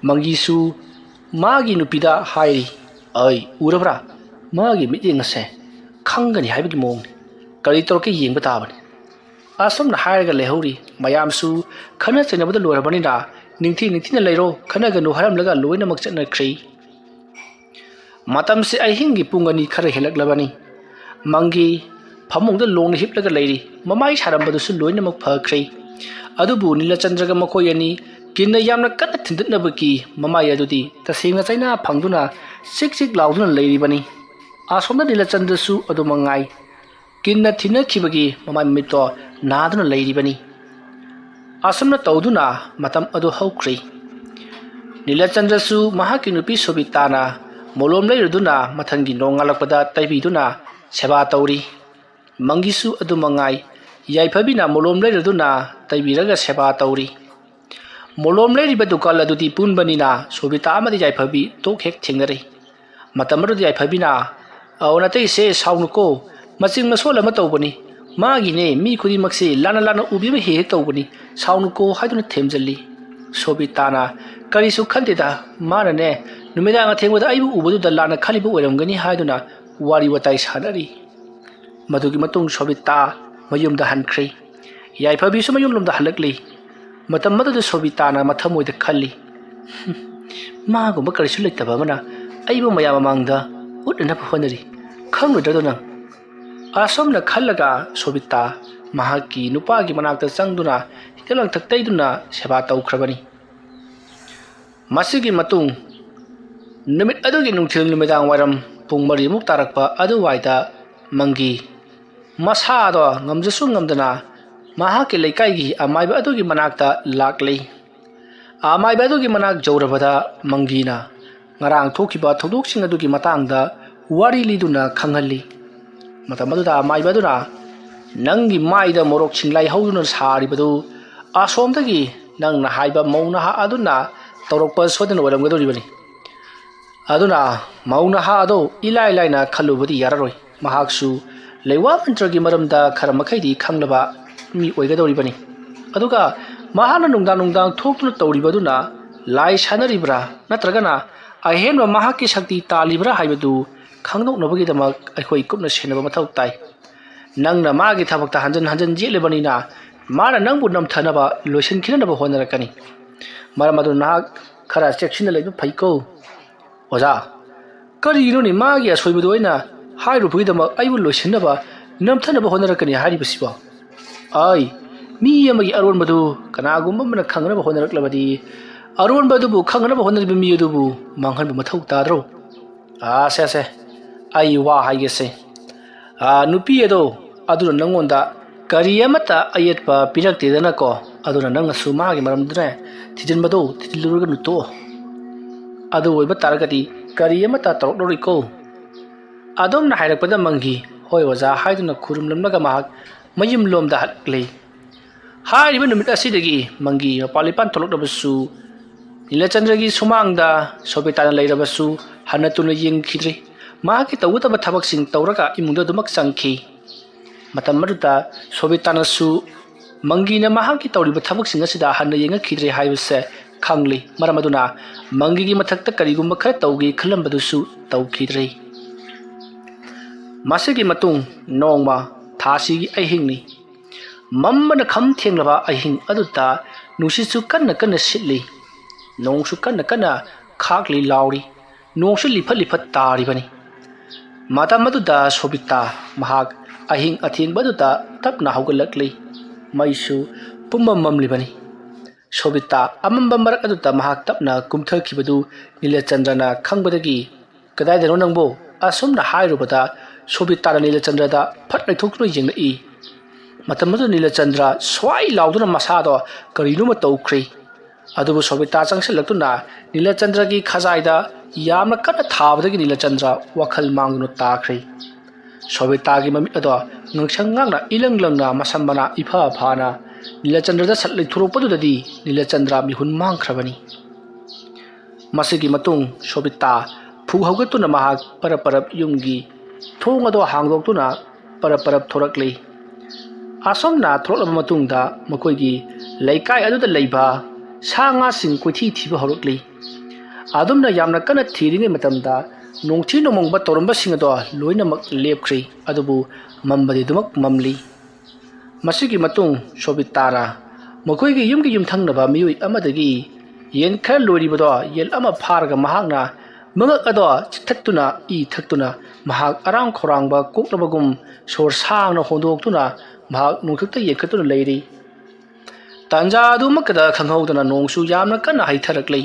ꯃꯪꯒꯤꯁꯨ ꯃꯥꯒꯤ ꯅꯨꯄꯤꯗ ꯍꯥꯏꯔꯤ, "ꯑꯩ ꯎꯔꯕ꯭ꯔꯥ? ꯃꯥꯒꯤ ꯃꯤꯠꯌꯦꯡ ꯑꯁꯦ ꯈꯪꯒꯅꯤ ꯍꯥꯏꯕꯒꯤ ꯃꯑꯣꯡꯅꯤ꯫ ꯀꯔꯤ ꯇꯧꯔꯛꯀꯦ ꯌꯦꯡꯕ ꯇꯥꯕꯅꯤ꯫" ꯑꯁꯨꯝꯅ ꯍꯥꯏꯔꯒ ꯂꯩꯍꯧꯔꯤ꯫ ꯃꯌꯥꯝꯁꯨ ꯈꯠꯅ ꯆꯩꯅꯕꯗ ꯂꯣꯏꯔꯕꯅꯤꯅ, "ꯅꯤꯡꯊꯤ ꯅꯤꯡꯊꯤꯅ ꯂꯩꯔꯣ, ꯈꯠꯅꯒꯅꯨ" ꯍꯥꯏꯔꯝꯂꯒ ꯂꯣꯏꯅꯃꯛ ꯆꯠꯅꯈ꯭ꯔꯦ꯫ ꯃꯇꯝꯁꯤ ꯑꯍꯤꯡꯒꯤ ꯄꯨꯡ ꯑꯅꯤ ꯈꯔ ꯍꯦꯜꯂꯛꯂꯕꯅꯤ꯫ ꯃꯪꯒꯤ ꯐꯃꯨꯡꯗ ꯂꯣꯡꯅ ꯍꯤꯞꯂꯒ ꯂꯩꯔꯤ꯫ ꯃꯃꯥꯏ ꯁꯥꯔꯝꯕꯗꯨꯁꯨ ꯂꯣꯏꯅꯃꯛ ꯐꯈ꯭ꯔꯦ꯫ ꯑꯗꯨꯕꯨ ꯅꯤꯂꯆꯟꯗ꯭ꯔꯒ ꯃꯈꯣꯏ ꯑꯅꯤ ꯀꯤꯟꯅ ꯌꯥꯝꯅ ꯀꯟꯅ ꯊꯤꯟꯗꯠꯅꯕꯒꯤ ꯃꯃꯥꯏ ꯑꯗꯨꯗꯤ ꯇꯁꯦꯡꯅ ꯆꯩꯅꯥ ꯐꯪꯗꯨꯅ ꯆꯤꯛ ꯆꯤꯛ ꯂꯥꯎꯗꯨꯅ ꯂꯩꯔꯤꯕꯅꯤ꯫ ꯑꯁꯣꯝꯗ ꯅꯤꯂꯆꯟꯗ꯭ꯔꯁꯨ ꯑꯗꯨ ꯃꯉꯥꯏ꯫ ꯀꯤꯟꯅ ꯊꯤꯟꯅꯈꯤꯕꯒꯤ ꯃꯃꯥꯏ ꯃꯃꯤꯠꯇꯣ ꯅꯥꯗꯨꯅ ꯂꯩꯔꯤꯕꯅꯤ꯫ ꯑꯁꯨꯝꯅ ꯇꯧꯗꯨꯅ ꯃꯇꯝ ꯑꯗꯨ ꯍꯧꯈ꯭ꯔꯦ꯫ ꯅꯤꯂꯆꯟꯗ꯭ꯔꯁꯨ ꯃꯍꯥꯛꯀꯤ ꯅꯨꯄꯤ ꯁꯣꯕꯤꯇꯥꯅ ꯃꯣꯂꯣꯝ ꯂꯩꯔꯨꯗꯨꯅ ꯃꯊꯪꯒꯤ ꯅꯣꯡꯉꯥꯜꯂꯛꯄꯗ ꯇꯩꯕꯤꯗꯨꯅ ꯁꯦꯕꯥ ꯇꯧꯔꯤ꯫ ꯃꯪꯒꯤꯁꯨ ꯑꯗꯨ ꯃꯉꯥꯏ꯫ ꯌꯥꯏꯐꯕꯤꯅ ꯃꯣꯂꯣꯝ ꯂꯩꯔꯨꯗꯨꯅ ꯇꯩꯕꯤꯔꯒ ꯁꯦꯕꯥ ꯇꯧꯔꯤ꯫ ꯃꯣꯂꯣꯝ ꯂꯩꯔꯤꯕ ꯗꯨꯀꯥꯟ ꯑꯗꯨꯗꯤ ꯄꯨꯟꯕꯅꯤꯅ ꯁꯣꯕꯤꯇꯥ ꯑꯃꯗꯤ ꯌꯥꯏꯐꯕꯤ ꯇꯣꯛ ꯍꯦꯛ ꯊꯦꯡꯅꯔꯦ꯫ ꯃꯇꯝ ꯑꯗꯨꯗ ꯌꯥꯏꯐꯕꯤꯅ, "ꯑꯧ, ꯅꯇꯩꯁꯦ ꯁꯥꯎꯅꯨꯀꯣ, ꯃꯆꯤꯡ ꯃꯁꯣꯜ ꯑꯃ ꯇꯧꯕꯅꯤ꯫ ꯃꯥꯒꯤꯅꯦ, ꯃꯤ ꯈꯨꯗꯤꯡꯃꯛꯁꯦ ꯂꯥꯟꯅ ꯂꯥꯟꯅ ꯎꯕꯤ ꯑꯃ ꯍꯦꯛ ꯍꯦꯛ ꯇꯧꯕꯅꯤ꯫ ꯁꯥꯎꯅꯨꯀꯣ" ꯍꯥꯏꯗꯨꯅ ꯊꯦꯝꯖꯤꯜꯂꯤ꯫ ꯁꯣꯕꯤꯇꯥꯅ, "ꯀꯔꯤꯁꯨ ꯈꯟꯗꯦꯗ, ꯃꯥꯅꯅꯦ, ꯅꯨꯃꯤꯗꯥꯡ ꯑꯊꯦꯡꯕꯗ ꯑꯩꯕꯨ ꯎꯕꯗꯨꯗ ꯂꯥꯟꯅ ꯈꯜꯂꯤꯕ ꯑꯣꯏꯔꯝꯒꯅꯤ" ꯍꯥꯏꯗꯨꯅ ꯋꯥꯔꯤ ꯋꯥꯇꯥꯏ ꯁꯥꯟꯅꯔꯤ꯫ ꯃꯗꯨꯒꯤ ꯃꯇꯨꯡ ꯁꯣꯕꯤꯇꯥ ꯃꯌꯨꯝꯗ ꯍꯟꯈ꯭ꯔꯦ꯫ ꯌꯥꯏꯐꯕꯤꯁꯨ ꯃꯌꯨꯝꯂꯣꯝꯗ ꯍꯜꯂꯛꯂꯤ꯫ ꯃꯇꯝ ꯑꯗꯨꯗ ꯁꯣꯕꯤꯇꯥꯅ ꯃꯊꯃꯣꯏꯗ ꯈꯜꯂꯤ, "ꯍꯨꯝ, ꯃꯥꯒꯨꯝꯕ ꯀꯔꯤꯁꯨ ꯂꯩꯇꯕ ꯑꯃꯅ ꯑꯩꯕꯨ ꯃꯌꯥꯝ ꯃꯃꯥꯡꯗ ꯎꯠꯅꯅꯕ ꯍꯣꯠꯅꯔꯤ, ꯈꯪꯂꯣꯏꯗ꯭ꯔꯗꯣ ꯅꯪ?" ꯑꯁꯨꯝꯅ ꯈꯜꯂꯒ ꯁꯣꯕꯤꯇꯥ ꯃꯍꯥꯛꯀꯤ ꯅꯨꯄꯥꯒꯤ ꯃꯅꯥꯛꯇ ꯆꯪꯗꯨꯅ ꯍꯤꯗꯥꯛ ꯂꯥꯡꯊꯛ ꯇꯩꯗꯨꯅ ꯁꯦꯕꯥ ꯇꯧꯈ꯭ꯔꯕꯅꯤ꯫ ꯃꯁꯤꯒꯤ ꯃꯇꯨꯡ ꯅꯨꯃꯤꯠ ꯑꯗꯨꯒꯤ ꯅꯨꯡꯊꯤꯜ ꯅꯨꯃꯤꯗꯥꯡ ꯋꯥꯏꯔꯝ ꯄꯨꯡ ꯃꯔꯤꯃꯨꯛ ꯇꯥꯔꯛꯄ ꯑꯗꯨꯋꯥꯏꯗ ꯃꯪꯒꯤ ꯃꯁꯥꯗꯣ ꯉꯝꯖꯁꯨ ꯉꯝꯗꯅ ꯃꯍꯥꯛꯀꯤ ꯂꯩꯀꯥꯏꯒꯤ ꯑꯃꯥꯏꯕ ꯑꯗꯨꯒꯤ ꯃꯅꯥꯛꯇ ꯂꯥꯛꯂꯤ꯫ ꯑꯃꯥꯏꯕ ꯑꯗꯨꯒꯤ ꯃꯅꯥꯛ ꯌꯧꯔꯕꯗ ꯃꯪꯒꯤꯅ ꯉꯔꯥꯡ ꯊꯣꯛꯈꯤꯕ ꯊꯧꯗꯣꯛꯁꯤꯡ ꯑꯗꯨꯒꯤ ꯃꯇꯥꯡꯗ ꯋꯥꯔꯤ ꯂꯤꯗꯨꯅ ꯈꯪꯍꯜꯂꯤ꯫ ꯃꯇꯝ ꯑꯗꯨꯗ ꯑꯃꯥꯏꯕ ꯑꯗꯨꯅ, "ꯅꯪꯒꯤ ꯃꯥꯏꯗ ꯃꯣꯔꯣꯛ ꯁꯤꯡꯂꯥꯏ ꯍꯧꯗꯨꯅ ꯁꯥꯔꯤꯕꯗꯨ ꯑꯁꯣꯝꯗꯒꯤ ꯅꯪꯅ ꯍꯥꯏꯕ ꯃꯧ ꯅꯍꯥ ꯑꯗꯨꯅ ꯇꯧꯔꯛꯄ ꯁꯣꯏꯗꯅ ꯑꯣꯏꯔꯝꯒꯗꯧꯔꯤꯕꯅꯤ꯫ ꯑꯗꯨꯅ ꯃꯧ ꯅꯍꯥ ꯑꯗꯣ ꯏꯂꯥꯏ ꯂꯥꯏꯅ ꯈꯜꯂꯨꯕꯗꯤ ꯌꯥꯔꯔꯣꯏ꯫ ꯃꯍꯥꯛꯁꯨ ꯂꯩꯋꯥ ꯃꯟꯇ꯭ꯔꯒꯤ ꯃꯔꯝꯗ ꯈꯔ ꯃꯈꯩꯗꯤ ꯈꯪꯂꯕ ꯃꯤ ꯑꯣꯏꯒꯗꯧꯔꯤꯕꯅꯤ꯫ ꯑꯗꯨꯒ ꯃꯍꯥꯛꯅ ꯅꯨꯡꯗꯥꯡ ꯅꯨꯡꯗꯥꯡ ꯊꯣꯛꯇꯨꯅ ꯇꯧꯔꯤꯕꯗꯨꯅ ꯂꯥꯏ ꯁꯥꯟꯅꯔꯤꯕ꯭ꯔꯥ ꯅꯠꯇ꯭ꯔꯒꯅ ꯑꯍꯦꯟꯕ ꯃꯍꯥꯛꯀꯤ ꯁꯛꯇꯤ ꯇꯥꯜꯂꯤꯕ꯭ꯔꯥ ꯍꯥꯏꯕꯗꯨ ꯈꯪꯗꯣꯛꯅꯕꯒꯤꯗꯃꯛ ꯑꯩꯈꯣꯏ ꯀꯨꯞꯅ ꯁꯦꯟꯅꯕ ꯃꯊꯧ ꯇꯥꯏ꯫ ꯅꯪꯅ ꯃꯥꯒꯤ ꯊꯕꯛꯇ ꯍꯟꯖꯤꯟ ꯍꯟꯖꯤꯟ ꯌꯦꯠꯂꯤꯕꯅꯤꯅ ꯃꯥꯅ ꯅꯪꯕꯨ ꯅꯝꯊꯅꯕ ꯂꯣꯏꯁꯤꯟꯈꯤꯅꯕ ꯍꯣꯠꯅꯔꯛꯀꯅꯤ꯫ ꯃꯔꯝ ꯑꯗꯨꯅ ꯅꯍꯥꯛ ꯈꯔ ꯆꯦꯛꯁꯤꯟꯅ ꯂꯩꯕ ꯐꯩꯀꯣ꯫" "ꯑꯣꯖꯥ, ꯀꯔꯤꯅꯣꯅꯦ ꯃꯥꯒꯤ ꯑꯁꯣꯏꯕꯗꯨ ꯑꯩꯅ ꯍꯥꯏꯔꯨꯕꯒꯤꯗꯃꯛ ꯑꯩꯕꯨ ꯂꯣꯏꯁꯤꯟꯅꯕ, ꯅꯝꯊꯅꯕ ꯍꯣꯠꯅꯔꯛꯀꯅꯤ ꯍꯥꯏꯔꯤꯕꯁꯤꯕꯣ? ꯑꯩ, ꯃꯤ ꯑꯃꯒꯤ ꯑꯔꯣꯟꯕꯗꯨ ꯀꯅꯥꯒꯨꯝꯕ ꯑꯃꯅ ꯈꯪꯅꯕ ꯍꯣꯠꯅꯔꯛꯂꯕꯗꯤ, ꯑꯔꯣꯟꯕ ꯑꯗꯨꯕꯨ ꯈꯪꯅꯕ ꯍꯣꯠꯅꯔꯤꯕ ꯃꯤ ꯑꯗꯨꯕꯨ ꯃꯥꯡꯍꯟꯕ ꯃꯊꯧ ꯇꯥꯗ꯭ꯔꯣ? ꯑꯥ, ꯁꯦ, ꯁꯦ, ꯑꯩ ꯋꯥ ꯍꯥꯏꯒꯦꯁꯦ꯫ ꯑꯥ, ꯅꯨꯄꯤ ꯑꯗꯣ, ꯑꯗꯨꯅ ꯅꯪꯉꯣꯟꯗ ꯀꯔꯤ ꯑꯃꯠꯇ ꯑꯌꯦꯠꯄ ꯄꯤꯔꯛꯇꯦꯗꯅꯀꯣ, ꯑꯗꯨꯅ ꯅꯪꯅꯁꯨ ꯃꯥꯒꯤ ꯃꯔꯝꯗꯅꯦ ꯊꯤꯖꯤꯟꯕꯗꯣ ꯊꯤꯖꯤꯜꯂꯨꯔꯒꯅꯨ, ꯇꯣꯛꯑꯣ꯫ ꯑꯗꯨ ꯑꯣꯏꯕ ꯇꯥꯔꯒꯗꯤ ꯀꯔꯤ ꯑꯃꯠꯇ ꯇꯧꯔꯛꯂꯔꯣꯏꯀꯣ꯫" ꯑꯗꯨꯝꯅ ꯍꯥꯏꯔꯛꯄꯗ ꯃꯪꯒꯤ "ꯍꯣꯏ ꯑꯣꯖꯥ" ꯍꯥꯏꯗꯨꯅ ꯈꯨꯔꯨꯝꯂꯝꯂꯒ ꯃꯍꯥꯛ ꯃꯌꯨꯝꯂꯣꯝꯗ ꯍꯜꯂꯛꯂꯦ꯫ ꯍꯥꯏꯔꯤꯕ ꯅꯨꯃꯤꯠ ꯑꯁꯤꯗꯒꯤ ꯃꯪꯒꯤ ꯃꯄꯥꯟ ꯂꯤꯄꯥꯟ ꯊꯣꯛꯂꯛꯂꯕꯁꯨ, ꯅꯤꯂꯆꯟꯗ꯭ꯔꯒꯤ ꯁꯨꯃꯥꯡꯗ ꯁꯣꯕꯤꯇꯥꯅ ꯂꯩꯔꯕꯁꯨ ꯍꯟꯅ ꯇꯨꯅ ꯌꯦꯡꯈꯤꯗ꯭ꯔꯦ꯫ ꯃꯍꯥꯛꯀꯤ ꯇꯧꯒꯗꯕ ꯊꯕꯛꯁꯤꯡ ꯇꯧꯔꯒ ꯏꯃꯨꯡꯗ ꯑꯗꯨꯃꯛ ꯆꯪꯈꯤ꯫ ꯃꯇꯝ ꯑꯗꯨꯗ ꯁꯣꯕꯤꯇꯥꯅꯁꯨ ꯃꯪꯒꯤꯅ ꯃꯍꯥꯛꯀꯤ ꯇꯧꯔꯤꯕ ꯊꯕꯛꯁꯤꯡ ꯑꯁꯤꯗ ꯍꯟꯅ ꯌꯦꯡꯉꯛꯈꯤꯗ꯭ꯔꯦ ꯍꯥꯏꯕꯁꯦ ꯈꯪꯂꯤ꯫ ꯃꯔꯝ ꯑꯗꯨꯅ ꯃꯪꯒꯤꯒꯤ ꯃꯊꯛꯇ ꯀꯔꯤꯒꯨꯝꯕ ꯈꯔ ꯇꯧꯒꯦ ꯈꯜꯂꯝꯕꯗꯨꯁꯨ ꯇꯧꯈꯤꯗ꯭ꯔꯦ꯫ ꯃꯁꯤꯒꯤ ꯃꯇꯨꯡ ꯅꯣꯡꯃ ꯊꯥꯁꯤꯒꯤ ꯑꯍꯤꯡꯅꯤ꯫ ꯃꯝꯕꯅ ꯈꯝ ꯊꯦꯡꯂꯕ ꯑꯍꯤꯡ ꯑꯗꯨꯗ ꯅꯨꯡꯁꯤꯠꯁꯨ ꯀꯟꯅ ꯀꯟꯅ ꯁꯤꯠꯂꯤ꯫ ꯅꯣꯡꯁꯨ ꯀꯟꯅ ꯀꯟꯅ ꯈꯥꯛꯂꯤ ꯂꯥꯎꯔꯤ꯫ ꯅꯣꯡꯁꯨ ꯂꯤꯐꯠ ꯂꯤꯐꯠ ꯇꯥꯔꯤꯕꯅꯤ꯫ ꯃꯇꯝ ꯑꯗꯨꯗ ꯁꯣꯕꯤꯇꯥ ꯃꯍꯥꯛ ꯑꯍꯤꯡ ꯑꯊꯦꯡꯕꯗꯨꯗ ꯇꯞꯅ ꯍꯧꯒꯠꯂꯛꯂꯤ꯫ ꯃꯩꯁꯨ ꯄꯨꯝꯃꯝ ꯃꯝꯂꯤꯕꯅꯤ꯫ ꯁꯣꯕꯤꯇꯥ ꯑꯃꯝꯕ ꯃꯔꯛ ꯑꯗꯨꯗ ꯃꯍꯥꯛ ꯇꯞꯅ ꯀꯨꯝꯊꯈꯤꯕꯗꯨ ꯅꯤꯂꯆꯟꯗ꯭ꯔꯅ ꯈꯪꯕꯗꯒꯤ, "ꯀꯗꯥꯏꯗꯅꯣ ꯅꯪꯕꯨ?" ꯑꯁꯨꯝꯅ ꯍꯥꯏꯔꯨꯕꯗ ꯁꯣꯕꯤꯇꯥꯅ ꯅꯤꯂꯆꯟꯗ꯭ꯔꯗ ꯐꯠ ꯂꯩꯊꯣꯛꯇꯨꯅ ꯌꯦꯡꯂꯛꯏ꯫ ꯃꯇꯝ ꯑꯗꯨꯗ ꯅꯤꯂꯆꯟꯗ꯭ꯔ ꯁ꯭ꯋꯥꯏ ꯂꯥꯎꯗꯨꯅ ꯃꯁꯥꯗꯣ ꯀꯔꯤꯅꯣꯃ ꯇꯧꯈ꯭ꯔꯦ꯫ ꯑꯗꯨꯕꯨ ꯁꯣꯕꯤꯇꯥ ꯆꯪꯁꯤꯜꯂꯛꯇꯨꯅ ꯅꯤꯂꯆꯟꯗ꯭ꯔꯒꯤ ꯈꯖꯥꯏꯗ ꯌꯥꯝꯅ ꯀꯟꯅ ꯊꯥꯕꯗꯒꯤ ꯅꯤꯂꯆꯟꯗ꯭ꯔ ꯋꯥꯈꯜ ꯃꯥꯡꯗꯨꯅ ꯇꯥꯈ꯭ꯔꯦ꯫ ꯁꯣꯕꯤꯇꯥꯒꯤ ꯃꯃꯤꯠ ꯑꯗꯣ ꯉꯥꯡꯁꯪ ꯉꯥꯡꯅ ꯏꯂꯪ ꯂꯪꯅ ꯃꯁꯝ ꯃꯅꯥ ꯏꯐ ꯐꯥꯅ ꯅꯤꯂꯆꯟꯗ꯭ꯔꯗ ꯁꯠ ꯂꯩꯊꯣꯔꯛꯄꯗꯨꯗꯗꯤ ꯅꯤꯂꯆꯟꯗ꯭ꯔ ꯃꯤꯍꯨꯟ ꯃꯥꯡꯈ꯭ꯔꯕꯅꯤ꯫ ꯃꯁꯤꯒꯤ ꯃꯇꯨꯡ ꯁꯣꯕꯤꯇꯥ ꯐꯨ ꯍꯧꯒꯠꯇꯨꯅ ꯃꯍꯥꯛ ꯄꯔꯞ ꯄꯔꯞ ꯌꯨꯝꯒꯤ ꯊꯣꯡ ꯑꯗꯣ ꯍꯥꯡꯗꯣꯛꯇꯨꯅ ꯄꯔꯞ ꯄꯔꯞ ꯊꯣꯔꯛꯂꯤ꯫ ꯑꯁꯨꯝꯅ ꯊꯣꯔꯛꯂꯕ ꯃꯇꯨꯡꯗ ꯃꯈꯣꯏꯒꯤ ꯂꯩꯀꯥꯏ ꯑꯗꯨꯗ ꯂꯩꯕ ꯁꯥ ꯉꯥꯁꯤꯡ ꯀꯣꯏꯊꯤ ꯊꯤꯕ ꯍꯧꯔꯛꯂꯤ꯫ ꯑꯗꯨꯝꯅ ꯌꯥꯝꯅ ꯀꯟꯅ ꯊꯤꯔꯤꯉꯩ ꯃꯇꯝꯗ ꯅꯣꯡꯊꯤ ꯅꯣꯡꯃꯪꯕ ꯇꯧꯔꯝꯕꯁꯤꯡ ꯑꯗꯣ ꯂꯣꯏꯅꯃꯛ ꯂꯦꯞꯈ꯭ꯔꯤ꯫ ꯑꯗꯨꯕꯨ ꯃꯝꯕꯗꯤ ꯑꯗꯨꯃꯛ ꯃꯝꯂꯤ꯫ ꯃꯁꯤꯒꯤ ꯃꯇꯨꯡ ꯁꯣꯕꯤꯇꯥꯅ ꯃꯈꯣꯏꯒꯤ ꯌꯨꯝꯒꯤ ꯌꯨꯝꯊꯪꯅꯕ ꯃꯤꯑꯣꯏ ꯑꯃꯗꯒꯤ ꯌꯦꯟ ꯈꯔ ꯂꯣꯏꯔꯤꯕꯗꯣ ꯌꯦꯟ ꯑꯃ ꯐꯥꯔꯒ ꯃꯍꯥꯛꯅ ꯃꯉꯛ ꯑꯗꯣ ꯆꯤꯛꯊꯠꯇꯨꯅ ꯏ ꯊꯛꯇꯨꯅ ꯃꯍꯥꯛ ꯑꯔꯥꯡ ꯈꯧꯔꯥꯡꯕ ꯀꯣꯛꯂꯕꯒꯨꯝ ꯁꯣꯔ ꯁꯥꯡꯅ ꯍꯣꯟꯗꯣꯛꯇꯨꯅ ꯃꯍꯥꯛ ꯅꯣꯡꯊꯛꯇ ꯌꯦꯡꯈꯠꯇꯨꯅ ꯂꯩꯔꯤ꯫ ꯇꯥꯟꯖꯥ ꯑꯗꯨꯃꯛꯇꯗ ꯈꯪꯍꯧꯗꯅ ꯅꯣꯡꯁꯨ ꯌꯥꯝꯅ ꯀꯟꯅ ꯍꯩꯊꯔꯛꯂꯤ꯫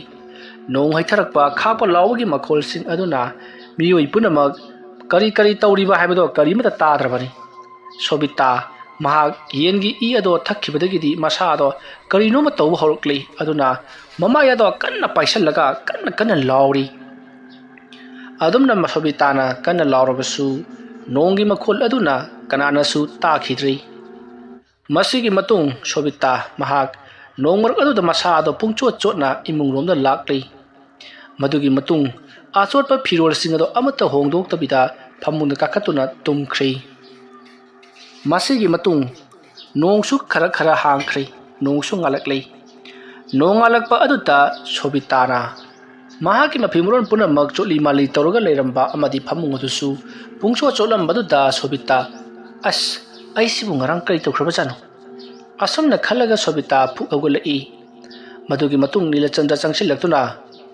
ꯅꯣꯡ ꯍꯩꯊꯔꯛꯄ ꯈꯥꯛꯄ ꯂꯥꯎꯕꯒꯤ ꯃꯈꯣꯜꯁꯤꯡ ꯑꯗꯨꯅ ꯃꯤꯑꯣꯏ ꯄꯨꯝꯅꯃꯛ ꯀꯔꯤ ꯀꯔꯤ ꯇꯧꯔꯤꯕ ꯍꯥꯏꯕꯗꯣ ꯀꯔꯤꯃꯠꯇ ꯇꯥꯗ꯭ꯔꯕꯅꯤ꯫ ꯁꯣꯕꯤꯇꯥ ꯃꯍꯥꯛ ꯌꯦꯟꯒꯤ ꯏ ꯑꯗꯣ ꯊꯛꯈꯤꯕꯗꯒꯤꯗꯤ ꯃꯁꯥꯗꯣ ꯀꯔꯤꯅꯣꯃ ꯇꯧꯕ ꯍꯧꯔꯛꯂꯤ꯫ ꯑꯗꯨꯅ ꯃꯃꯥꯏ ꯑꯗꯣ ꯀꯟꯅ ꯄꯥꯏꯁꯜꯂꯒ ꯀꯟꯅ ꯀꯟꯅ ꯂꯥꯎꯔꯤ꯫ ꯑꯗꯨꯝꯅ ꯁꯣꯕꯤꯇꯥꯅ ꯀꯟꯅ ꯂꯥꯎꯔꯕꯁꯨ ꯅꯣꯡꯒꯤ ꯃꯈꯣꯜ ꯑꯗꯨꯅ ꯀꯅꯥꯅꯁꯨ ꯇꯥꯈꯤꯗ꯭ꯔꯤ꯫ ꯃꯁꯤꯒꯤ ꯃꯇꯨꯡ ꯁꯣꯕꯤꯇꯥ ꯃꯍꯥꯛ ꯅꯣꯡꯃꯔꯛ ꯑꯗꯨꯗ ꯃꯁꯥꯗꯣ ꯄꯨꯡꯆꯣꯠ ꯆꯣꯠꯅ ꯏꯃꯨꯡꯂꯣꯝꯗ ꯂꯥꯛꯂꯤ꯫ ꯃꯗꯨꯒꯤ ꯃꯇꯨꯡ ꯑꯆꯣꯠꯄ ꯐꯤꯔꯣꯜꯁꯤꯡ ꯑꯗꯣ ꯑꯃꯠꯇ ꯍꯣꯡꯗꯣꯛꯇꯕꯤꯗ ꯐꯃꯨꯡꯗ ꯀꯥꯈꯠꯇꯨꯅ ꯇꯨꯝꯈ꯭ꯔꯤ꯫ ꯃꯁꯤꯒꯤ ꯃꯇꯨꯡ ꯅꯣꯡꯁꯨ ꯈꯔ ꯈꯔ ꯍꯥꯡꯈ꯭ꯔꯦ꯫ ꯅꯣꯡꯁꯨ ꯉꯥꯜꯂꯛꯂꯦ꯫ ꯅꯣꯡ ꯉꯥꯜꯂꯛꯄ ꯑꯗꯨꯗ ꯁꯣꯕꯤꯇꯥꯅ ꯃꯍꯥꯛꯀꯤ ꯃꯐꯤ ꯃꯔꯣꯟ ꯄꯨꯝꯅꯃꯛ ꯆꯣꯠꯂꯤ ꯃꯥꯜꯂꯤ ꯇꯧꯔꯒ ꯂꯩꯔꯝꯕ ꯑꯃꯗꯤ ꯐꯃꯨꯡ ꯑꯗꯨꯁꯨ ꯄꯨꯡꯆꯣꯠ ꯆꯣꯠꯂꯝꯕꯗꯨꯗ ꯁꯣꯕꯤꯇꯥ, "ꯑꯁ, ꯑꯩꯁꯤꯕꯨ ꯉꯔꯥꯡ ꯀꯔꯤ ꯇꯧꯈ꯭ꯔꯕꯖꯥꯠꯅꯣ?" ꯑꯁꯨꯝꯅ ꯈꯜꯂꯒ ꯁꯣꯕꯤꯇꯥ ꯐꯨꯛ ꯍꯧꯒꯠꯂꯛꯏ꯫ ꯃꯗꯨꯒꯤ ꯃꯇꯨꯡ ꯅꯤꯂꯆꯟꯗ꯭ꯔ ꯆꯪꯁꯤꯜꯂꯛꯇꯨꯅ,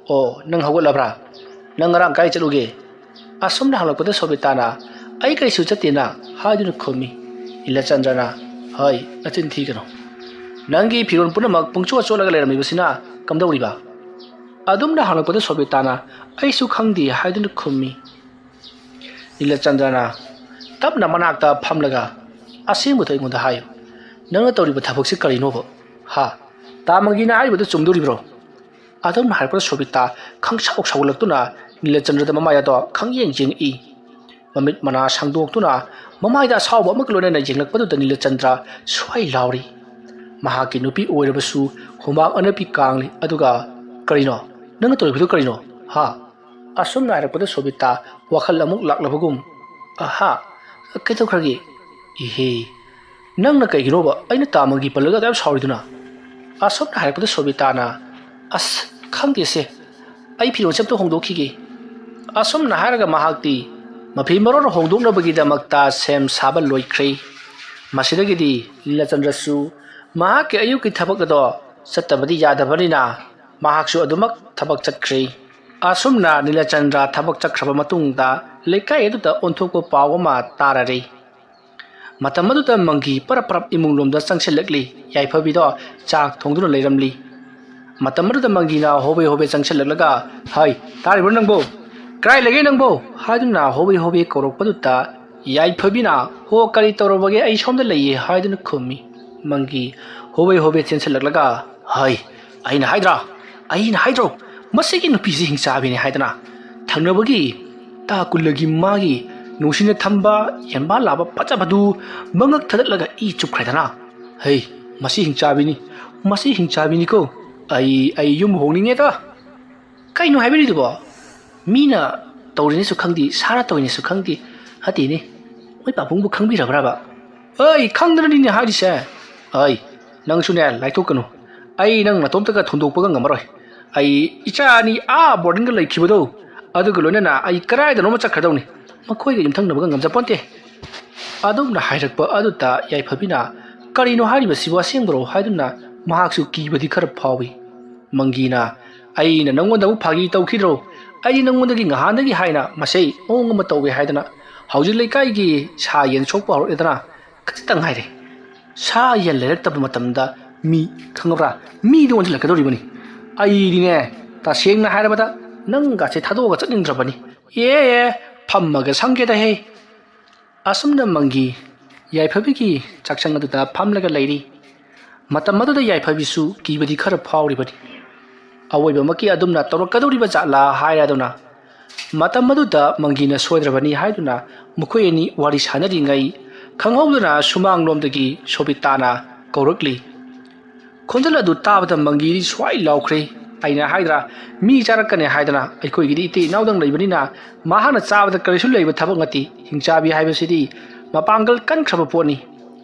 "ꯑꯣ, ꯅꯪ ꯍꯧꯒꯠꯂꯕ꯭ꯔꯥ? ꯅꯪ ꯉꯔꯥꯡ ꯀꯥꯏ ꯆꯠꯂꯨꯒꯦ?" ꯑꯁꯨꯝꯅ ꯍꯪꯂꯛꯄꯗ ꯁꯣꯕꯤꯇꯥꯅ, "ꯑꯩ ꯀꯔꯤꯁꯨ ꯆꯠꯇꯦꯅ" ꯍꯥꯏꯗꯨꯅ ꯈꯨꯝꯃꯤ꯫ ꯅꯤꯂꯆꯟꯗ꯭ꯔꯅ, "ꯍꯣꯏ, ꯅꯆꯤꯟ ꯊꯤꯒꯅꯨ꯫ ꯅꯪꯒꯤ ꯐꯤꯔꯣꯜ ꯄꯨꯝꯅꯃꯛ ꯄꯨꯡꯆꯣꯠ ꯆꯣꯠꯂꯒ ꯂꯩꯔꯝꯃꯤꯕꯁꯤꯅ ꯀꯝꯗꯧꯔꯤꯕ?" ꯑꯗꯨꯝꯅ ꯍꯪꯂꯛꯄꯗ ꯁꯣꯕꯤꯇꯥꯅ, "ꯑꯩꯁꯨ ꯈꯪꯗꯦ" ꯍꯥꯏꯗꯨꯅ ꯈꯨꯝꯃꯤ꯫ ꯅꯤꯂꯆꯟꯗ꯭ꯔꯅ ꯇꯞꯅ ꯃꯅꯥꯛꯇ ꯐꯝꯂꯒ, "ꯑꯁꯦꯡꯕꯗꯣ ꯑꯩꯉꯣꯟꯗ ꯍꯥꯏꯌꯨ꯫ ꯅꯪꯅ ꯇꯧꯔꯤꯕ ꯊꯕꯛꯁꯤ ꯀꯔꯤꯅꯣꯕ? ꯍꯥ? "ꯇꯥ ꯃꯪꯒꯤꯅ ꯍꯥꯏꯔꯤꯕꯗꯨ ꯆꯨꯝꯗꯣꯔꯤꯕ꯭ꯔꯣ?" ꯑꯗꯨꯝꯅ ꯍꯥꯏꯔꯛꯄꯗ ꯁꯣꯕꯤꯇꯥ ꯈꯪꯁꯥꯎ ꯁꯥꯎꯒꯠꯂꯛꯇꯨꯅ ꯅꯤꯂꯆꯟꯗ꯭ꯔꯗ ꯃꯃꯥꯏ ꯑꯗꯣ ꯈꯪꯌꯦꯡ ꯌꯦꯡꯉꯛꯏ꯫ ꯃꯃꯤꯠ ꯃꯅꯥ ꯁꯪꯗꯣꯛꯇꯨꯅ ꯃꯃꯥꯏꯗ ꯑꯁꯥꯎꯕ ꯑꯃꯒ ꯂꯣꯏꯅꯅ ꯌꯦꯡꯂꯛꯄꯗꯨꯗ ꯅꯤꯂꯆꯟꯗ꯭ꯔ ꯁ꯭ꯋꯥꯏ ꯂꯥꯎꯔꯤ꯫ ꯃꯍꯥꯛꯀꯤ ꯅꯨꯄꯤ ꯑꯣꯏꯔꯕꯁꯨ ꯍꯨꯃꯥꯡ ꯑꯅꯞꯄꯤ ꯀꯥꯡꯂꯤ꯫ ꯑꯗꯨꯒ, "ꯀꯔꯤꯅꯣ? ꯅꯪꯅ ꯇꯧꯔꯤꯕꯗꯨ ꯀꯔꯤꯅꯣ? ꯍꯥ?" ꯑꯁꯨꯝꯅ ꯍꯥꯏꯔꯛꯄꯗ ꯁꯣꯕꯤꯇꯥ ꯋꯥꯈꯜ ꯑꯃꯨꯛ ꯂꯥꯛꯂꯕꯒꯨꯝ, "ꯑꯍꯥ, ꯀꯩꯗꯧꯈ꯭ꯔꯒꯦ? ꯏꯍꯦ, ꯅꯪꯅ ꯀꯩꯒꯤꯅꯣꯕ ꯑꯩꯅ ꯇꯥ ꯃꯪꯒꯤ ꯄꯜꯂꯒ ꯑꯗꯨꯌꯥꯝ ꯁꯥꯎꯔꯤꯗꯨꯅ?" ꯑꯁꯨꯝꯅ ꯍꯥꯏꯔꯛꯄꯗ ꯁꯣꯕꯤꯇꯥꯅ, "ꯑꯁ, ꯈꯪꯗꯦꯁꯦ, ꯑꯩ ꯐꯤꯔꯣꯜꯁꯦ ꯑꯝꯇ ꯍꯣꯡꯗꯣꯛꯈꯤꯒꯦ"꯫ ꯑꯁꯨꯝꯅ ꯍꯥꯏꯔꯒ ꯃꯍꯥꯛꯇꯤ ꯃꯐꯤ ꯃꯔꯣꯟ ꯍꯣꯡꯗꯣꯛꯅꯕꯒꯤꯗꯃꯛꯇ ꯁꯦꯝ ꯁꯥꯕ ꯂꯣꯏꯈ꯭ꯔꯦ꯫ ꯃꯁꯤꯗꯒꯤꯗꯤ ꯅꯤꯂꯆꯟꯗ꯭ꯔꯁꯨ ꯃꯍꯥꯛꯀꯤ ꯑꯌꯨꯛꯀꯤ ꯊꯕꯛ ꯑꯗꯣ ꯆꯠꯇꯕꯗꯤ ꯌꯥꯗꯕꯅꯤꯅ ꯃꯍꯥꯛꯁꯨ ꯑꯗꯨꯃꯛ ꯊꯕꯛ ꯆꯠꯈ꯭ꯔꯦ꯫ ꯑꯁꯨꯝꯅ ꯅꯤꯂꯆꯟꯗ꯭ꯔ ꯊꯕꯛ ꯆꯠꯈ꯭ꯔꯕ ꯃꯇꯨꯡꯗ ꯂꯩꯀꯥꯏ ꯑꯗꯨꯗ ꯑꯣꯟꯊꯣꯛꯄ ꯄꯥꯎ ꯑꯃ ꯇꯥꯔꯔꯦ꯫ ꯃꯇꯝ ꯑꯗꯨꯗ ꯃꯪꯒꯤ ꯄꯔꯞ ꯄꯔꯞ ꯏꯃꯨꯡ ꯂꯣꯝꯗ ꯆꯪꯁꯤꯜꯂꯛꯂꯤ꯫ ꯌꯥꯏꯐꯕꯤꯗꯣ ꯆꯥꯛ ꯊꯣꯡꯗꯨꯅ ꯂꯩꯔꯝꯂꯤ꯫ ꯃꯇꯝ ꯑꯗꯨꯗ ꯃꯪꯒꯤꯅ ꯍꯣꯕꯦ ꯍꯣꯕꯦ ꯆꯪꯁꯤꯜꯂꯛꯂꯒ, "ꯍꯩ, ꯇꯥꯔꯤꯕ꯭ꯔꯣ ꯅꯪꯕꯣ? ꯀꯗꯥꯏ ꯂꯩꯒꯦ ꯅꯪꯕꯣ?" ꯍꯥꯏꯗꯨꯅ ꯍꯣꯕꯦ ꯍꯣꯕꯦ ꯀꯧꯔꯛꯄꯗꯨꯗ ꯌꯥꯏꯐꯕꯤꯅ, "ꯍꯣ, ꯀꯔꯤ ꯇꯧꯔꯕꯒꯦ? ꯑꯩ ꯁꯣꯝꯗ ꯂꯩꯌꯦ" ꯍꯥꯏꯗꯨꯅ ꯈꯨꯝꯃꯤ꯫ ꯃꯪꯒꯤ ꯍꯣꯕꯦ ꯍꯣꯕꯦ ꯆꯦꯟꯁꯤꯜꯂꯛꯂꯒ, "ꯍꯩ, ꯑꯩꯅ ꯍꯥꯏꯗ꯭ꯔꯥ? ꯑꯩꯅ ꯍꯥꯏꯗ꯭ꯔꯣ? ꯃꯁꯤꯒꯤ ꯅꯨꯄꯤꯁꯤ ꯍꯤꯡꯆꯥꯕꯤꯅꯤ" ꯍꯥꯏꯗꯅ ꯊꯪꯅꯕꯒꯤ ꯇꯥ ꯀꯨꯜꯂꯒꯤ ꯃꯥꯒꯤ ꯅꯨꯡꯁꯤꯅ ꯊꯝꯕ ꯌꯦꯟꯕꯥ ꯂꯥꯕ ꯐꯖꯕꯗꯨ ꯃꯉꯛ ꯊꯗꯠꯂꯒ ꯏ ꯆꯨꯞꯈ꯭ꯔꯦꯗꯅ꯫ "ꯍꯩ, ꯃꯁꯤ ꯍꯤꯡꯆꯥꯕꯤꯅꯤ, ꯃꯁꯤ ꯍꯤꯡꯆꯥꯕꯤꯅꯤꯀꯣ꯫ ꯑꯩ, ꯑꯩ ꯌꯨꯝ ꯍꯣꯡꯅꯤꯡꯉꯦꯗ"꯫ ꯀꯩꯅꯣ ꯍꯥꯏꯕꯤꯔꯤꯗꯨꯕꯣ? ꯃꯤꯅ ꯇꯧꯔꯤꯅꯦꯁꯨ ꯈꯪꯗꯦ, ꯁꯥꯔ ꯇꯧꯔꯤꯅꯦꯁꯨ ꯈꯪꯗꯦ꯫ ꯅꯠꯇꯦꯅꯦ, ꯃꯣꯏ ꯄꯥꯕꯨꯡꯕꯨ ꯈꯪꯕꯤꯔꯕ꯭ꯔꯕ? ꯑꯩ ꯈꯪꯗꯅꯅꯤꯅꯦ ꯍꯥꯏꯔꯤꯁꯦ꯫ ꯑꯩ, ꯅꯪꯁꯨꯅꯦ, ꯂꯥꯏꯊꯣꯛꯀꯅꯨ꯫ ꯑꯩ ꯅꯪ ꯅꯇꯣꯝꯇꯒ ꯊꯣꯟꯗꯣꯛꯄꯒ ꯉꯝꯃꯔꯣꯏ꯫ ꯑꯩ ꯏꯆꯥ ꯑꯅꯤ ꯑꯥ ꯕꯣꯔꯗꯤꯡꯗ ꯂꯩꯈꯤꯕꯗꯣ, ꯑꯗꯨꯒ ꯂꯣꯏꯅꯅ ꯑꯩ ꯀꯗꯥꯏꯗꯅꯣꯃ ꯆꯠꯈ꯭ꯔꯗꯧꯅꯤ꯫ ꯃꯈꯣꯏꯒ ꯌꯨꯝꯊꯪꯅꯕꯒ ꯉꯝꯖꯄꯣꯟꯇꯦ꯫ ꯑꯗꯨꯝꯅ ꯍꯥꯏꯔꯛꯄ ꯑꯗꯨꯗ ꯌꯥꯏꯐꯕꯤꯅ, "ꯀꯔꯤꯅꯣ ꯍꯥꯏꯔꯤꯕꯁꯤꯕꯨ, ꯑꯁꯦꯡꯕꯔꯣ?" ꯍꯥꯏꯗꯨꯅ ꯃꯍꯥꯛꯁꯨ ꯀꯤꯕꯗꯤ ꯈꯔ ꯐꯥꯎꯏ꯫ ꯃꯪꯒꯤꯅ, "ꯑꯩꯅ ꯅꯪꯉꯣꯟꯗ ꯑꯃꯨꯛ ꯐꯥꯒꯤ ꯇꯧꯈꯤꯗ꯭ꯔꯣ? ꯑꯩꯗꯤ ꯅꯪꯉꯣꯟꯗꯒꯤ ꯉꯍꯥꯟꯗꯒꯤ ꯍꯥꯏꯅ ꯃꯁꯤ ꯃꯑꯣꯡ ꯑꯃ ꯇꯧꯋꯦ ꯍꯥꯏꯗꯅ ꯍꯧꯖꯤꯛ ꯂꯩꯀꯥꯏꯒꯤ ꯁꯥ ꯌꯦꯟ ꯁꯣꯛꯄ ꯍꯧꯔꯛꯑꯦꯗꯅ, ꯈꯖꯤꯛꯇ ꯉꯥꯏꯔꯦ꯫ ꯁꯥ ꯌꯦꯟ ꯂꯩꯔꯛꯇꯕ ꯃꯇꯝꯗ ꯃꯤ, ꯈꯪꯉꯕ꯭ꯔꯥ? ꯃꯤꯗꯤ ꯑꯣꯟꯁꯤꯜꯂꯛꯀꯗꯧꯔꯤꯕꯅꯤ꯫ ꯑꯩꯗꯤꯅꯦ, ꯇꯁꯦꯡꯅ ꯍꯥꯏꯔꯕꯗ ꯅꯪꯒꯁꯦ ꯊꯥꯗꯣꯛꯑꯒ ꯆꯠꯅꯤꯡꯗ꯭ꯔꯕꯅꯤ꯫ ꯑꯦ, ꯑꯦ, ꯐꯝꯃꯒ ꯁꯪꯒꯦꯗ ꯍꯦ"꯫ ꯑꯁꯨꯝꯅ ꯃꯪꯒꯤ ꯌꯥꯏꯐꯕꯤꯒꯤ ꯆꯥꯛꯁꯪ ꯑꯗꯨꯗ ꯐꯝꯂꯒ ꯂꯩꯔꯤ꯫ ꯃꯇꯝ ꯑꯗꯨꯗ ꯌꯥꯏꯐꯕꯤꯁꯨ ꯀꯤꯕꯗꯤ ꯈꯔ ꯐꯥꯎꯔꯤꯕꯅꯤ꯫ ꯑꯋꯣꯏꯕꯃꯛꯀꯤ ꯑꯗꯨꯝꯅ ꯇꯧꯔꯛꯀꯗꯧꯔꯤꯕ ꯖꯥꯠꯂꯥ ꯍꯥꯏꯔꯗꯨꯅ ꯃꯇꯝ ꯑꯗꯨꯗ ꯃꯪꯒꯤꯅ ꯁꯣꯏꯗ꯭ꯔꯕꯅꯤ ꯍꯥꯏꯗꯨꯅ ꯃꯈꯣꯏ ꯑꯅꯤ ꯋꯥꯔꯤ ꯁꯥꯟꯅꯔꯤꯉꯩ ꯈꯪꯍꯧꯗꯅ ꯁꯨꯃꯥꯡꯂꯣꯝꯗꯒꯤ ꯁꯣꯕꯤꯇꯥꯅ ꯀꯧꯔꯛꯂꯤ꯫ ꯈꯣꯟꯖꯦꯜ ꯑꯗꯨ ꯇꯥꯕꯗ ꯃꯪꯒꯤꯗꯤ ꯁ꯭ꯋꯥꯏ ꯂꯥꯎꯈ꯭ꯔꯦ꯫ "ꯑꯩꯅ ꯍꯥꯏꯗ꯭ꯔꯥ, ꯃꯤ ꯆꯥꯔꯛꯀꯅꯤ ꯍꯥꯏꯗꯅ꯫ ꯑꯩꯈꯣꯏꯒꯤꯗꯤ ꯏꯇꯩ ꯏꯅꯥꯎꯗꯪ ꯂꯩꯕꯅꯤꯅ ꯃꯍꯥꯛꯅ ꯆꯥꯕꯗ ꯀꯔꯤꯁꯨ ꯂꯩꯕ ꯊꯕꯛ ꯅꯠꯇꯦ꯫ ꯍꯤꯡꯆꯥꯕꯤ ꯍꯥꯏꯕꯁꯤꯗꯤ ꯃꯄꯥꯡꯒꯜ ꯀꯟꯈ꯭ꯔꯕ ꯄꯣꯠꯅꯤ꯫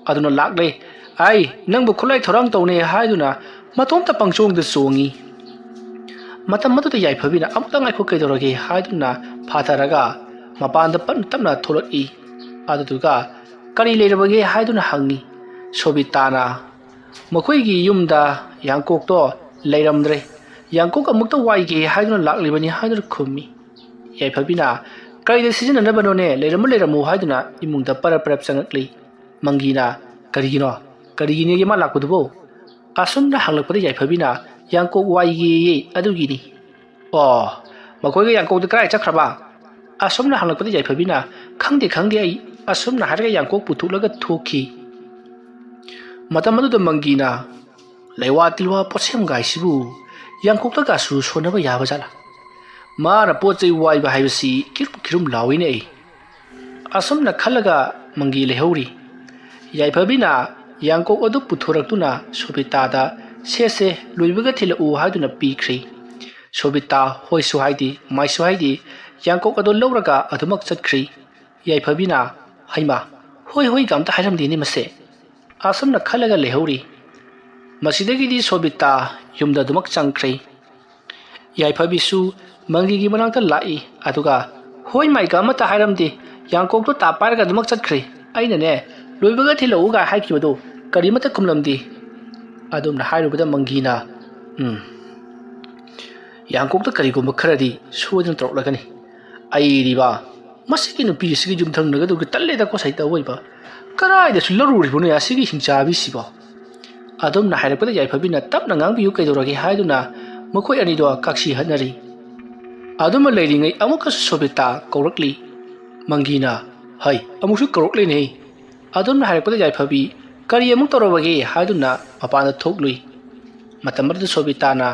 ꯑꯗꯨꯅ ꯂꯥꯛꯂꯦ꯫ ꯑꯩ ꯅꯪꯕꯨ ꯈꯨꯠꯂꯥꯏ ꯊꯧꯔꯥꯡ ꯇꯧꯅꯦ" ꯍꯥꯏꯗꯨꯅ ꯃꯇꯣꯝꯇ ꯄꯪꯆꯣꯡꯗ ꯆꯣꯡꯉꯤ꯫ ꯃꯇꯝ ꯑꯗꯨꯗ ꯌꯥꯏꯐꯕꯤꯅ "ꯑꯃꯨꯛꯇ ꯉꯥꯏꯈꯣ, ꯀꯩꯗꯧꯔꯒꯦ?" ꯍꯥꯏꯗꯨꯅ ꯐꯥꯊꯔꯒ ꯃꯄꯥꯟꯗ ꯄꯠ ꯇꯞꯅ ꯊꯣꯛꯂꯛꯏ꯫ ꯑꯗꯨꯗꯨꯒ "ꯀꯔꯤ ꯂꯩꯔꯕꯒꯦ?" ꯍꯥꯏꯗꯨꯅ ꯍꯪꯉꯤ꯫ ꯁꯣꯕꯤꯇꯥꯅ "ꯃꯈꯣꯏꯒꯤ ꯌꯨꯝꯗ ꯌꯥꯡꯀꯣꯛꯇꯣ ꯂꯩꯔꯝꯗ꯭ꯔꯦ꯫ ꯌꯥꯡꯀꯣꯛ ꯑꯃꯨꯛꯇ ꯋꯥꯏꯒꯦ ꯍꯥꯏꯗꯨꯅ ꯂꯥꯛꯂꯤꯕꯅꯤ" ꯍꯥꯏꯗꯨꯅ ꯈꯨꯝꯃꯤ꯫ ꯌꯥꯏꯐꯕꯤꯅ "ꯀꯔꯤꯗ ꯁꯤꯖꯤꯟꯅꯅꯕꯅꯣꯅꯦ? ꯂꯩꯔꯝꯃꯨ, ꯂꯩꯔꯝꯃꯨ" ꯍꯥꯏꯗꯨꯅ ꯏꯃꯨꯡꯗ ꯄꯔꯞ ꯄꯔꯞ ꯆꯪꯉꯛꯂꯤ꯫ ꯃꯪꯒꯤꯅ "ꯀꯔꯤꯒꯤꯅꯣ? ꯀꯔꯤꯒꯤꯅꯦꯒꯦ ꯃꯥ ꯂꯥꯛꯄꯗꯨꯕꯨ?" ꯑꯁꯨꯝꯅ ꯍꯪꯂꯛꯄꯗ ꯌꯥꯏꯐꯕꯤꯅ "ꯌꯥꯡꯀꯣꯛ ꯋꯥꯏꯒꯦꯌꯦ, ꯑꯗꯨꯒꯤꯅꯤ"꯫ "ꯑꯣ, ꯃꯈꯣꯏꯒ ꯌꯥꯡꯀꯣꯛꯇ ꯀꯗꯥꯏ ꯆꯠꯈ꯭ꯔꯕ?" ꯑꯁꯨꯝꯅ ꯍꯪꯂꯛꯄꯗ ꯌꯥꯏꯐꯕꯤꯅ "ꯈꯪꯗꯦ, ꯈꯪꯗꯦ ꯑꯩ" ꯑꯁꯨꯝꯅ ꯍꯥꯏꯔꯒ ꯌꯥꯡꯀꯣꯛ ꯄꯨꯊꯣꯛꯂꯒ ꯊꯣꯛꯈꯤ꯫ ꯃꯇꯝ ꯑꯗꯨꯗ ꯃꯪꯒꯤꯅ "ꯂꯩꯋꯥ ꯇꯤꯜꯋꯥ ꯄꯣꯠꯁꯦꯝꯒꯥꯏꯁꯤꯕꯨ ꯌꯥꯡꯀꯣꯛꯇꯒꯁꯨ ꯁꯣꯟꯅꯕ ꯌꯥꯕ ꯖꯥꯠꯂꯥ? ꯃꯥꯅ ꯄꯣꯠ ꯆꯩ ꯋꯥꯏꯕ ꯍꯥꯏꯕꯁꯤ ꯀꯤꯔꯨꯝ ꯀꯤꯔꯨꯝ ꯂꯥꯎꯏꯅꯦ ꯑꯩ"꯫ ꯑꯁꯨꯝꯅ ꯈꯜꯂꯒ ꯃꯪꯒꯤ ꯂꯩꯍꯧꯔꯤ꯫ ꯌꯥꯏꯐꯕꯤꯅ ꯌꯥꯡꯀꯣꯛ ꯑꯗꯨ ꯄꯨꯊꯣꯔꯛꯇꯨꯅ ꯁꯣꯕꯤꯇꯥꯗ "ꯁꯦ ꯁꯦ, ꯂꯣꯏꯕꯒ ꯊꯤꯜꯂꯛꯎ" ꯍꯥꯏꯗꯨꯅ ꯄꯤꯈ꯭ꯔꯤ꯫ ꯁꯣꯕꯤꯇꯥ ꯍꯣꯏꯁꯨ ꯍꯥꯏꯗꯦ, ꯃꯥꯏꯁꯨ ꯍꯥꯏꯗꯦ, ꯌꯥꯡꯀꯣꯛ ꯑꯗꯨ ꯂꯧꯔꯒ ꯑꯗꯨꯃꯛ ꯆꯠꯈ꯭ꯔꯤ꯫ ꯌꯥꯏꯐꯕꯤꯅ "ꯍꯩꯃꯥ, ꯍꯣꯏ ꯍꯣꯏꯒ ꯑꯝꯇ ꯍꯥꯏꯔꯝꯗꯦꯅꯦ ꯃꯁꯦ" ꯑꯁꯨꯝꯅ ꯈꯜꯂꯒ ꯂꯩꯍꯧꯔꯤ꯫ ꯃꯁꯤꯗꯒꯤꯗꯤ ꯁꯣꯕꯤꯇꯥ ꯌꯨꯝꯗ ꯑꯗꯨꯃꯛ ꯆꯪꯈ꯭ꯔꯦ꯫ ꯌꯥꯏꯐꯕꯤꯁꯨ ꯃꯪꯒꯤꯒꯤ ꯃꯅꯥꯛꯇ ꯂꯥꯛꯏ, ꯑꯗꯨꯒ "ꯍꯣꯏ ꯃꯥꯏꯒ ꯑꯃꯠꯇ ꯍꯥꯏꯔꯝꯗꯦ, ꯌꯥꯡꯀꯣꯛꯇꯣ ꯇꯥ ꯄꯥꯏꯔꯒ ꯑꯗꯨꯃꯛ ꯆꯠꯈ꯭ꯔꯦ꯫ ꯑꯩꯅꯅꯦ, ꯂꯣꯏꯕꯒ ꯊꯤꯜꯂꯛꯎꯒ ꯍꯥꯏꯈꯤꯕꯗꯣ ꯀꯔꯤꯃꯠꯇ ꯈꯨꯝꯂꯝꯗꯦ"꯫ ꯑꯗꯨꯝꯅ ꯍꯥꯏꯔꯨꯕꯗ ꯃꯪꯒꯤꯅ, "ꯎꯝ, ꯌꯥꯡꯀꯣꯛꯇ ꯀꯔꯤꯒꯨꯝꯕ ꯈꯔꯗꯤ ꯁꯣꯏꯗꯅ ꯇꯧꯔꯛꯂꯒꯅꯤ꯫ ꯑꯩꯗꯤꯕ, ꯃꯁꯤꯒꯤ ꯅꯨꯄꯤꯁꯤꯒ ꯌꯨꯝꯊꯪꯅꯒꯗꯧꯕ ꯇꯜꯂꯦꯗꯀꯣ ꯁꯩꯇ ꯑꯣꯏꯕ꯫ ꯀꯗꯥꯏꯗꯁꯨ ꯂꯧꯔꯨꯔꯤꯕꯅꯣ ꯑꯁꯤꯒꯤ ꯍꯤꯡꯆꯥꯕꯤꯁꯤꯕꯣ?" ꯑꯗꯨꯝꯅ ꯍꯥꯏꯔꯛꯄꯗ ꯌꯥꯏꯐꯕꯤꯅ "ꯇꯞꯅ ꯉꯥꯡꯕꯤꯌꯨ, ꯀꯩꯗꯧꯔꯒꯦ?" ꯍꯥꯏꯗꯨꯅ ꯃꯈꯣꯏ ꯑꯅꯤꯗꯣ ꯀꯥꯛꯁꯤ ꯍꯠꯅꯔꯤ꯫ ꯑꯗꯨꯃ ꯂꯩꯔꯤꯉꯩ ꯑꯃꯨꯛꯀꯁꯨ ꯁꯣꯕꯤꯇꯥ ꯀꯧꯔꯛꯂꯤ꯫ ꯃꯪꯒꯤꯅ, "ꯍꯩ, ꯑꯃꯨꯛꯁꯨ ꯀꯧꯔꯛꯂꯦꯅꯦ"꯫ ꯑꯗꯨꯝꯅ ꯍꯥꯏꯔꯛꯄꯗ ꯌꯥꯏꯐꯕꯤ "ꯀꯔꯤ ꯑꯃꯨꯛ ꯇꯧꯔꯕꯒꯦ?" ꯍꯥꯏꯗꯨꯅ ꯃꯄꯥꯟꯗ ꯊꯣꯛꯂꯨꯏ꯫ ꯃꯇꯝ ꯑꯗꯨꯗ ꯁꯣꯕꯤꯇꯥꯅ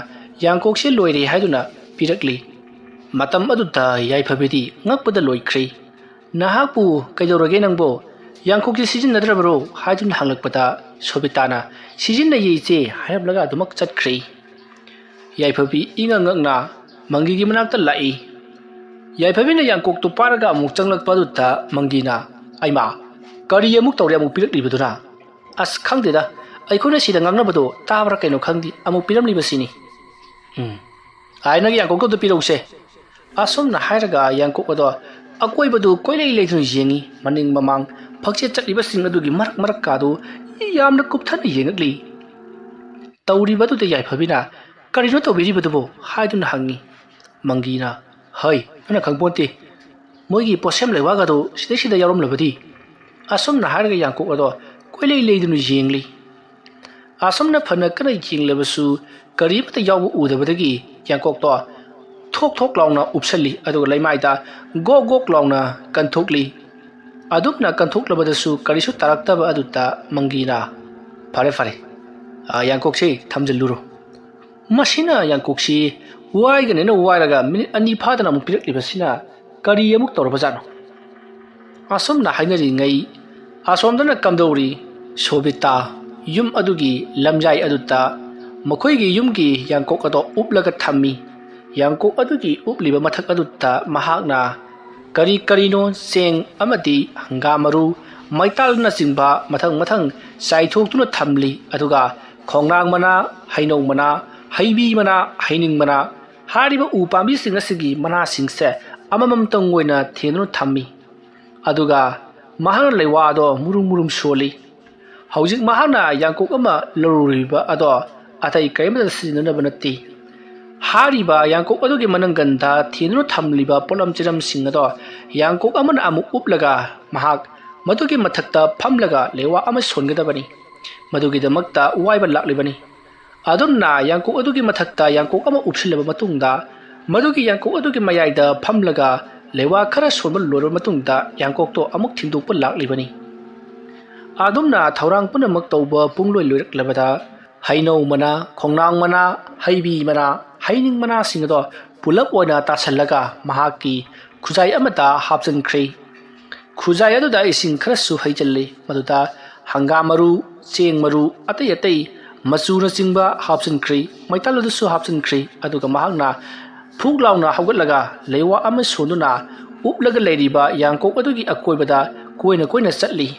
ꯌꯥꯡꯀꯣꯛꯁꯦ ꯂꯣꯏꯔꯦ ꯍꯥꯏꯗꯨꯅ ꯄꯤꯔꯛꯂꯤ꯫ ꯃꯇꯝ ꯑꯗꯨꯗ ꯌꯥꯏꯐꯕꯤꯗꯤ ꯉꯛꯄꯗ ꯂꯣꯏꯈ꯭ꯔꯦ꯫ "ꯅꯍꯥꯛꯄꯨ ꯀꯩꯗꯧꯔꯒꯦ ꯅꯪꯕꯣ? ꯌꯥꯡꯀꯣꯛꯁꯦ ꯁꯤꯖꯤꯟꯅꯗ꯭ꯔꯕꯔꯣ?" ꯍꯥꯏꯗꯨꯅ ꯍꯪꯂꯛꯄꯗ ꯁꯣꯕꯤꯇꯥꯅ "ꯁꯤꯖꯤꯟꯅꯩꯌꯦ ꯏꯆꯦ" ꯍꯥꯏꯔꯝꯂꯒ ꯑꯗꯨꯃꯛ ꯆꯠꯈ꯭ꯔꯦ꯫ ꯌꯥꯏꯐꯕꯤ ꯏꯉꯛ ꯉꯛꯅ ꯃꯪꯒꯤꯒꯤ ꯃꯅꯥꯛꯇ ꯂꯥꯛꯏ꯫ ꯌꯥꯏꯐꯕꯤꯅ ꯌꯥꯡꯀꯣꯛꯇꯨ ꯄꯥꯏꯔꯒ ꯑꯃꯨꯛ ꯆꯪꯂꯛꯄ ꯑꯗꯨꯗ ꯃꯪꯒꯤꯅ, "ꯑꯩꯃꯥ, ꯀꯔꯤ ꯑꯃꯨꯛ ꯇꯧꯔꯦ ꯑꯃꯨꯛ ꯄꯤꯔꯛꯂꯤꯕꯗꯨꯅ?" "ꯑꯁ, ꯈꯪꯗꯦꯗ, ꯑꯩꯈꯣꯏꯅ ꯁꯤꯗ ꯉꯥꯡꯅꯕꯗꯣ ꯇꯥꯕ꯭ꯔꯥ ꯀꯩꯅꯣ ꯈꯪꯗꯦ, ꯑꯃꯨꯛ ꯄꯤꯔꯝꯂꯤꯕꯁꯤꯅꯤ꯫" "ꯎꯝ, ꯑꯥꯏ, ꯅꯪꯒꯤ ꯌꯥꯡꯀꯣꯛꯇꯣ ꯑꯝꯇ ꯄꯤꯔꯛꯎꯁꯦ꯫" ꯑꯁꯨꯝꯅ ꯍꯥꯏꯔꯒ ꯌꯥꯡꯀꯣꯛ ꯑꯗꯣ ꯑꯀꯣꯏꯕꯗꯨ ꯀꯣꯏꯂꯩ ꯂꯩꯗꯨꯅ ꯌꯦꯡꯉꯤ꯫ ꯃꯅꯤꯡ ꯃꯃꯥꯡ ꯐꯛꯆꯦꯠ ꯆꯠꯂꯤꯕꯁꯤꯡ ꯑꯗꯨꯒꯤ ꯃꯔꯛ ꯃꯔꯛꯀꯥꯗꯨ ꯌꯥꯝꯅ ꯀꯨꯞꯊꯅ ꯌꯦꯡꯉꯛꯂꯤ꯫ ꯇꯧꯔꯤꯕ ꯑꯗꯨꯗ ꯌꯥꯏꯐꯕꯤꯅ, "ꯀꯔꯤꯅꯣ ꯇꯧꯕꯤꯔꯤꯕꯗꯨꯕꯣ?" ꯍꯥꯏꯗꯨꯅ ꯍꯪꯉꯤ꯫ ꯃꯪꯒꯤꯅ, "ꯍꯩ, ꯅꯪꯅ ꯈꯪꯄꯣꯟꯇꯦ꯫ ꯃꯣꯏꯒꯤ ꯄꯣꯠꯁꯦꯝ ꯂꯩꯋꯥꯒꯗꯣ ꯁꯤꯗꯩꯁꯤꯗ ꯌꯥꯎꯔꯝꯂꯕꯗꯤ꯫" ꯑꯁꯨꯝꯅ ꯍꯥꯏꯔꯒ ꯌꯥꯡꯀꯣꯛ ꯑꯗꯣ ꯀꯣꯏꯂꯩ ꯂꯩꯗꯨꯅ ꯌꯦꯡꯂꯤ꯫ ꯑꯁꯨꯝꯅ ꯐꯅ ꯀꯟꯅ ꯌꯦꯡꯂꯕꯁꯨ ꯀꯔꯤꯃꯠꯇ ꯌꯥꯎꯕ ꯎꯗꯕꯗꯒꯤ ꯌꯥꯡꯀꯣꯛꯇꯣ ꯊꯣꯛ ꯊꯣꯛ ꯂꯥꯎꯅ ꯎꯞꯁꯜꯂꯤ, ꯑꯗꯨꯒ ꯂꯩꯃꯥꯏꯗ ꯒꯣꯛ ꯒꯣꯛ ꯂꯥꯎꯅ ꯀꯟꯊꯣꯛꯂꯤ꯫ ꯑꯗꯨꯝꯅ ꯀꯟꯊꯣꯛꯂꯕꯗꯁꯨ ꯀꯔꯤꯁꯨ ꯇꯥꯔꯛꯇꯕ ꯑꯗꯨꯗ ꯃꯪꯒꯤꯅ, "ꯐꯔꯦ, ꯐꯔꯦ, ꯑ, ꯌꯥꯡꯀꯣꯛꯁꯤ ꯊꯝꯖꯤꯜꯂꯨꯔꯣ꯫" ꯃꯁꯤꯅ ꯌꯥꯡꯀꯣꯛꯁꯤ ꯋꯥꯏꯒꯅꯦꯅ ꯋꯥꯏꯔꯒ ꯃꯤꯅꯤꯠ ꯑꯅꯤ ꯐꯥꯗꯅ ꯑꯃꯨꯛ ꯄꯤꯔꯛꯂꯤꯕꯁꯤꯅ ꯀꯔꯤ ꯑꯃꯨꯛ ꯇꯧꯔꯕꯖꯥꯠꯅꯣ? ꯑꯁꯨꯝꯅ ꯍꯥꯏꯅꯔꯤꯉꯩ ꯑꯁꯣꯝꯗꯅ ꯀꯝꯗꯧꯔꯤ? ꯁꯣꯕꯤꯇꯥ ꯌꯨꯝ ꯑꯗꯨꯒꯤ ꯂꯝꯌꯥꯏ ꯑꯗꯨꯗ ꯃꯈꯣꯏꯒꯤ ꯌꯨꯝꯒꯤ ꯌꯥꯡꯀꯣꯛ ꯑꯗꯣ ꯎꯞꯂꯒ ꯊꯝꯃꯤ꯫ ꯌꯥꯡꯀꯣꯛ ꯑꯗꯨꯒꯤ ꯎꯞꯂꯤꯕ ꯃꯊꯛ ꯑꯗꯨꯗ ꯃꯍꯥꯛꯅ ꯀꯔꯤ ꯀꯔꯤꯅꯣ, ꯆꯦꯡ ꯑꯃꯗꯤ ꯍꯪꯒꯥꯝ ꯃꯔꯨ, ꯃꯩꯇꯥꯜꯅꯆꯤꯡꯕ ꯃꯊꯪ ꯃꯊꯪ ꯆꯥꯏꯊꯣꯛꯇꯨꯅ ꯊꯝꯂꯤ꯫ ꯑꯗꯨꯒ ꯈꯣꯡꯅꯥꯡ ꯃꯅꯥ, ꯍꯩꯅꯧ ꯃꯅꯥ, ꯍꯩꯕꯤ ꯃꯅꯥ, ꯍꯩꯅꯤꯡ ꯃꯅꯥ, ꯍꯥꯏꯔꯤꯕ ꯎ ꯄꯥꯝꯕꯤꯁꯤꯡ ꯑꯁꯤꯒꯤ ꯃꯅꯥꯁꯤꯡꯁꯦ ꯑꯃꯃꯝꯇꯪ ꯑꯣꯏꯅ ꯊꯦꯟꯗꯨꯅ ꯊꯝꯃꯤ꯫ ꯑꯗꯨꯒ ꯃꯍꯥꯛꯅ ꯂꯩꯋꯥ ꯑꯗꯣ ꯃꯨꯔꯨꯝ ꯃꯨꯔꯨꯝ ꯁꯣꯜꯂꯤ꯫ ꯍꯧꯖꯤꯛ ꯃꯍꯥꯛꯅ ꯌꯥꯡꯀꯣꯛ ꯑꯃ ꯂꯧꯔꯨꯔꯤꯕ ꯑꯗꯣ ꯑꯇꯩ ꯀꯔꯤꯃꯠꯇ ꯁꯤꯖꯤꯟꯅꯅꯕ ꯅꯠꯇꯦ꯫ ꯍꯥꯏꯔꯤꯕ ꯌꯥꯡꯀꯣꯛ ꯑꯗꯨꯒꯤ ꯃꯅꯪꯒꯟꯗ ꯊꯦꯟꯗꯨꯅ ꯊꯝꯂꯤꯕ ꯄꯣꯠꯂꯝ ꯆꯩꯔꯝꯁꯤꯡ ꯑꯗꯣ ꯌꯥꯡꯀꯣꯛ ꯑꯃꯅ ꯑꯃꯨꯛ ꯎꯞꯂꯒ ꯃꯍꯥꯛ ꯃꯗꯨꯒꯤ ꯃꯊꯛꯇ ꯐꯝꯂꯒ ꯂꯩꯋꯥ ꯑꯃ ꯁꯣꯟꯒꯗꯕꯅꯤ꯫ ꯃꯗꯨꯒꯤꯗꯃꯛꯇ ꯋꯥꯏꯕ ꯂꯥꯛꯂꯤꯕꯅꯤ꯫ ꯑꯗꯨꯝꯅ ꯌꯥꯡꯀꯣꯛ ꯑꯗꯨꯒꯤ ꯃꯊꯛꯇ ꯌꯥꯡꯀꯣꯛ ꯑꯃ ꯎꯞꯁꯤꯜꯂꯕ ꯃꯇꯨꯡꯗ, ꯃꯗꯨꯒꯤ ꯌꯥꯡꯀꯣꯛ ꯑꯗꯨꯒꯤ ꯃꯌꯥꯏꯗ ꯐꯝꯂꯒ ꯂꯩꯋꯥ ꯈꯔ ꯁꯣꯟꯕ ꯂꯣꯏꯔꯕ ꯃꯇꯨꯡꯗ, ꯌꯥꯡꯀꯣꯛꯇꯣ ꯑꯃꯨꯛ ꯊꯤꯟꯗꯣꯛꯄ ꯂꯥꯛꯂꯤꯕꯅꯤ꯫ ꯑꯗꯨꯝꯅ ꯊꯧꯔꯥꯡ ꯄꯨꯝꯅꯃꯛ ꯇꯧꯕ ꯄꯨꯡꯂꯣꯏ ꯂꯣꯏꯔꯛꯂꯕꯗ, ꯍꯩꯅꯧ ꯃꯅꯥ, ꯈꯣꯡꯅꯥꯡ ꯃꯅꯥ, ꯍꯩꯕꯤ ꯃꯅꯥ, ꯍꯩꯅꯤꯡ ꯃꯅꯥꯁꯤꯡ ꯑꯗꯣ ꯄꯨꯂꯞ ꯑꯣꯏꯅ ꯇꯥꯁꯜꯂꯒ ꯃꯍꯥꯛꯀꯤ ꯈꯨꯖꯥꯏ ꯑꯃꯗ ꯍꯥꯞꯆꯤꯟꯈ꯭ꯔꯦ꯫ ꯈꯨꯖꯥꯏ ꯑꯗꯨꯗ ꯏꯁꯤꯡ ꯈꯔꯁꯨ ꯍꯩꯖꯤꯜꯂꯤ꯫ ꯃꯗꯨꯗ ꯍꯪꯒꯥꯝ ꯃꯔꯨ, ꯆꯦꯡ ꯃꯔꯨ, ꯑꯇꯩ ꯑꯇꯩ ꯃꯆꯨꯅꯆꯤꯡꯕ ꯍꯥꯞꯆꯤꯟꯈ꯭ꯔꯦ꯫ ꯃꯩꯇꯥꯜ ꯑꯗꯨꯁꯨ ꯍꯥꯞꯆꯤꯟꯈ꯭ꯔꯦ꯫ ꯑꯗꯨꯒ ꯃꯍꯥꯛꯅ ꯐꯨꯛ ꯂꯥꯎꯅ ꯍꯧꯒꯠꯂꯒ ꯂꯩꯋꯥ ꯑꯃ ꯁꯣꯟꯗꯨꯅ ꯎꯞꯂꯒ ꯂꯩꯔꯤꯕ ꯌꯥꯡꯀꯣꯛ ꯑꯗꯨꯒꯤ ꯑꯀꯣꯏꯕꯗ ꯀꯣꯏꯅ ꯀꯣꯏꯅ ꯆꯠꯂꯤ꯫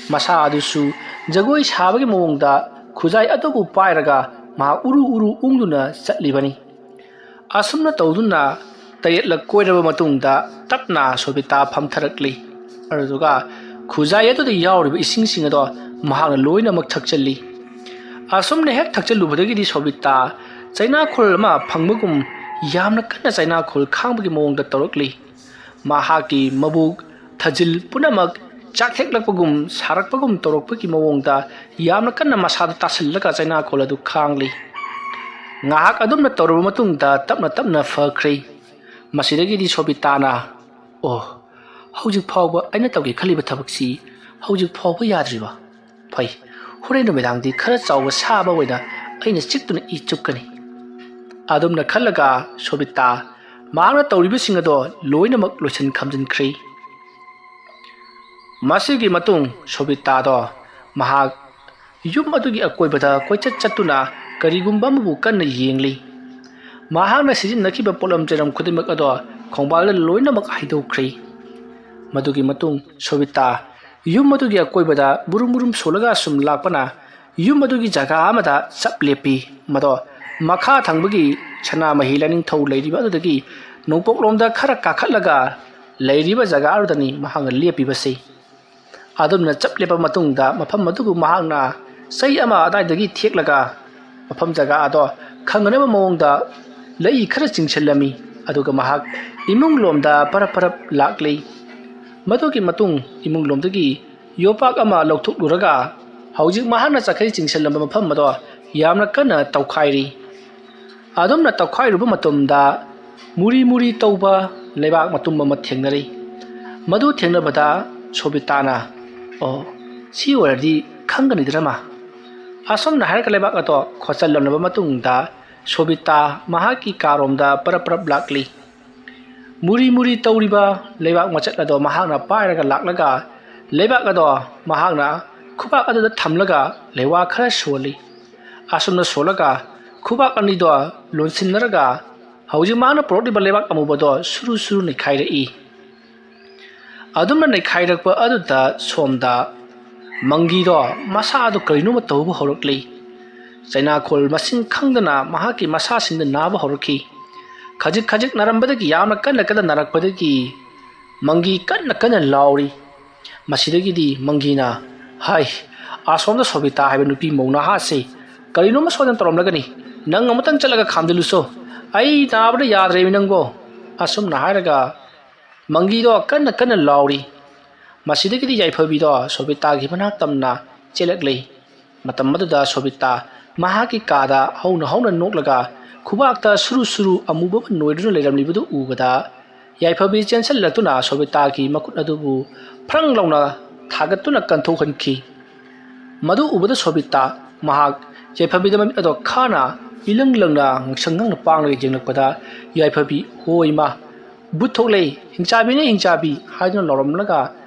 ꯃꯁꯥ ꯑꯗꯨꯁꯨ ꯖꯒꯣꯏ ꯁꯥꯕꯒꯤ ꯃꯑꯣꯡꯗ ꯈꯨꯖꯥꯏ ꯑꯗꯨꯕꯨ ꯄꯥꯏꯔꯒ ꯃꯍꯥꯛ ꯎꯔꯨ ꯎꯔꯨ ꯎꯪꯗꯨꯅ ꯆꯠꯂꯤꯕꯅꯤ꯫ ꯑꯁꯨꯝꯅ ꯇꯧꯗꯨꯅ ꯇꯔꯦꯠꯂꯛ ꯀꯣꯏꯔꯕ ꯃꯇꯨꯡꯗ ꯇꯞꯅ ꯁꯣꯕꯤꯇꯥ ꯐꯝꯊꯔꯛꯂꯤ꯫ ꯑꯗꯨꯗꯨꯒ ꯈꯨꯖꯥꯏ ꯑꯗꯨꯗ ꯌꯥꯎꯔꯤꯕ ꯏꯁꯤꯡꯁꯤꯡ ꯑꯗꯣ ꯃꯍꯥꯛꯅ ꯂꯣꯏꯅꯃꯛ ꯊꯛꯆꯜꯂꯤ꯫ ꯑꯁꯨꯝꯅ ꯍꯦꯛ ꯊꯛꯆꯜꯂꯨꯕꯗꯒꯤꯗꯤ ꯁꯣꯕꯤꯇꯥ ꯆꯩꯅꯥꯈꯣꯜ ꯑꯃ ꯐꯪꯕꯒꯨꯝ ꯌꯥꯝꯅ ꯀꯟꯅ ꯆꯩꯅꯥꯈꯣꯜ ꯈꯥꯡꯕꯒꯤ ꯃꯑꯣꯡꯗ ꯇꯧꯔꯛꯂꯤ꯫ ꯃꯍꯥꯛꯀꯤ ꯃꯕꯨꯛ, ꯊꯥꯖꯤꯜ ꯄꯨꯝꯅꯃꯛ ꯆꯥꯛꯊꯦꯛꯂꯛꯄꯒꯨꯝ ꯁꯥꯔꯛꯄꯒꯨꯝ ꯇꯧꯔꯛꯄꯒꯤ ꯃꯑꯣꯡꯗ ꯌꯥꯝꯅ ꯀꯟꯅ ꯃꯁꯥꯗ ꯇꯥꯁꯤꯜꯂꯒ ꯆꯩꯅꯥꯈꯣꯜ ꯑꯗꯨ ꯈꯥꯡꯂꯤ꯫ ꯉꯥꯏꯍꯥꯛ ꯑꯗꯨꯝꯅ ꯇꯧꯔꯕ ꯃꯇꯨꯡꯗ ꯇꯞꯅ ꯇꯞꯅ ꯐꯈ꯭ꯔꯦ꯫ ꯃꯁꯤꯗꯒꯤꯗꯤ ꯁꯣꯕꯤꯇꯥꯅ, "ꯑꯣ, ꯍꯧꯖꯤꯛ ꯐꯥꯎꯕ ꯑꯩꯅ ꯇꯧꯒꯦ ꯈꯜꯂꯤꯕ ꯊꯕꯛꯁꯤ ꯍꯧꯖꯤꯛ ꯐꯥꯎꯕ ꯌꯥꯗ꯭ꯔꯤꯕ? ꯐꯩ, ꯍꯣꯔꯦꯟ ꯅꯨꯃꯤꯗꯥꯡꯗꯤ ꯈꯔ ꯆꯥꯎꯕ ꯁꯥ ꯑꯃ ꯑꯣꯏꯅ ꯑꯩꯅ ꯆꯤꯛꯇꯨꯅ ꯏ ꯆꯨꯞꯀꯅꯤ"꯫ ꯑꯗꯨꯝꯅ ꯈꯜꯂꯒ ꯁꯣꯕꯤꯇꯥ ꯃꯍꯥꯛꯅ ꯇꯧꯔꯤꯕꯁꯤꯡ ꯑꯗꯣ ꯂꯣꯏꯅꯃꯛ ꯂꯣꯏꯁꯤꯟ ꯈꯝꯖꯤꯟꯈ꯭ꯔꯦ꯫ ꯃꯁꯤꯒꯤ ꯃꯇꯨꯡ ꯁꯣꯕꯤꯇꯥꯗꯣ ꯃꯍꯥꯛ ꯌꯨꯝ ꯑꯗꯨꯒꯤ ꯑꯀꯣꯏꯕꯗ ꯀꯣꯏꯆꯠ ꯆꯠꯇꯨꯅ ꯀꯔꯤꯒꯨꯝꯕ ꯑꯃꯕꯨ ꯀꯟꯅ ꯌꯦꯡꯂꯤ꯫ ꯃꯍꯥꯛꯅ ꯁꯤꯖꯤꯟꯅꯈꯤꯕ ꯄꯣꯠꯂꯝ ꯆꯩꯔꯝ ꯈꯨꯗꯤꯡꯃꯛ ꯑꯗꯣ ꯈꯣꯡꯕꯥꯜꯗ ꯂꯣꯏꯅꯃꯛ ꯍꯩꯗꯣꯛꯈ꯭ꯔꯦ꯫ ꯃꯗꯨꯒꯤ ꯃꯇꯨꯡ ꯁꯣꯕꯤꯇꯥ ꯌꯨꯝ ꯑꯗꯨꯒꯤ ꯑꯀꯣꯏꯕꯗ ꯕꯨꯔꯨꯝ ꯕꯨꯔꯨꯝ ꯁꯣꯜꯂꯒ ꯁꯨꯝ ꯂꯥꯛꯄꯅ ꯌꯨꯝ ꯑꯗꯨꯒꯤ ꯖꯒꯥ ꯑꯃꯗ ꯆꯞ ꯂꯦꯞꯄꯤ꯫ ꯃꯗꯣ ꯃꯈꯥ ꯊꯪꯕꯒꯤ ꯁꯅꯥꯃꯍꯤ ꯂꯥꯏꯅꯤꯡꯊꯧ ꯂꯩꯔꯤꯕ ꯑꯗꯨꯗꯒꯤ ꯅꯣꯡꯄꯣꯛꯂꯣꯝꯗ ꯈꯔ ꯀꯥꯈꯠꯂꯒ ꯂꯩꯔꯤꯕ ꯖꯒꯥ ꯑꯗꯨꯗꯅꯤ ꯃꯍꯥꯛꯅ ꯂꯦꯞꯄꯤꯕꯁꯤ꯫ ꯑꯗꯨꯝꯅ ꯆꯞ ꯂꯦꯞꯄ ꯃꯇꯨꯡꯗ ꯃꯐꯝ ꯑꯗꯨꯕꯨ ꯃꯍꯥꯛꯅ ꯆꯩ ꯑꯃ ꯑꯗꯥꯏꯗꯒꯤ ꯊꯦꯛꯂꯒ ꯃꯐꯝ ꯖꯒꯥ ꯑꯗꯣ ꯈꯪꯅꯅꯕ ꯃꯑꯣꯡꯗ ꯂꯩ ꯈꯔ ꯆꯤꯡꯁꯤꯜꯂꯝꯃꯤ꯫ ꯑꯗꯨꯒ ꯃꯍꯥꯛ ꯏꯃꯨꯡ ꯂꯣꯝꯗ ꯄꯔꯞ ꯄꯔꯞ ꯂꯥꯛꯂꯤ꯫ ꯃꯗꯨꯒꯤ ꯃꯇꯨꯡ ꯏꯃꯨꯡ ꯂꯣꯝꯗꯒꯤ ꯌꯣꯄꯥꯛ ꯑꯃ ꯂꯧꯊꯣꯛꯂꯨꯔꯒ ꯍꯧꯖꯤꯛ ꯃꯍꯥꯛꯅ ꯆꯈꯩ ꯆꯤꯡꯁꯤꯜꯂꯝꯕ ꯃꯐꯝ ꯑꯗꯣ ꯌꯥꯝꯅ ꯀꯟꯅ ꯇꯧꯈꯥꯏꯔꯤ꯫ ꯑꯗꯨꯝꯅ ꯇꯧꯈꯥꯏꯔꯨꯕ ꯃꯇꯝꯗ ꯃꯨꯔꯤ ꯃꯨꯔꯤ ꯇꯧꯕ ꯂꯩꯕꯥꯛ ꯃꯇꯨꯝ ꯑꯃ ꯊꯦꯡꯅꯔꯤ꯫ ꯃꯗꯨ ꯊꯦꯡꯅꯕꯗ ꯁꯣꯕꯤꯇꯥꯅ, "ꯑꯣ, ꯁꯤ ꯑꯣꯏꯔꯗꯤ ꯈꯪꯒꯅꯤꯗꯅ ꯃꯥ꯫ ꯑꯁꯨꯝꯅ ꯍꯥꯏꯔꯒ ꯂꯩꯕꯥꯛ ꯑꯗꯣ ꯈꯣꯠꯆꯜꯂꯝꯂꯕ ꯃꯇꯨꯡꯗ ꯁꯣꯕꯤꯇꯥ ꯃꯍꯥꯛꯀꯤ ꯀꯥꯔꯣꯝꯗ ꯄꯔꯞ ꯄꯔꯞ ꯂꯥꯛꯂꯤ꯫ ꯃꯨꯔꯤ ꯃꯨꯔꯤ ꯇꯧꯔꯤꯕ ꯂꯩꯕꯥꯛ ꯃꯆꯦꯠ ꯑꯗꯣ ꯃꯍꯥꯛꯅ ꯄꯥꯏꯔꯒ ꯂꯥꯛꯂꯒ ꯂꯩꯕꯥꯛ ꯑꯗꯣ ꯃꯍꯥꯛꯅ ꯈꯨꯕꯥꯛ ꯑꯗꯨꯗ ꯊꯝꯂꯒ ꯂꯩꯋꯥ ꯈꯔ ꯁꯣꯜꯂꯤ꯫ ꯑꯁꯨꯝꯅ ꯁꯣꯜꯂꯒ ꯈꯨꯕꯥꯛ ꯑꯅꯤꯗꯣ ꯂꯣꯟꯁꯤꯟꯅꯔꯒ ꯍꯧꯖꯤꯛ ꯃꯍꯥꯛꯅ ꯄꯨꯔꯛꯂꯤꯕ ꯂꯩꯕꯥꯛ ꯑꯃꯨꯕꯗꯣ ꯁꯨꯔꯨ ꯁꯨꯔꯨ ꯅꯩꯈꯥꯏꯔꯛꯏ꯫ ꯑꯗꯨꯝꯅ ꯅꯩꯈꯥꯏꯔꯛꯄ ꯑꯗꯨꯗ ꯁꯣꯝꯗ ꯃꯪꯒꯤꯗꯣ ꯃꯁꯥꯗꯣ ꯀꯔꯤꯅꯣꯃ ꯇꯧꯕ ꯍꯧꯔꯛꯂꯤ꯫ ꯆꯩꯅꯥꯈꯣꯜ ꯃꯁꯤꯡ ꯈꯪꯗꯅ ꯃꯍꯥꯛꯀꯤ ꯃꯁꯥꯁꯤꯡꯗ ꯅꯥꯕ ꯍꯧꯔꯛꯈꯤ꯫ ꯈꯖꯤꯛ ꯈꯖꯤꯛ ꯅꯥꯔꯝꯕꯗꯒꯤ ꯌꯥꯝꯅ ꯀꯟꯅ ꯀꯟꯅ ꯅꯥꯔꯛꯄꯗꯒꯤ ꯃꯪꯒꯤ ꯀꯟꯅ ꯀꯟꯅ ꯂꯥꯎꯔꯤ꯫ ꯃꯁꯤꯗꯒꯤꯗꯤ ꯃꯪꯒꯤꯅ, "ꯍꯥꯏ, ꯑꯁꯣꯝꯗ ꯁꯣꯕꯤꯇꯥ ꯍꯥꯏꯕ ꯅꯨꯄꯤ ꯃꯧ ꯅꯍꯥꯁꯦ ꯀꯔꯤꯅꯣꯃ ꯁꯣꯏꯗꯅ ꯇꯧꯔꯝꯂꯒꯅꯤ꯫ ꯅꯪ ꯑꯃꯨꯛꯇꯪ ꯆꯠꯂꯒ ꯈꯥꯝꯖꯤꯜꯂꯨꯁꯣ꯫ ꯑꯩ ꯅꯥꯕꯅ ꯌꯥꯗ꯭ꯔꯦꯃꯤ ꯅꯪꯕꯣ"꯫ ꯑꯁꯨꯝꯅ ꯍꯥꯏꯔꯒ ꯃꯪꯒꯤꯗꯣ ꯀꯟꯅ ꯀꯟꯅ ꯂꯥꯎꯔꯤ꯫ ꯃꯁꯤꯗꯒꯤꯗꯤ ꯌꯥꯏꯐꯕꯤꯗꯣ ꯁꯣꯕꯤꯇꯥꯒꯤ ꯃꯅꯥꯛ ꯇꯝꯅ ꯆꯦꯜꯂꯛꯂꯤ꯫ ꯃꯇꯝ ꯑꯗꯨꯗ ꯁꯣꯕꯤꯇꯥ ꯃꯍꯥꯛꯀꯤ ꯀꯥꯗ ꯍꯧꯅ ꯍꯧꯅ ꯅꯣꯛꯂꯒ ꯈꯨꯕꯥꯛꯇ ꯁꯨꯔꯨ ꯁꯨꯔꯨ ꯑꯃꯨꯕ ꯑꯃ ꯅꯣꯏꯗꯨꯅ ꯂꯩꯔꯝꯂꯤꯕꯗꯨ ꯎꯕꯗ ꯌꯥꯏꯐꯕꯤ ꯆꯦꯟꯁꯤꯜꯂꯛꯇꯨꯅ ꯁꯣꯕꯤꯇꯥꯒꯤ ꯃꯈꯨꯠ ꯑꯗꯨꯕꯨ ꯐ꯭ꯔꯪ ꯂꯥꯎꯅ ꯊꯥꯒꯠꯇꯨꯅ ꯀꯟꯊꯣꯛꯍꯟꯈꯤ꯫ ꯃꯗꯨ ꯎꯕꯗ ꯁꯣꯕꯤꯇꯥ ꯃꯍꯥꯛ ꯌꯥꯏꯐꯕꯤꯗ ꯃꯃꯤꯠ ꯑꯗꯣ ꯈꯥꯅ ꯏꯂꯪ ꯂꯪꯅ ꯉꯛꯁꯪ ꯉꯛꯅ ꯄꯥꯡꯂꯒ ꯌꯦꯡꯂꯛꯄꯗ ꯌꯥꯏꯐꯕꯤ, "ꯍꯣꯏ ꯏꯃꯥ, ꯚꯨꯠ ꯊꯣꯛꯂꯦ, ꯍꯤꯡꯆꯥꯕꯤꯅꯦ ꯍꯤꯡꯆꯥꯕꯤ" ꯍꯥꯏꯗꯨꯅ ꯂꯥꯎꯔꯝꯂꯒ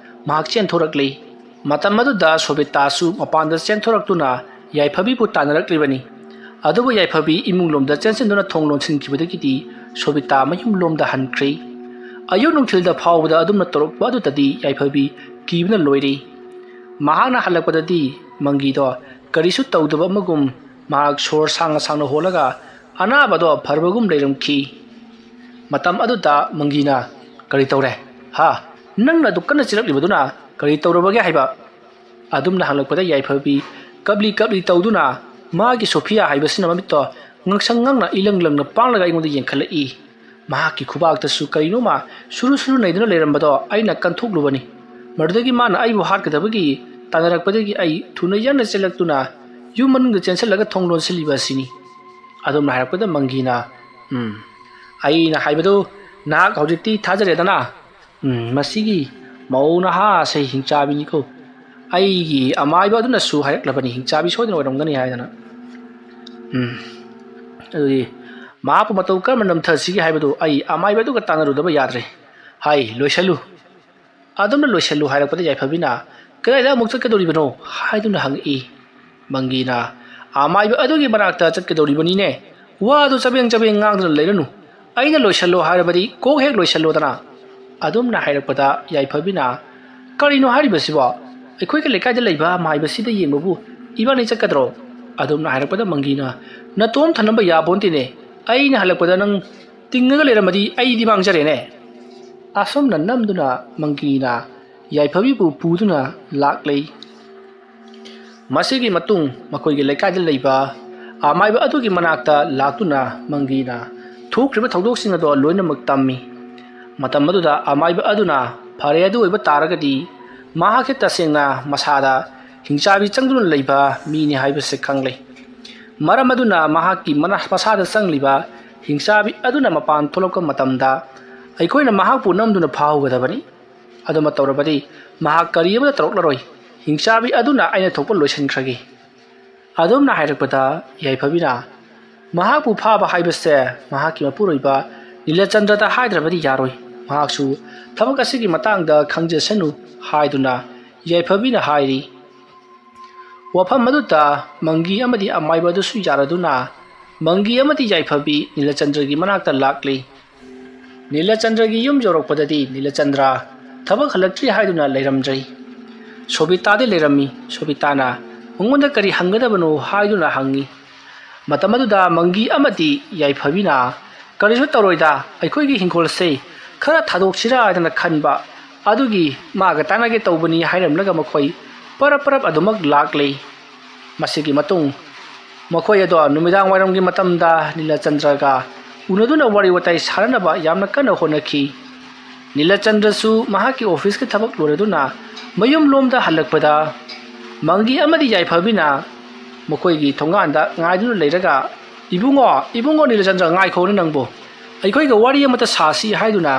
ꯃꯍꯥꯛ ꯆꯦꯟꯊꯣꯔꯛꯂꯦ꯫ ꯃꯇꯝ ꯑꯗꯨꯗ ꯁꯣꯕꯤꯇꯥꯁꯨ ꯃꯄꯥꯟꯗ ꯆꯦꯟꯊꯣꯔꯛꯇꯨꯅ ꯌꯥꯏꯐꯕꯤꯕꯨ ꯇꯥꯟꯅꯔꯛꯂꯤꯕꯅꯤ꯫ ꯑꯗꯨꯕꯨ ꯌꯥꯏꯐꯕꯤ ꯏꯃꯨꯡꯂꯣꯝꯗ ꯆꯦꯟꯁꯤꯟꯗꯨꯅ ꯊꯣꯡ ꯂꯣꯟꯁꯤꯟꯈꯤꯕꯗꯒꯤꯗꯤ ꯁꯣꯕꯤꯇꯥ ꯃꯌꯨꯝꯂꯣꯝꯗ ꯍꯟꯈ꯭ꯔꯦ꯫ ꯑꯌꯨꯛ ꯅꯨꯡꯊꯤꯜꯗ ꯐꯥꯎꯕꯗ ꯑꯗꯨꯝꯅ ꯇꯧꯔꯛꯄ ꯑꯗꯨꯗꯗꯤ ꯌꯥꯏꯐꯕꯤ ꯀꯤꯕꯅ ꯂꯣꯏꯔꯦ꯫ ꯃꯍꯥꯛꯅ ꯍꯜꯂꯛꯄꯗꯗꯤ ꯃꯪꯒꯤꯗꯣ ꯀꯔꯤꯁꯨ ꯇꯧꯗꯕ ꯑꯃꯒꯨꯝ ꯃꯍꯥꯛ ꯁꯣꯔ ꯁꯥꯡꯅ ꯁꯥꯡꯅ ꯍꯣꯜꯂꯒ ꯑꯅꯥꯕꯗꯣ ꯐꯔꯕꯒꯨꯝ ꯂꯩꯔꯝꯈꯤ꯫ ꯃꯇꯝ ꯑꯗꯨꯗ ꯃꯪꯒꯤꯅ, "ꯀꯔꯤ ꯇꯧꯔꯦ? ꯍꯥ? ꯅꯪꯅ ꯑꯗꯨꯛ ꯀꯟꯅ ꯆꯦꯜꯂꯛꯂꯤꯕꯗꯨꯅ ꯀꯔꯤ ꯇꯧꯔꯕꯒꯦ ꯍꯥꯏꯕ?" ꯑꯗꯨꯝꯅ ꯍꯪꯂꯛꯄꯗ ꯌꯥꯏꯐꯕꯤ ꯀꯞꯂꯤ ꯀꯞꯂꯤ ꯇꯧꯗꯨꯅ ꯃꯥꯒꯤ ꯁꯣꯐꯤꯌꯥ ꯍꯥꯏꯕꯁꯤꯅ ꯃꯃꯤꯠꯇꯣ ꯉꯛꯁꯪ ꯉꯛꯅ ꯏꯂꯪ ꯂꯪꯅ ꯄꯥꯡꯂꯒ ꯑꯩꯉꯣꯟꯗ ꯌꯦꯡꯈꯠꯂꯛꯏ꯫ ꯃꯍꯥꯛꯀꯤ ꯈꯨꯕꯥꯛꯇꯁꯨ ꯀꯔꯤꯅꯣꯃ ꯁꯨꯔꯨ ꯁꯨꯔꯨ ꯅꯩꯗꯨꯅ ꯂꯩꯔꯝꯕꯗꯣ ꯑꯩꯅ ꯀꯟꯊꯣꯛꯂꯨꯕꯅꯤ꯫ ꯃꯗꯨꯗꯒꯤ ꯃꯥꯅ ꯑꯩꯕꯨ ꯍꯥꯠꯀꯗꯕꯒꯤ ꯇꯥꯟꯅꯔꯛꯄꯗꯒꯤ ꯑꯩ ꯊꯨꯅ ꯌꯥꯡꯅ ꯆꯦꯜꯂꯛꯇꯨꯅ ꯌꯨꯝ ꯃꯅꯨꯡꯗ ꯆꯦꯟꯁꯤꯜꯂꯒ ꯊꯣꯡ ꯂꯣꯟꯁꯤꯜꯂꯤꯕ ꯑꯁꯤꯅꯤ꯫ ꯑꯗꯨꯝꯅ ꯍꯥꯏꯔꯛꯄꯗ ꯃꯪꯒꯤꯅ, "ꯎꯝ, ꯑꯩꯅ ꯍꯥꯏꯕꯗꯨ ꯅꯍꯥꯛ ꯍꯧꯖꯤꯛꯇꯤ ꯊꯥꯖꯔꯦꯗꯅ? ꯎꯝ, ꯃꯁꯤꯒꯤ ꯃꯧ ꯅꯍꯥ ꯑꯁꯤ ꯍꯤꯡꯆꯥꯕꯤꯅꯤꯀꯣ꯫ ꯑꯩꯒꯤ ꯑꯃꯥꯏꯕ ꯑꯗꯨꯅꯁꯨ ꯍꯥꯏꯔꯛꯂꯕꯅꯤ, ꯍꯤꯡꯆꯥꯕꯤ ꯁꯣꯏꯗꯅ ꯑꯣꯏꯔꯝꯒꯅꯤ ꯍꯥꯏꯗꯅ꯫ ꯎꯝ, ꯑꯗꯨꯗꯤ ꯃꯍꯥꯛꯄꯨ ꯃꯇꯧ ꯀꯔꯝꯅ ꯅꯝꯊꯁꯤꯒꯦ ꯍꯥꯏꯕꯗꯨ ꯑꯩ ꯑꯃꯥꯏꯕ ꯑꯗꯨꯒ ꯇꯥꯟꯅꯔꯨꯗꯕ ꯌꯥꯗ꯭ꯔꯦ꯫ ꯍꯥꯏ, ꯂꯣꯏꯁꯜꯂꯨ꯫ ꯑꯗꯨꯝꯅ ꯂꯣꯏꯁꯜꯂꯨ ꯍꯥꯏꯔꯛꯄꯗ ꯌꯥꯏꯐꯕꯤꯅ, "ꯀꯗꯥꯏꯗ ꯑꯃꯨꯛ ꯆꯠꯀꯗꯧꯔꯤꯕꯅꯣ?" ꯍꯥꯏꯗꯨꯅ ꯍꯪꯉꯛꯏ꯫ ꯃꯪꯒꯤꯅ, "ꯑꯃꯥꯏꯕ ꯑꯗꯨꯒꯤ ꯃꯅꯥꯛꯇ ꯆꯠꯀꯗꯧꯔꯤꯕꯅꯤꯅꯦ꯫ ꯋꯥꯗꯨ ꯆꯕꯦꯡ ꯆꯕꯦꯡ ꯉꯥꯡꯗꯨꯅ ꯂꯩꯔꯅꯨ꯫ ꯑꯩꯅ ꯂꯣꯏꯁꯜꯂꯣ ꯍꯥꯏꯔꯕꯗꯤ ꯀꯣꯛ ꯍꯦꯛ ꯂꯣꯏꯁꯜꯂꯣꯗꯅ"꯫ ꯑꯗꯨꯝꯅ ꯍꯥꯏꯔꯛꯄꯗ ꯌꯥꯏꯐꯕꯤꯅ, "ꯀꯔꯤꯅꯣ ꯍꯥꯏꯔꯤꯕꯁꯤꯕꯣ? ꯑꯩꯈꯣꯏꯒꯤ ꯂꯩꯀꯥꯏꯗ ꯂꯩꯕ ꯑꯃꯥꯏꯕꯁꯤꯗ ꯌꯦꯡꯕꯕꯨ ꯏꯕꯥꯅꯤ ꯆꯠꯀꯗ꯭ꯔꯣ?" ꯑꯗꯨꯝꯅ ꯍꯥꯏꯔꯛꯄꯗ ꯃꯪꯒꯤꯅ, "ꯅꯇꯣꯝ ꯊꯅꯝꯕ ꯌꯥꯄꯣꯟꯇꯦꯅꯦ꯫ ꯑꯩꯅ ꯍꯜꯂꯛꯄꯗ ꯅꯪ ꯇꯤꯡꯉꯒ ꯂꯩꯔꯝꯃꯗꯤ ꯑꯩꯗꯤ ꯃꯥꯡꯖꯔꯦꯅꯦ"꯫ ꯑꯁꯨꯝꯅ ꯅꯝꯗꯨꯅ ꯃꯪꯒꯤꯅ ꯌꯥꯏꯐꯕꯤꯕꯨ ꯄꯨꯗꯨꯅ ꯂꯥꯛꯂꯦ꯫ ꯃꯁꯤꯒꯤ ꯃꯇꯨꯡ ꯃꯈꯣꯏꯒꯤ ꯂꯩꯀꯥꯏꯗ ꯂꯩꯕ ꯑꯃꯥꯏꯕ ꯑꯗꯨꯒꯤ ꯃꯅꯥꯛꯇ ꯂꯥꯛꯇꯨꯅ ꯃꯪꯒꯤꯅ ꯊꯣꯛꯈ꯭ꯔꯤꯕ ꯊꯧꯗꯣꯛꯁꯤꯡ ꯑꯗꯣ ꯂꯣꯏꯅꯃꯛ ꯇꯝꯃꯤ꯫ ꯃꯇꯝ ꯑꯗꯨꯗ ꯑꯃꯥꯏꯕ ꯑꯗꯨꯅ ꯐꯔꯦ ꯑꯗꯨ ꯑꯣꯏꯕ ꯇꯥꯔꯒꯗꯤ ꯃꯍꯥꯛꯁꯦ ꯇꯁꯦꯡꯅ ꯃꯁꯥꯗ ꯍꯤꯡꯆꯥꯕꯤ ꯆꯪꯗꯨꯅ ꯂꯩꯕ ꯃꯤꯅꯤ ꯍꯥꯏꯕꯁꯤ ꯈꯪꯂꯦ꯫ ꯃꯔꯝ ꯑꯗꯨꯅ ꯃꯍꯥꯛꯀꯤ ꯃꯅꯥ-, ꯃꯁꯥꯗ ꯆꯪꯂꯤꯕ ꯍꯤꯡꯆꯥꯕꯤ ꯑꯗꯨꯅ ꯃꯄꯥꯟ ꯊꯣꯛꯂꯛꯄ ꯃꯇꯝꯗ ꯑꯩꯈꯣꯏꯅ ꯃꯍꯥꯛꯄꯨ ꯅꯝꯗꯨꯅ ꯐꯥꯍꯧꯒꯗꯕꯅꯤ꯫ ꯑꯗꯨꯃ ꯇꯧꯔꯕꯗꯤ ꯃꯍꯥꯛ ꯀꯔꯤ ꯑꯃꯠꯇ ꯇꯧꯔꯛꯂꯔꯣꯏ꯫ ꯍꯤꯡꯆꯥꯕꯤ ꯑꯗꯨꯅ ꯑꯩꯅ ꯊꯣꯛꯄ ꯂꯣꯏꯁꯤꯟꯈ꯭ꯔꯒꯦ꯫ ꯑꯗꯨꯝꯅ ꯍꯥꯏꯔꯛꯄꯗ ꯌꯥꯏꯐꯕꯤꯅ, "ꯃꯍꯥꯛꯄꯨ ꯐꯥꯕ ꯍꯥꯏꯕꯁꯦ ꯃꯍꯥꯛꯀꯤ ꯃꯄꯨꯔꯣꯏꯕ ꯅꯤꯂꯆꯟꯗ꯭ꯔꯗ ꯍꯥꯏꯗ꯭ꯔꯕꯗꯤ ꯌꯥꯔꯣꯏ꯫ ꯃꯍꯥꯛꯁꯨ ꯊꯕꯛ ꯑꯁꯤꯒꯤ ꯃꯇꯥꯡꯗ ꯈꯪꯖꯁꯅꯨ" ꯍꯥꯏꯗꯨꯅ ꯌꯥꯏꯐꯕꯤꯅ ꯍꯥꯏꯔꯤ꯫ ꯋꯥꯐꯝ ꯑꯗꯨꯗ ꯃꯪꯒꯤ ꯑꯃꯗꯤ ꯑꯃꯥꯏꯕ ꯑꯗꯨꯁꯨ ꯌꯥꯔꯗꯨꯅ ꯃꯪꯒꯤ ꯑꯃꯗꯤ ꯌꯥꯏꯐꯕꯤ ꯅꯤꯂꯆꯟꯗ꯭ꯔꯒꯤ ꯃꯅꯥꯛꯇ ꯂꯥꯛꯂꯤ꯫ ꯅꯤꯂꯆꯟꯗ꯭ꯔꯒꯤ ꯌꯨꯝ ꯌꯧꯔꯛꯄꯗꯗꯤ ꯅꯤꯂꯆꯟꯗ꯭ꯔ ꯊꯕꯛ ꯍꯜꯂꯛꯇ꯭ꯔꯤ ꯍꯥꯏꯗꯨꯅ ꯂꯩꯔꯝꯗ꯭ꯔꯦ꯫ ꯁꯣꯕꯤꯇꯥꯗꯤ ꯂꯩꯔꯝꯃꯤ꯫ ꯁꯣꯕꯤꯇꯥꯅ ꯃꯉꯣꯟꯗ ꯀꯔꯤ ꯍꯪꯒꯗꯕꯅꯣ ꯍꯥꯏꯗꯨꯅ ꯍꯪꯉꯤ꯫ ꯃꯇꯝ ꯑꯗꯨꯗ ꯃꯪꯒꯤ ꯑꯃꯗꯤ ꯌꯥꯏꯐꯕꯤꯅ, "ꯀꯔꯤꯁꯨ ꯇꯧꯔꯣꯏꯗ, ꯑꯩꯈꯣꯏꯒꯤ ꯍꯤꯡꯈꯣꯜꯁꯦ ꯈꯔ ꯊꯥꯗꯣꯛꯁꯤꯔꯥ ꯍꯥꯏꯗꯅ ꯈꯟꯕ ꯑꯗꯨꯒꯤ ꯃꯥꯒ ꯇꯥꯟꯅꯒꯦ ꯇꯧꯕꯅꯤ" ꯍꯥꯏꯔꯝꯂꯒ ꯃꯈꯣꯏ ꯄꯔꯞ ꯄꯔꯞ ꯑꯗꯨꯃꯛ ꯂꯥꯛꯂꯦ꯫ ꯃꯁꯤꯒꯤ ꯃꯇꯨꯡ ꯃꯈꯣꯏ ꯑꯗꯣ ꯅꯨꯃꯤꯗꯥꯡ ꯋꯥꯏꯔꯝꯒꯤ ꯃꯇꯝꯗ ꯅꯤꯂꯆꯟꯗ꯭ꯔꯒ ꯎꯅꯗꯨꯅ ꯋꯥꯔꯤ ꯋꯥꯇꯥꯏ ꯁꯥꯅꯅꯕ ꯌꯥꯝꯅ ꯀꯟꯅ ꯍꯣꯠꯅꯈꯤ꯫ ꯅꯤꯂꯆꯟꯗ꯭ꯔꯁꯨ ꯃꯍꯥꯛꯀꯤ ꯑꯣꯐꯤꯁꯀꯤ ꯊꯕꯛ ꯂꯣꯏꯔꯗꯨꯅ ꯃꯌꯨꯝꯂꯣꯝꯗ ꯍꯜꯂꯛꯄꯗ ꯃꯪꯒꯤ ꯑꯃꯗꯤ ꯌꯥꯏꯐꯕꯤꯅ ꯃꯈꯣꯏꯒꯤ ꯊꯣꯡꯒꯥꯟꯗ ꯉꯥꯏꯗꯨꯅ ꯂꯩꯔꯒ, "ꯏꯕꯨꯡꯉꯣ, ꯏꯕꯨꯡꯉꯣ ꯅꯤꯂꯆꯟꯗ꯭ꯔ, ꯉꯥꯏꯈꯣꯅꯦ ꯅꯪꯕꯨ꯫ ꯑꯩꯈꯣꯏꯒ ꯋꯥꯔꯤ ꯑꯃꯇ ꯁꯥꯁꯤ" ꯍꯥꯏꯗꯨꯅ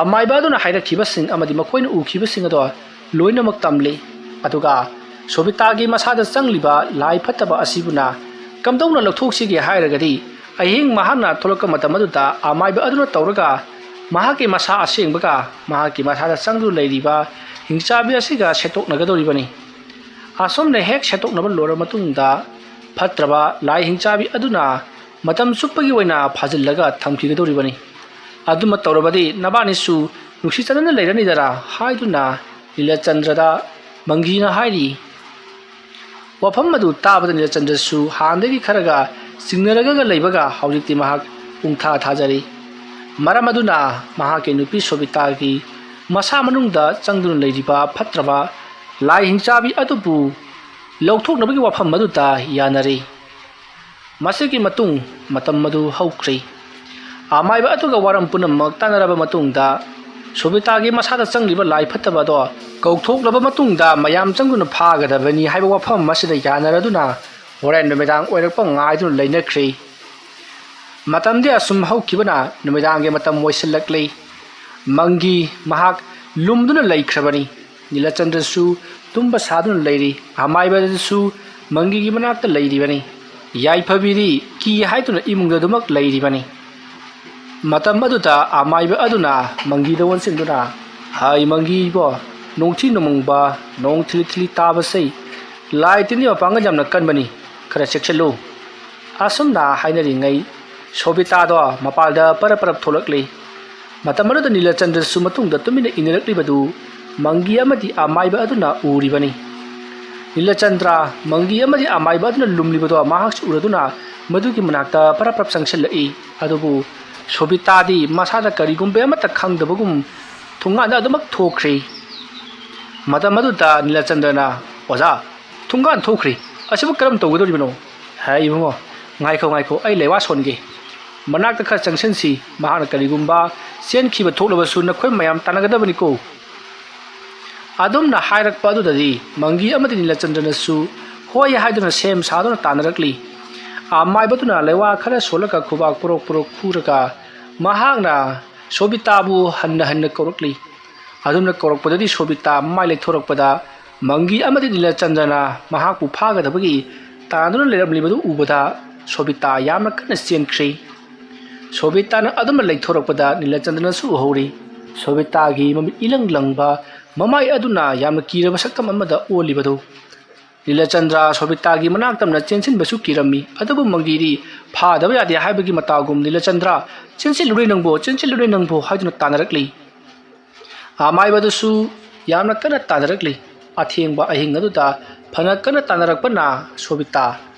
ꯑꯃꯥꯏꯕ ꯑꯗꯨꯅ ꯍꯥꯏꯔꯛꯈꯤꯕꯁꯤꯡ ꯑꯃꯗꯤ ꯃꯈꯣꯏꯅ ꯎꯈꯤꯕꯁꯤꯡ ꯑꯗꯣ ꯂꯣꯏꯅꯃꯛ ꯇꯝꯂꯤ꯫ ꯑꯗꯨꯒ ꯁꯣꯕꯤꯇꯥꯒꯤ ꯃꯁꯥꯗ ꯆꯪꯂꯤꯕ ꯂꯥꯏ ꯐꯠꯇꯕ ꯑꯁꯤꯕꯨꯅ ꯀꯝꯗꯧꯅ ꯂꯧꯊꯣꯛꯁꯤꯒꯦ ꯍꯥꯏꯔꯒꯗꯤ, ꯑꯍꯤꯡ ꯃꯍꯥꯛꯅ ꯊꯣꯛꯂꯛꯄ ꯃꯇꯝ ꯑꯗꯨꯗ ꯑꯃꯥꯏꯕ ꯑꯗꯨꯅ ꯇꯧꯔꯒ ꯃꯍꯥꯛꯀꯤ ꯃꯁꯥ ꯑꯁꯦꯡꯕꯒ ꯃꯍꯥꯛꯀꯤ ꯃꯁꯥꯗ ꯆꯪꯗꯨꯅ ꯂꯩꯔꯤꯕ ꯍꯤꯡꯆꯥꯕꯤ ꯑꯁꯤꯒ ꯁꯦꯠꯇꯣꯛꯅꯒꯗꯧꯔꯤꯕꯅꯤ꯫ ꯑꯁꯨꯝꯅ ꯍꯦꯛ ꯁꯦꯠꯇꯣꯛꯅꯕ ꯂꯣꯏꯔꯕ ꯃꯇꯨꯡꯗ, ꯐꯠꯇ꯭ꯔꯕ ꯂꯥꯏ ꯍꯤꯡꯆꯥꯕꯤ ꯑꯗꯨꯅ ꯃꯇꯝ ꯆꯨꯞꯄꯒꯤ ꯑꯣꯏꯅ ꯐꯥꯖꯤꯜꯂꯒ ꯊꯝꯈꯤꯒꯗꯧꯔꯤꯕꯅꯤ꯫ ꯑꯗꯨꯃ ꯇꯧꯔꯕꯗꯤ ꯅꯕꯥꯅꯤꯁꯨ ꯅꯨꯡꯁꯤ ꯆꯥꯟꯅꯅ ꯂꯩꯔꯅꯤꯗꯅ ꯍꯥꯏꯗꯨꯅ ꯅꯤꯂꯆꯟꯗ꯭ꯔꯗ ꯃꯪꯒꯤꯅ ꯍꯥꯏꯔꯤ꯫ ꯋꯥꯐꯝ ꯑꯗꯨ ꯇꯥꯕꯗ ꯅꯤꯂꯆꯟꯗ꯭ꯔꯁꯨ ꯍꯥꯟꯅꯗꯒꯤ ꯈꯔꯒ ꯆꯤꯡꯅꯔꯒ ꯂꯩꯕꯒ ꯍꯧꯖꯤꯛꯇꯤ ꯃꯍꯥꯛ ꯄꯨꯡꯊꯥ ꯊꯥꯖꯔꯤ꯫ ꯃꯔꯝ ꯑꯗꯨꯅ ꯃꯍꯥꯛꯀꯤ ꯅꯨꯄꯤ ꯁꯣꯕꯤꯇꯥꯒꯤ ꯃꯁꯥ ꯃꯅꯨꯡꯗ ꯆꯪꯗꯨꯅ ꯂꯩꯔꯤꯕ ꯐꯠꯇ꯭ꯔꯕ ꯂꯥꯏ ꯍꯤꯡꯆꯥꯕꯤ ꯑꯗꯨꯕꯨ ꯂꯧꯊꯣꯛꯅꯕꯒꯤ ꯋꯥꯐꯝ ꯑꯗꯨꯗ ꯌꯥꯅꯔꯤ꯫ ꯃꯁꯤꯒꯤ ꯃꯇꯨꯡ ꯃꯇꯝ ꯑꯗꯨ ꯍꯧꯈ꯭ꯔꯤ꯫ ꯑꯃꯥꯏꯕ ꯑꯗꯨꯒ ꯋꯥꯔꯝ ꯄꯨꯝꯅꯃꯛ ꯇꯥꯟꯅꯔꯕ ꯃꯇꯨꯡꯗ, ꯁꯣꯕꯤꯇꯥꯒꯤ ꯃꯁꯥꯗ ꯆꯪꯂꯤꯕ ꯂꯥꯏ ꯐꯠꯇꯕ ꯑꯗꯣ ꯀꯧꯊꯣꯛꯂꯕ ꯃꯇꯨꯡꯗ, ꯃꯌꯥꯝ ꯆꯪꯗꯨꯅ ꯐꯥꯒꯗꯕꯅꯤ ꯍꯥꯏꯕ ꯋꯥꯐꯝ ꯑꯁꯤꯗ ꯌꯥꯅꯔꯗꯨꯅ ꯍꯣꯔꯦꯟ ꯅꯨꯃꯤꯗꯥꯡ ꯑꯣꯏꯔꯛꯄ ꯉꯥꯏꯗꯨꯅ ꯂꯩꯅꯈ꯭ꯔꯤ꯫ ꯃꯇꯝꯗꯤ ꯑꯁꯨꯝ ꯍꯧꯈꯤꯕꯅ ꯅꯨꯃꯤꯗꯥꯡꯒꯤ ꯃꯇꯝ ꯑꯣꯏꯁꯤꯜꯂꯛꯂꯤ꯫ ꯃꯪꯒꯤ ꯃꯍꯥꯛ ꯂꯨꯝꯗꯨꯅ ꯂꯩꯈ꯭ꯔꯕꯅꯤ꯫ ꯅꯤꯂꯆꯟꯗ꯭ꯔꯁꯨ ꯇꯨꯝꯕ ꯁꯥꯗꯨꯅ ꯂꯩꯔꯤ꯫ ꯑꯃꯥꯏꯕꯗꯨꯁꯨ ꯃꯪꯒꯤꯒꯤ ꯃꯅꯥꯛꯇ ꯂꯩꯔꯤꯕꯅꯤ꯫ ꯌꯥꯏꯐꯕꯤꯗꯤ ꯀꯤ ꯍꯥꯏꯗꯨꯅ ꯏꯃꯨꯡꯗ ꯑꯗꯨꯃꯛ ꯂꯩꯔꯤꯕꯅꯤ꯫ ꯃꯇꯝ ꯑꯗꯨꯗ ꯑꯃꯥꯏꯕ ꯑꯗꯨꯅ ꯃꯪꯒꯤꯗ ꯑꯣꯟꯁꯤꯟꯗꯨꯅ, "ꯍꯥꯏ ꯃꯪꯒꯤꯕꯣ, ꯅꯣꯡꯊꯤ ꯅꯣꯡꯃꯪꯕ, ꯅꯣꯡ ꯊꯤꯂꯤ ꯊꯤꯂꯤ ꯇꯥꯕꯁꯦ ꯂꯥꯏ ꯇꯤꯟꯒꯤ ꯃꯄꯥꯡꯒꯜ ꯌꯥꯝꯅ ꯀꯟꯕꯅꯤ, ꯈꯔ ꯆꯦꯛꯁꯤꯜꯂꯨ"꯫ ꯑꯁꯨꯝꯅ ꯍꯥꯏꯅꯔꯤꯉꯩ ꯁꯣꯕꯤꯇꯥꯗꯣ ꯃꯄꯥꯜꯗ ꯄꯔꯞ ꯄꯔꯞ ꯊꯣꯛꯂꯛꯂꯤ꯫ ꯃꯇꯝ ꯑꯗꯨꯗ ꯅꯤꯂꯆꯟꯗ꯭ꯔꯁꯨ ꯃꯇꯨꯡꯗ ꯇꯨꯃꯤꯟꯅ ꯏꯟꯅꯔꯛꯂꯤꯕꯗꯨ ꯃꯪꯒꯤ ꯑꯃꯗꯤ ꯑꯃꯥꯏꯕ ꯑꯗꯨꯅ ꯎꯔꯤꯕꯅꯤ꯫ ꯅꯤꯂꯆꯟꯗ꯭ꯔ, ꯃꯪꯒꯤ ꯑꯃꯗꯤ ꯑꯃꯥꯏꯕ ꯑꯗꯨꯅ ꯂꯨꯝꯂꯤꯕꯗꯣ ꯃꯍꯥꯛꯁꯨ ꯎꯔꯗꯨꯅ ꯃꯗꯨꯒꯤ ꯃꯅꯥꯛꯇ ꯄꯔꯞ ꯄꯔꯞ ꯆꯪꯁꯤꯜꯂꯛꯏ꯫ ꯑꯗꯨꯕꯨ ꯁꯣꯕꯤꯇꯥꯗꯤ ꯃꯁꯥꯗ ꯀꯔꯤꯒꯨꯝꯕ ꯑꯃꯠꯇ ꯈꯪꯗꯕꯒꯨꯝ ꯊꯣꯡꯒꯥꯟꯗ ꯑꯗꯨꯃꯛ ꯊꯣꯛꯈ꯭ꯔꯤ꯫ ꯃꯇꯝ ꯑꯗꯨꯗ ꯅꯤꯂꯆꯟꯗ꯭ꯔꯅ, "ꯑꯣꯖꯥ, ꯊꯣꯡꯒꯥꯟ ꯊꯣꯛꯈ꯭ꯔꯤ꯫ ꯑꯁꯤꯕꯨ ꯀꯔꯝ ꯇꯧꯒꯗꯧꯔꯤꯕꯅꯣ?" "ꯍꯦ ꯏꯕꯨꯡꯉꯣ, ꯉꯥꯏꯈꯣ ꯉꯥꯏꯈꯣ, ꯑꯩ ꯂꯩꯋꯥ ꯁꯣꯟꯒꯦ꯫ ꯃꯅꯥꯛꯇ ꯈꯔ ꯆꯪꯁꯤꯟꯁꯤ, ꯃꯍꯥꯛꯅ ꯀꯔꯤꯒꯨꯝꯕ ꯆꯦꯟꯈꯤꯕ ꯊꯣꯛꯂꯕꯁꯨ ꯅꯈꯣꯏ ꯃꯌꯥꯝ ꯇꯥꯟꯅꯒꯗꯕꯅꯤꯀꯣ"꯫ ꯑꯗꯨꯝꯅ ꯍꯥꯏꯔꯛꯄ ꯑꯗꯨꯗꯗꯤ ꯃꯪꯒꯤ ꯑꯃꯗꯤ ꯅꯤꯂꯆꯟꯗ꯭ꯔꯅꯁꯨ ꯍꯣꯏ ꯍꯥꯏꯗꯨꯅ ꯁꯦꯝ ꯁꯥꯗꯨꯅ ꯇꯥꯟꯅꯔꯛꯂꯤ꯫ ꯑꯃꯥꯏꯕꯗꯨꯅ ꯂꯩꯋꯥ ꯈꯔ ꯁꯣꯜꯂꯒ ꯈꯨꯕꯥꯛ ꯄꯨꯔꯣꯛ ꯄꯨꯔꯣꯛ ꯈꯨꯔꯒ ꯃꯍꯥꯛꯅ ꯁꯣꯕꯤꯇꯥꯕꯨ ꯍꯟꯅ ꯍꯟꯅ ꯀꯧꯔꯛꯂꯤ꯫ ꯑꯗꯨꯝꯅ ꯀꯧꯔꯛꯄꯗꯗꯤ ꯁꯣꯕꯤꯇꯥ ꯃꯃꯥꯏ ꯂꯩꯊꯣꯔꯛꯄꯗ ꯃꯪꯒꯤ ꯑꯃꯗꯤ ꯅꯤꯂꯆꯟꯗ꯭ꯔꯅ ꯃꯍꯥꯛꯄꯨ ꯐꯥꯒꯗꯕꯒꯤ ꯇꯥꯟꯗꯨꯅ ꯂꯩꯔꯝꯂꯤꯕꯗꯨ ꯎꯕꯗ ꯁꯣꯕꯤꯇꯥ ꯌꯥꯝꯅ ꯀꯟꯅ ꯆꯦꯟꯈ꯭ꯔꯦ꯫ ꯁꯣꯕꯤꯇꯥꯅ ꯑꯗꯨꯝꯅ ꯂꯩꯊꯣꯔꯛꯄꯗ ꯅꯤꯂꯆꯟꯗ꯭ꯔꯅꯁꯨ ꯎꯍꯧꯔꯤ꯫ ꯁꯣꯕꯤꯇꯥꯒꯤ ꯃꯃꯤꯠ ꯏꯂꯪ ꯂꯪꯕ ꯃꯃꯥꯏ ꯑꯗꯨꯅ ꯌꯥꯝꯅ ꯀꯤꯔꯕ ꯁꯛꯇꯝ ꯑꯃꯗ ꯑꯣꯜꯂꯤꯕꯗꯨ꯫ ꯅꯤꯂꯆꯟꯗ꯭ꯔ ꯁꯣꯕꯤꯇꯥꯒꯤ ꯃꯅꯥꯛ ꯇꯝꯅ ꯆꯦꯟꯁꯤꯟꯕꯁꯨ ꯀꯤꯔꯝꯃꯤ, ꯑꯗꯨꯕꯨ ꯃꯪꯒꯤꯗꯤ ꯐꯥꯗꯕ ꯌꯥꯗꯦ ꯍꯥꯏꯕꯒꯤ ꯃꯇꯥꯒꯨꯝ ꯅꯤꯂꯆꯟꯗ꯭ꯔ, "ꯆꯦꯟꯁꯤꯜꯂꯨꯔꯦ ꯅꯪꯕꯨ, ꯆꯦꯟꯁꯤꯜꯂꯨꯔꯦ ꯅꯪꯕꯨ" ꯍꯥꯏꯗꯨꯅ ꯇꯥꯟꯅꯔꯛꯂꯤ꯫ ꯑꯃꯥꯏꯕꯗꯨꯁꯨ ꯌꯥꯝꯅ ꯀꯟꯅ ꯇꯥꯟꯅꯔꯛꯂꯤ꯫ ꯑꯊꯦꯡꯕ ꯑꯍꯤꯡ ꯑꯗꯨꯗ ꯐꯅ ꯀꯟꯅ ꯇꯥꯟꯅꯔꯛꯄꯅ ꯁꯣꯕꯤꯇꯥ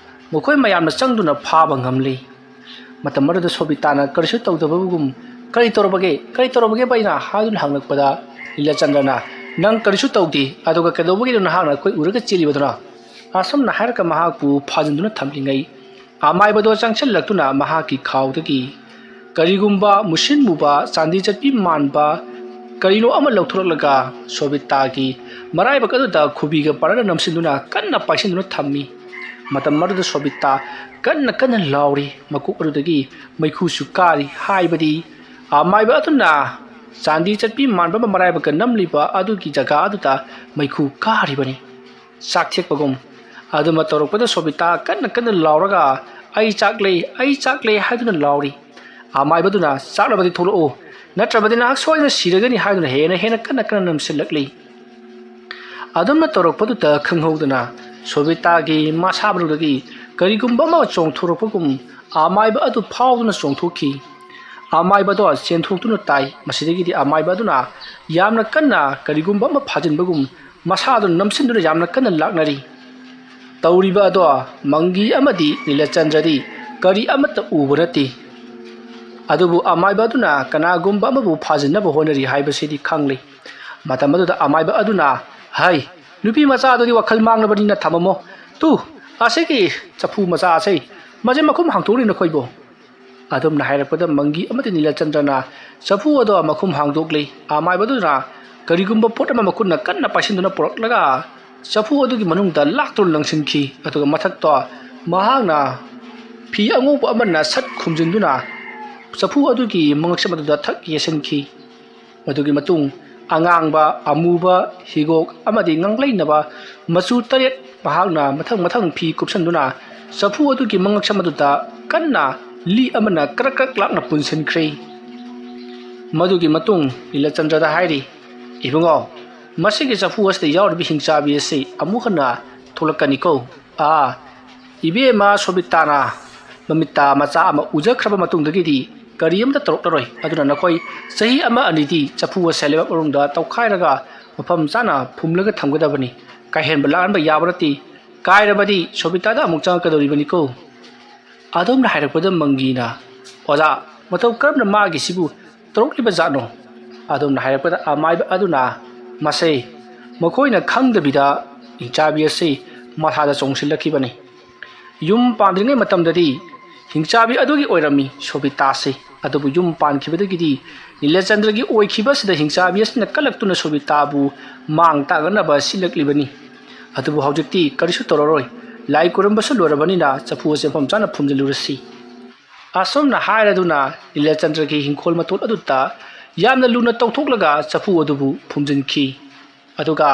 ꯃꯈꯣꯏ ꯃꯌꯥꯝꯅ ꯆꯪꯗꯨꯅ ꯐꯥꯕ ꯉꯝꯂꯤ꯫ ꯃꯇꯝ ꯑꯗꯨꯗ ꯁꯣꯕꯤꯇꯥꯅ ꯀꯔꯤꯁꯨ ꯇꯧꯗꯕꯒꯨꯝ, "ꯀꯔꯤ ꯇꯧꯔꯕꯒꯦ? ꯀꯔꯤ ꯇꯧꯔꯕꯒꯦꯕ ꯑꯩꯅ?" ꯍꯥꯏꯗꯨꯅ ꯍꯪꯂꯛꯄꯗ ꯅꯤꯂꯆꯟꯗ꯭ꯔꯅ, "ꯅꯪ ꯀꯔꯤꯁꯨ ꯇꯧꯗꯦ, ꯑꯗꯨꯒ ꯀꯩꯗꯧꯕꯒꯤꯅꯣ ꯅꯍꯥꯛꯅ ꯑꯩꯈꯣꯏ ꯎꯔꯒ ꯆꯦꯜꯂꯤꯕꯗꯨꯅ?" ꯑꯁꯨꯝꯅ ꯍꯥꯏꯔꯒ ꯃꯍꯥꯛꯄꯨ ꯐꯥꯖꯤꯟꯗꯨꯅ ꯊꯝꯂꯤꯉꯩ, ꯑꯃꯥꯏꯕꯗꯣ ꯆꯪꯁꯤꯜꯂꯛꯇꯨꯅ ꯃꯍꯥꯛꯀꯤ ꯈꯥꯎꯗꯒꯤ ꯀꯔꯤꯒꯨꯝꯕ ꯃꯨꯁꯤꯟ ꯃꯨꯕ ꯆꯥꯟꯗꯤ ꯆꯠꯄꯤ ꯃꯥꯟꯕ ꯀꯔꯤꯅꯣ ꯑꯃ ꯂꯧꯊꯣꯔꯛꯂꯒ ꯁꯣꯕꯤꯇꯥꯒꯤ ꯃꯔꯥꯏꯕꯛ ꯑꯗꯨꯗ ꯈꯨꯕꯤꯒ ꯄꯥꯔꯒ ꯅꯝꯁꯤꯟꯗꯨꯅ ꯀꯟꯅ ꯄꯥꯏꯁꯤꯟꯗꯨꯅ ꯊꯝꯃꯤ꯫ ꯃꯇꯝ ꯑꯗꯨꯗ ꯁꯣꯕꯤꯇꯥ ꯀꯟꯅ ꯀꯟꯅ ꯂꯥꯎꯔꯤ, ꯃꯀꯣꯛ ꯑꯗꯨꯗꯒꯤ ꯃꯩꯈꯨꯁꯨ ꯀꯥꯔꯤ꯫ ꯍꯥꯏꯕꯗꯤ ꯑꯃꯥꯏꯕ ꯑꯗꯨꯅ ꯆꯥꯟꯗꯤ ꯆꯠꯄꯤ ꯃꯥꯟꯕ ꯑꯃ ꯃꯔꯥꯏꯕꯛꯀ ꯅꯝꯂꯤꯕ ꯑꯗꯨꯒꯤ ꯖꯒꯥ ꯑꯗꯨꯗ ꯃꯩꯈꯨ ꯀꯥꯔꯤꯕꯅꯤ꯫ ꯆꯥꯛꯊꯦꯛꯄꯒꯨꯝ꯫ ꯑꯗꯨꯃ ꯇꯧꯔꯛꯄꯗ ꯁꯣꯕꯤꯇꯥ ꯀꯟꯅ ꯀꯟꯅ ꯂꯥꯎꯔꯒ, "ꯑꯩ ꯆꯥꯛꯂꯦ, ꯑꯩ ꯆꯥꯛꯂꯦ" ꯍꯥꯏꯗꯨꯅ ꯂꯥꯎꯔꯤ꯫ ꯑꯃꯥꯏꯕꯗꯨꯅ, "ꯆꯥꯛꯂꯕꯗꯤ ꯊꯣꯛꯂꯛꯎ, ꯅꯠꯇ꯭ꯔꯕꯗꯤ ꯅꯍꯥꯛ ꯁꯣꯏꯗꯅ ꯁꯤꯔꯒꯅꯤ" ꯍꯥꯏꯗꯨꯅ ꯍꯦꯟꯅ ꯍꯦꯟꯅ ꯀꯟꯅ ꯀꯟꯅ ꯅꯝꯁꯤꯜꯂꯛꯂꯤ꯫ ꯑꯗꯨꯝꯅ ꯇꯧꯔꯛꯄꯗꯨꯗ ꯈꯪꯍꯧꯗꯅ ꯁꯣꯕꯤꯇꯥꯒꯤ ꯃꯁꯥ ꯃꯅꯨꯡꯗꯒꯤ ꯀꯔꯤꯒꯨꯝꯕ ꯑꯃ ꯆꯣꯡꯊꯣꯔꯛꯄꯒꯨꯝ ꯑꯃꯥꯏꯕ ꯑꯗꯨ ꯐꯥꯎꯗꯨꯅ ꯆꯣꯡꯊꯣꯛꯈꯤ꯫ ꯑꯃꯥꯏꯕꯗꯣ ꯆꯦꯟꯊꯣꯛꯇꯨꯅ ꯇꯥꯏ꯫ ꯃꯁꯤꯗꯒꯤꯗꯤ ꯑꯃꯥꯏꯕ ꯑꯗꯨꯅ ꯌꯥꯝꯅ ꯀꯟꯅ ꯀꯔꯤꯒꯨꯝꯕ ꯑꯃ ꯐꯥꯖꯤꯟꯕꯒꯨꯝ ꯃꯁꯥꯗꯨ ꯅꯝꯁꯤꯟꯗꯨꯅ ꯌꯥꯝꯅ ꯀꯟꯅ ꯂꯥꯛꯅꯔꯤ꯫ ꯇꯧꯔꯤꯕ ꯑꯗꯣ ꯃꯪꯒꯤ ꯑꯃꯗꯤ ꯅꯤꯂꯆꯟꯗ꯭ꯔꯗꯤ ꯀꯔꯤ ꯑꯃꯠꯇ ꯎꯕ ꯅꯠꯇꯦ꯫ ꯑꯗꯨꯕꯨ ꯑꯃꯥꯏꯕ ꯑꯗꯨꯅ ꯀꯅꯥꯒꯨꯝꯕ ꯑꯃꯕꯨ ꯐꯥꯖꯤꯟꯅꯕ ꯍꯣꯠꯅꯔꯤ ꯍꯥꯏꯕꯁꯤꯗꯤ ꯈꯪꯂꯤ꯫ ꯃꯇꯝ ꯑꯗꯨꯗ ꯑꯃꯥꯏꯕ ꯑꯗꯨꯅ, "ꯍꯩ, ꯅꯨꯄꯤ ꯃꯆꯥ ꯑꯗꯨꯗꯤ ꯋꯥꯈꯜ ꯃꯥꯡꯂꯕꯅꯤꯅ ꯊꯝꯃꯝꯃꯣ꯫ ꯇꯨ, ꯑꯁꯤꯒꯤ ꯆꯐꯨ ꯃꯆꯥ ꯑꯁꯤ, ꯃꯁꯤ ꯃꯈꯨꯝ ꯍꯥꯡꯗꯣꯛꯂꯤ ꯅꯈꯣꯏꯕꯨ?" ꯑꯗꯨꯝꯅ ꯍꯥꯏꯔꯛꯄꯗ ꯃꯪꯒꯤ ꯑꯃꯗꯤ ꯅꯤꯂꯆꯟꯗ꯭ꯔꯅ ꯆꯐꯨ ꯑꯗꯣ ꯃꯈꯨꯝ ꯍꯥꯡꯗꯣꯛꯂꯤ꯫ ꯑꯃꯥꯏꯕꯗꯨꯅ ꯀꯔꯤꯒꯨꯝꯕ ꯄꯣꯠ ꯑꯃ ꯃꯈꯨꯠꯅ ꯀꯟꯅ ꯄꯥꯏꯁꯤꯟꯗꯨꯅ ꯄꯨꯔꯛꯂꯒ ꯆꯐꯨ ꯑꯗꯨꯒꯤ ꯃꯅꯨꯡꯗ ꯂꯥꯛꯇꯨꯅ ꯂꯪꯁꯤꯟꯈꯤ꯫ ꯑꯗꯨꯒ ꯃꯊꯛꯇꯣ ꯃꯍꯥꯛꯅ ꯐꯤ ꯑꯉꯧꯕ ꯑꯃꯅ ꯁꯠ ꯈꯨꯝꯖꯤꯟꯗꯨꯅ ꯆꯐꯨ ꯑꯗꯨꯒꯤ ꯃꯉꯛꯁꯝ ꯑꯗꯨꯗ ꯊꯛ ꯌꯦꯠꯁꯤꯟꯈꯤ꯫ ꯃꯗꯨꯒꯤ ꯃꯇꯨꯡ ꯑꯉꯥꯡꯕ, ꯑꯃꯨꯕ, ꯍꯤꯒꯣꯛ ꯑꯃꯗꯤ ꯉꯥꯡꯂꯩꯅꯕ ꯃꯆꯨ ꯇꯔꯦꯠ ꯃꯍꯥꯛꯅ ꯃꯊꯪ ꯃꯊꯪ ꯐꯤ ꯀꯨꯞꯁꯟꯗꯨꯅ ꯆꯐꯨ ꯑꯗꯨꯒꯤ ꯃꯉꯛꯁꯝ ꯑꯗꯨꯗ ꯀꯟꯅ ꯂꯤ ꯑꯃꯅ ꯀ꯭ꯔꯛ ꯀ꯭ꯔꯛ ꯂꯥꯛꯅ ꯄꯨꯟꯁꯤꯟꯈ꯭ꯔꯦ꯫ ꯃꯗꯨꯒꯤ ꯃꯇꯨꯡ ꯅꯤꯂꯆꯟꯗ꯭ꯔꯗ ꯍꯥꯏꯔꯤ, "ꯏꯕꯨꯡꯉꯣ, ꯃꯁꯤꯒꯤ ꯆꯐꯨ ꯑꯁꯤꯗ ꯌꯥꯎꯔꯤꯕ ꯍꯤꯡꯆꯥꯕꯤ ꯑꯁꯤ ꯑꯃꯨꯛ ꯍꯟꯅ ꯊꯣꯛꯂꯛꯀꯅꯤꯀꯣ꯫ ꯑꯥ, ꯏꯕꯦꯝꯃ ꯁꯣꯕꯤꯇꯥꯅ ꯃꯃꯤꯠꯇ ꯃꯆꯥ ꯑꯃ ꯎꯖꯈ꯭ꯔꯕ ꯃꯇꯨꯡꯗꯒꯤꯗꯤ ꯀꯔꯤ ꯑꯃꯠꯇ ꯇꯧꯔꯛꯂꯔꯣꯏ꯫ ꯑꯗꯨꯅ ꯅꯈꯣꯏ ꯆꯍꯤ ꯑꯃ ꯑꯅꯤꯗꯤ ꯆꯐꯨ ꯑꯁꯦ ꯂꯩꯕꯥꯛ ꯃꯅꯨꯡꯗ ꯇꯧꯈꯥꯏꯔꯒ ꯃꯐꯝ ꯆꯥꯅ ꯐꯨꯝꯂꯒ ꯊꯝꯒꯗꯕꯅꯤ꯫ ꯀꯥꯏꯍꯦꯟꯕ ꯂꯥꯛꯍꯟꯕ ꯌꯥꯕ ꯅꯠꯇꯦ꯫ ꯀꯥꯏꯔꯕꯗꯤ ꯁꯣꯕꯤꯇꯥꯗ ꯑꯃꯨꯛ ꯆꯪꯉꯛꯀꯗꯧꯔꯤꯕꯅꯤꯀꯣ"꯫ ꯑꯗꯣꯝꯅ ꯍꯥꯏꯔꯛꯄꯗ ꯃꯪꯒꯤꯅ, "ꯑꯣꯖꯥ, ꯃꯇꯧ ꯀꯔꯝꯅ ꯃꯥꯒꯤꯁꯤꯕꯨ ꯇꯧꯔꯛꯂꯤꯕ ꯖꯥꯠꯅꯣ?" ꯑꯗꯣꯝꯅ ꯍꯥꯏꯔꯛꯄꯗ ꯑꯃꯥꯏꯕ ꯑꯗꯨꯅ, "ꯃꯁꯦ ꯃꯈꯣꯏꯅ ꯈꯪꯗꯕꯤꯗ ꯍꯤꯡꯆꯥꯕꯤ ꯑꯁꯤ ꯃꯁꯥꯗ ꯆꯣꯡꯁꯤꯜꯂꯛꯈꯤꯕꯅꯤ꯫ ꯌꯨꯝ ꯄꯥꯟꯗ꯭ꯔꯤꯉꯩ ꯃꯇꯝꯗꯗꯤ ꯍꯤꯡꯆꯥꯕꯤ ꯑꯗꯨꯒꯤ ꯑꯣꯏꯔꯝꯃꯤ ꯁꯣꯕꯤꯇꯥꯁꯤ꯫ ꯑꯗꯨꯕꯨ ꯌꯨꯝ ꯄꯥꯟꯈꯤꯕꯗꯒꯤꯗꯤ ꯅꯤꯂꯆꯟꯗ꯭ꯔꯒꯤ ꯑꯣꯏꯈꯤꯕ ꯑꯁꯤꯗ ꯍꯤꯡꯆꯥꯕꯤ ꯑꯁꯤꯅ ꯀꯜꯂꯛꯇꯨꯅ ꯁꯣꯕꯤꯇꯥꯕꯨ ꯃꯥꯡ ꯇꯥꯛꯅꯅꯕ ꯁꯤꯜꯂꯛꯂꯤꯕꯅꯤ꯫ ꯑꯗꯨꯕꯨ ꯍꯧꯖꯤꯛꯇꯤ ꯀꯔꯤꯁꯨ ꯇꯧꯔꯔꯣꯏ꯫ ꯂꯥꯏ ꯈꯨꯔꯨꯝꯕꯁꯨ ꯂꯣꯏꯔꯕꯅꯤꯅ ꯆꯐꯨ ꯑꯁꯤ ꯃꯐꯝ ꯆꯥꯅ ꯐꯨꯝꯖꯤꯜꯂꯨꯔꯁꯤ"꯫ ꯑꯁꯨꯝꯅ ꯍꯥꯏꯔꯗꯨꯅ ꯅꯤꯂꯆꯟꯗ꯭ꯔꯒꯤ ꯍꯤꯡꯈꯣꯜ ꯃꯇꯣꯟ ꯑꯗꯨꯗ ꯌꯥꯝꯅ ꯂꯨꯅ ꯇꯧꯊꯣꯛꯂꯒ ꯆꯐꯨ ꯑꯗꯨꯕꯨ ꯐꯨꯝꯖꯤꯟꯈꯤ꯫ ꯑꯗꯨꯒ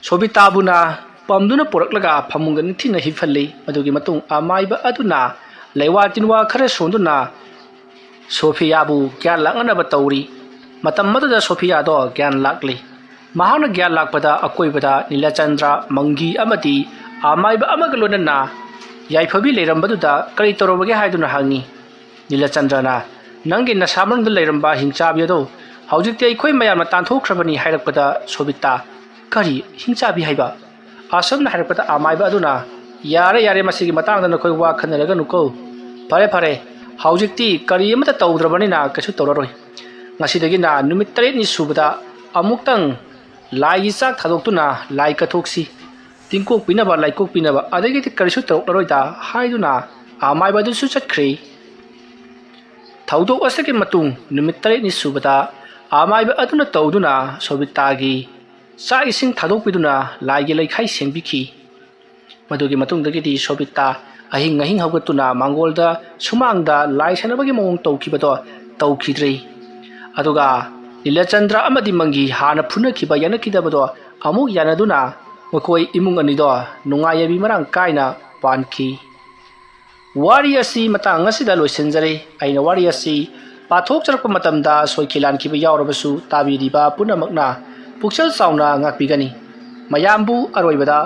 ꯁꯣꯕꯤꯇꯥꯕꯨꯅ ꯄꯝꯗꯨꯅ ꯄꯨꯔꯛꯂꯒ ꯐꯃꯨꯡꯗ ꯅꯤꯡꯊꯤꯅ ꯍꯤꯞꯍꯜꯂꯤ꯫ ꯑꯗꯨꯒꯤ ꯃꯇꯨꯡ ꯑꯃꯥꯏꯕ ꯑꯗꯨꯅ ꯂꯩꯋꯥ ꯇꯤꯟꯋꯥ ꯈꯔ ꯁꯣꯟꯗꯨꯅ ꯁꯣꯐꯤꯌꯥꯕꯨ ꯒ꯭ꯌꯥꯟ ꯂꯥꯛꯅꯅꯕ ꯇꯧꯔꯤ꯫ ꯃꯇꯝ ꯑꯗꯨꯗ ꯁꯣꯐꯤꯌꯥꯗꯣ ꯒ꯭ꯌꯥꯟ ꯂꯥꯛꯂꯤ꯫ ꯃꯍꯥꯛꯅ ꯒ꯭ꯌꯥꯟ ꯂꯥꯛꯄꯗ ꯑꯀꯣꯏꯕꯗ ꯅꯤꯂꯆꯟꯗ꯭ꯔ, ꯃꯪꯒꯤ ꯑꯃꯗꯤ ꯑꯃꯥꯏꯕ ꯑꯃꯒ ꯂꯣꯏꯅꯅ ꯌꯥꯏꯐꯕꯤ ꯂꯩꯔꯝꯕꯗꯨꯗ ꯀꯔꯤ ꯇꯧꯔꯕꯒꯦ ꯍꯥꯏꯗꯨꯅ ꯍꯪꯉꯤ꯫ ꯅꯤꯂꯆꯟꯗ꯭ꯔꯅ, "ꯅꯪꯒꯤ ꯅꯁꯥ ꯃꯅꯨꯡꯗ ꯂꯩꯔꯝꯕ ꯍꯤꯡꯆꯥꯕꯤ ꯑꯗꯣ ꯍꯧꯖꯤꯛꯇꯤ ꯑꯩꯈꯣꯏ ꯃꯌꯥꯝꯅ ꯇꯥꯟꯊꯣꯛꯈ꯭ꯔꯕꯅꯤ" ꯍꯥꯏꯔꯛꯄꯗ ꯁꯣꯕꯤꯇꯥ, "ꯀꯔꯤ ꯍꯤꯡꯆꯥꯕꯤ ꯍꯥꯏꯕ?" ꯑꯁꯨꯝꯅ ꯍꯥꯏꯔꯛꯄꯗ ꯑꯃꯥꯏꯕ ꯑꯗꯨꯅ, "ꯌꯥꯔꯦ, ꯌꯥꯔꯦ, ꯃꯁꯤꯒꯤ ꯃꯇꯥꯡꯗ ꯅꯈꯣꯏ ꯋꯥ ꯈꯟꯅꯔꯒꯅꯨꯀꯣ꯫ ꯐꯔꯦ, ꯐꯔꯦ, ꯍꯧꯖꯤꯛꯇꯤ ꯀꯔꯤ ꯑꯃꯠꯇ ꯇꯧꯗ꯭ꯔꯕꯅꯤꯅ ꯀꯩꯁꯨ ꯇꯧꯔꯔꯣꯏ꯫ ꯉꯁꯤꯗꯒꯤꯅ ꯅꯨꯃꯤꯠ ꯇꯔꯦꯠꯅꯤ ꯁꯨꯕꯗ ꯑꯃꯨꯛꯇꯪ ꯂꯥꯏꯒꯤ ꯆꯥꯛ ꯊꯥꯗꯣꯛꯇꯨꯅ ꯂꯥꯏ ꯀꯠꯊꯣꯛꯁꯤ꯫ ꯇꯤꯡꯀꯣꯛ ꯄꯤꯅꯕ, ꯂꯥꯏꯀꯣꯛ ꯄꯤꯅꯕ, ꯑꯗꯒꯤꯗꯤ ꯀꯔꯤꯁꯨ ꯇꯧꯔꯛꯂꯔꯣꯏꯗ" ꯍꯥꯏꯗꯨꯅ ꯑꯃꯥꯏꯕ ꯑꯗꯨꯁꯨ ꯆꯠꯈ꯭ꯔꯦ꯫ ꯊꯧꯗꯣꯛ ꯑꯁꯤꯒꯤ ꯃꯇꯨꯡ ꯅꯨꯃꯤꯠ ꯇꯔꯦꯠꯅꯤ ꯁꯨꯕꯗ ꯑꯃꯥꯏꯕ ꯑꯗꯨꯅ ꯇꯧꯗꯨꯅ ꯁꯣꯕꯤꯇꯥꯒꯤ ꯆꯥꯛ ꯏꯁꯤꯡ ꯊꯥꯗꯣꯛꯄꯤꯗꯨꯅ ꯂꯥꯏꯒꯤ ꯂꯩꯈꯥꯏ ꯁꯦꯡꯕꯤꯈꯤ꯫ ꯃꯗꯨꯒꯤ ꯃꯇꯨꯡꯗꯒꯤꯗꯤ ꯁꯣꯕꯤꯇꯥ ꯑꯍꯤꯡ ꯑꯍꯤꯡ ꯍꯧꯒꯠꯇꯨꯅ ꯃꯥꯡꯒꯣꯜꯗ ꯁꯨꯃꯥꯡꯗ ꯂꯥꯏ ꯁꯥꯟꯅꯕꯒꯤ ꯃꯑꯣꯡ ꯇꯧꯈꯤꯕꯗꯣ ꯇꯧꯈꯤꯗ꯭ꯔꯦ꯫ ꯑꯗꯨꯒ ꯂꯤꯂꯆꯟꯗ꯭ꯔ ꯑꯃꯗꯤ ꯃꯪꯒꯤ ꯍꯥꯟꯅ ꯐꯨꯅꯈꯤꯕ ꯌꯥꯅꯈꯤꯗꯕꯗꯣ ꯑꯃꯨꯛ ꯌꯥꯅꯗꯨꯅ ꯃꯈꯣꯏ ꯏꯃꯨꯡ ꯑꯅꯤꯗꯣ ꯅꯨꯡꯉꯥꯏ ꯌꯥꯏꯕꯤ ꯃꯔꯥꯡ ꯀꯥꯏꯅ ꯄꯥꯟꯈꯤ꯫ ꯋꯥꯔꯤ ꯑꯁꯤ ꯃꯇꯥꯡ ꯑꯁꯤꯗ ꯂꯣꯏꯁꯤꯟꯖꯔꯦ꯫ ꯑꯩꯅ ꯋꯥꯔꯤ ꯑꯁꯤ ꯄꯥꯊꯣꯛꯆꯔꯛꯄ ꯃꯇꯝꯗ ꯁꯣꯏꯈꯤ ꯂꯥꯟꯈꯤꯕ ꯌꯥꯎꯔꯕꯁꯨ ꯇꯥꯕꯤꯔꯤꯕ ꯄꯨꯝꯅꯃꯛꯅ ꯄꯨꯛꯆꯦꯜ ꯆꯥꯎꯅ ꯉꯥꯛꯄꯤꯒꯅꯤ꯫ ꯃꯌꯥꯝꯕꯨ ꯑꯔꯣꯏꯕꯗ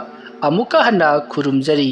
ꯑꯃꯨꯛꯀ ꯍꯟꯅ ꯈꯨꯔꯨꯝꯖꯔꯤ꯫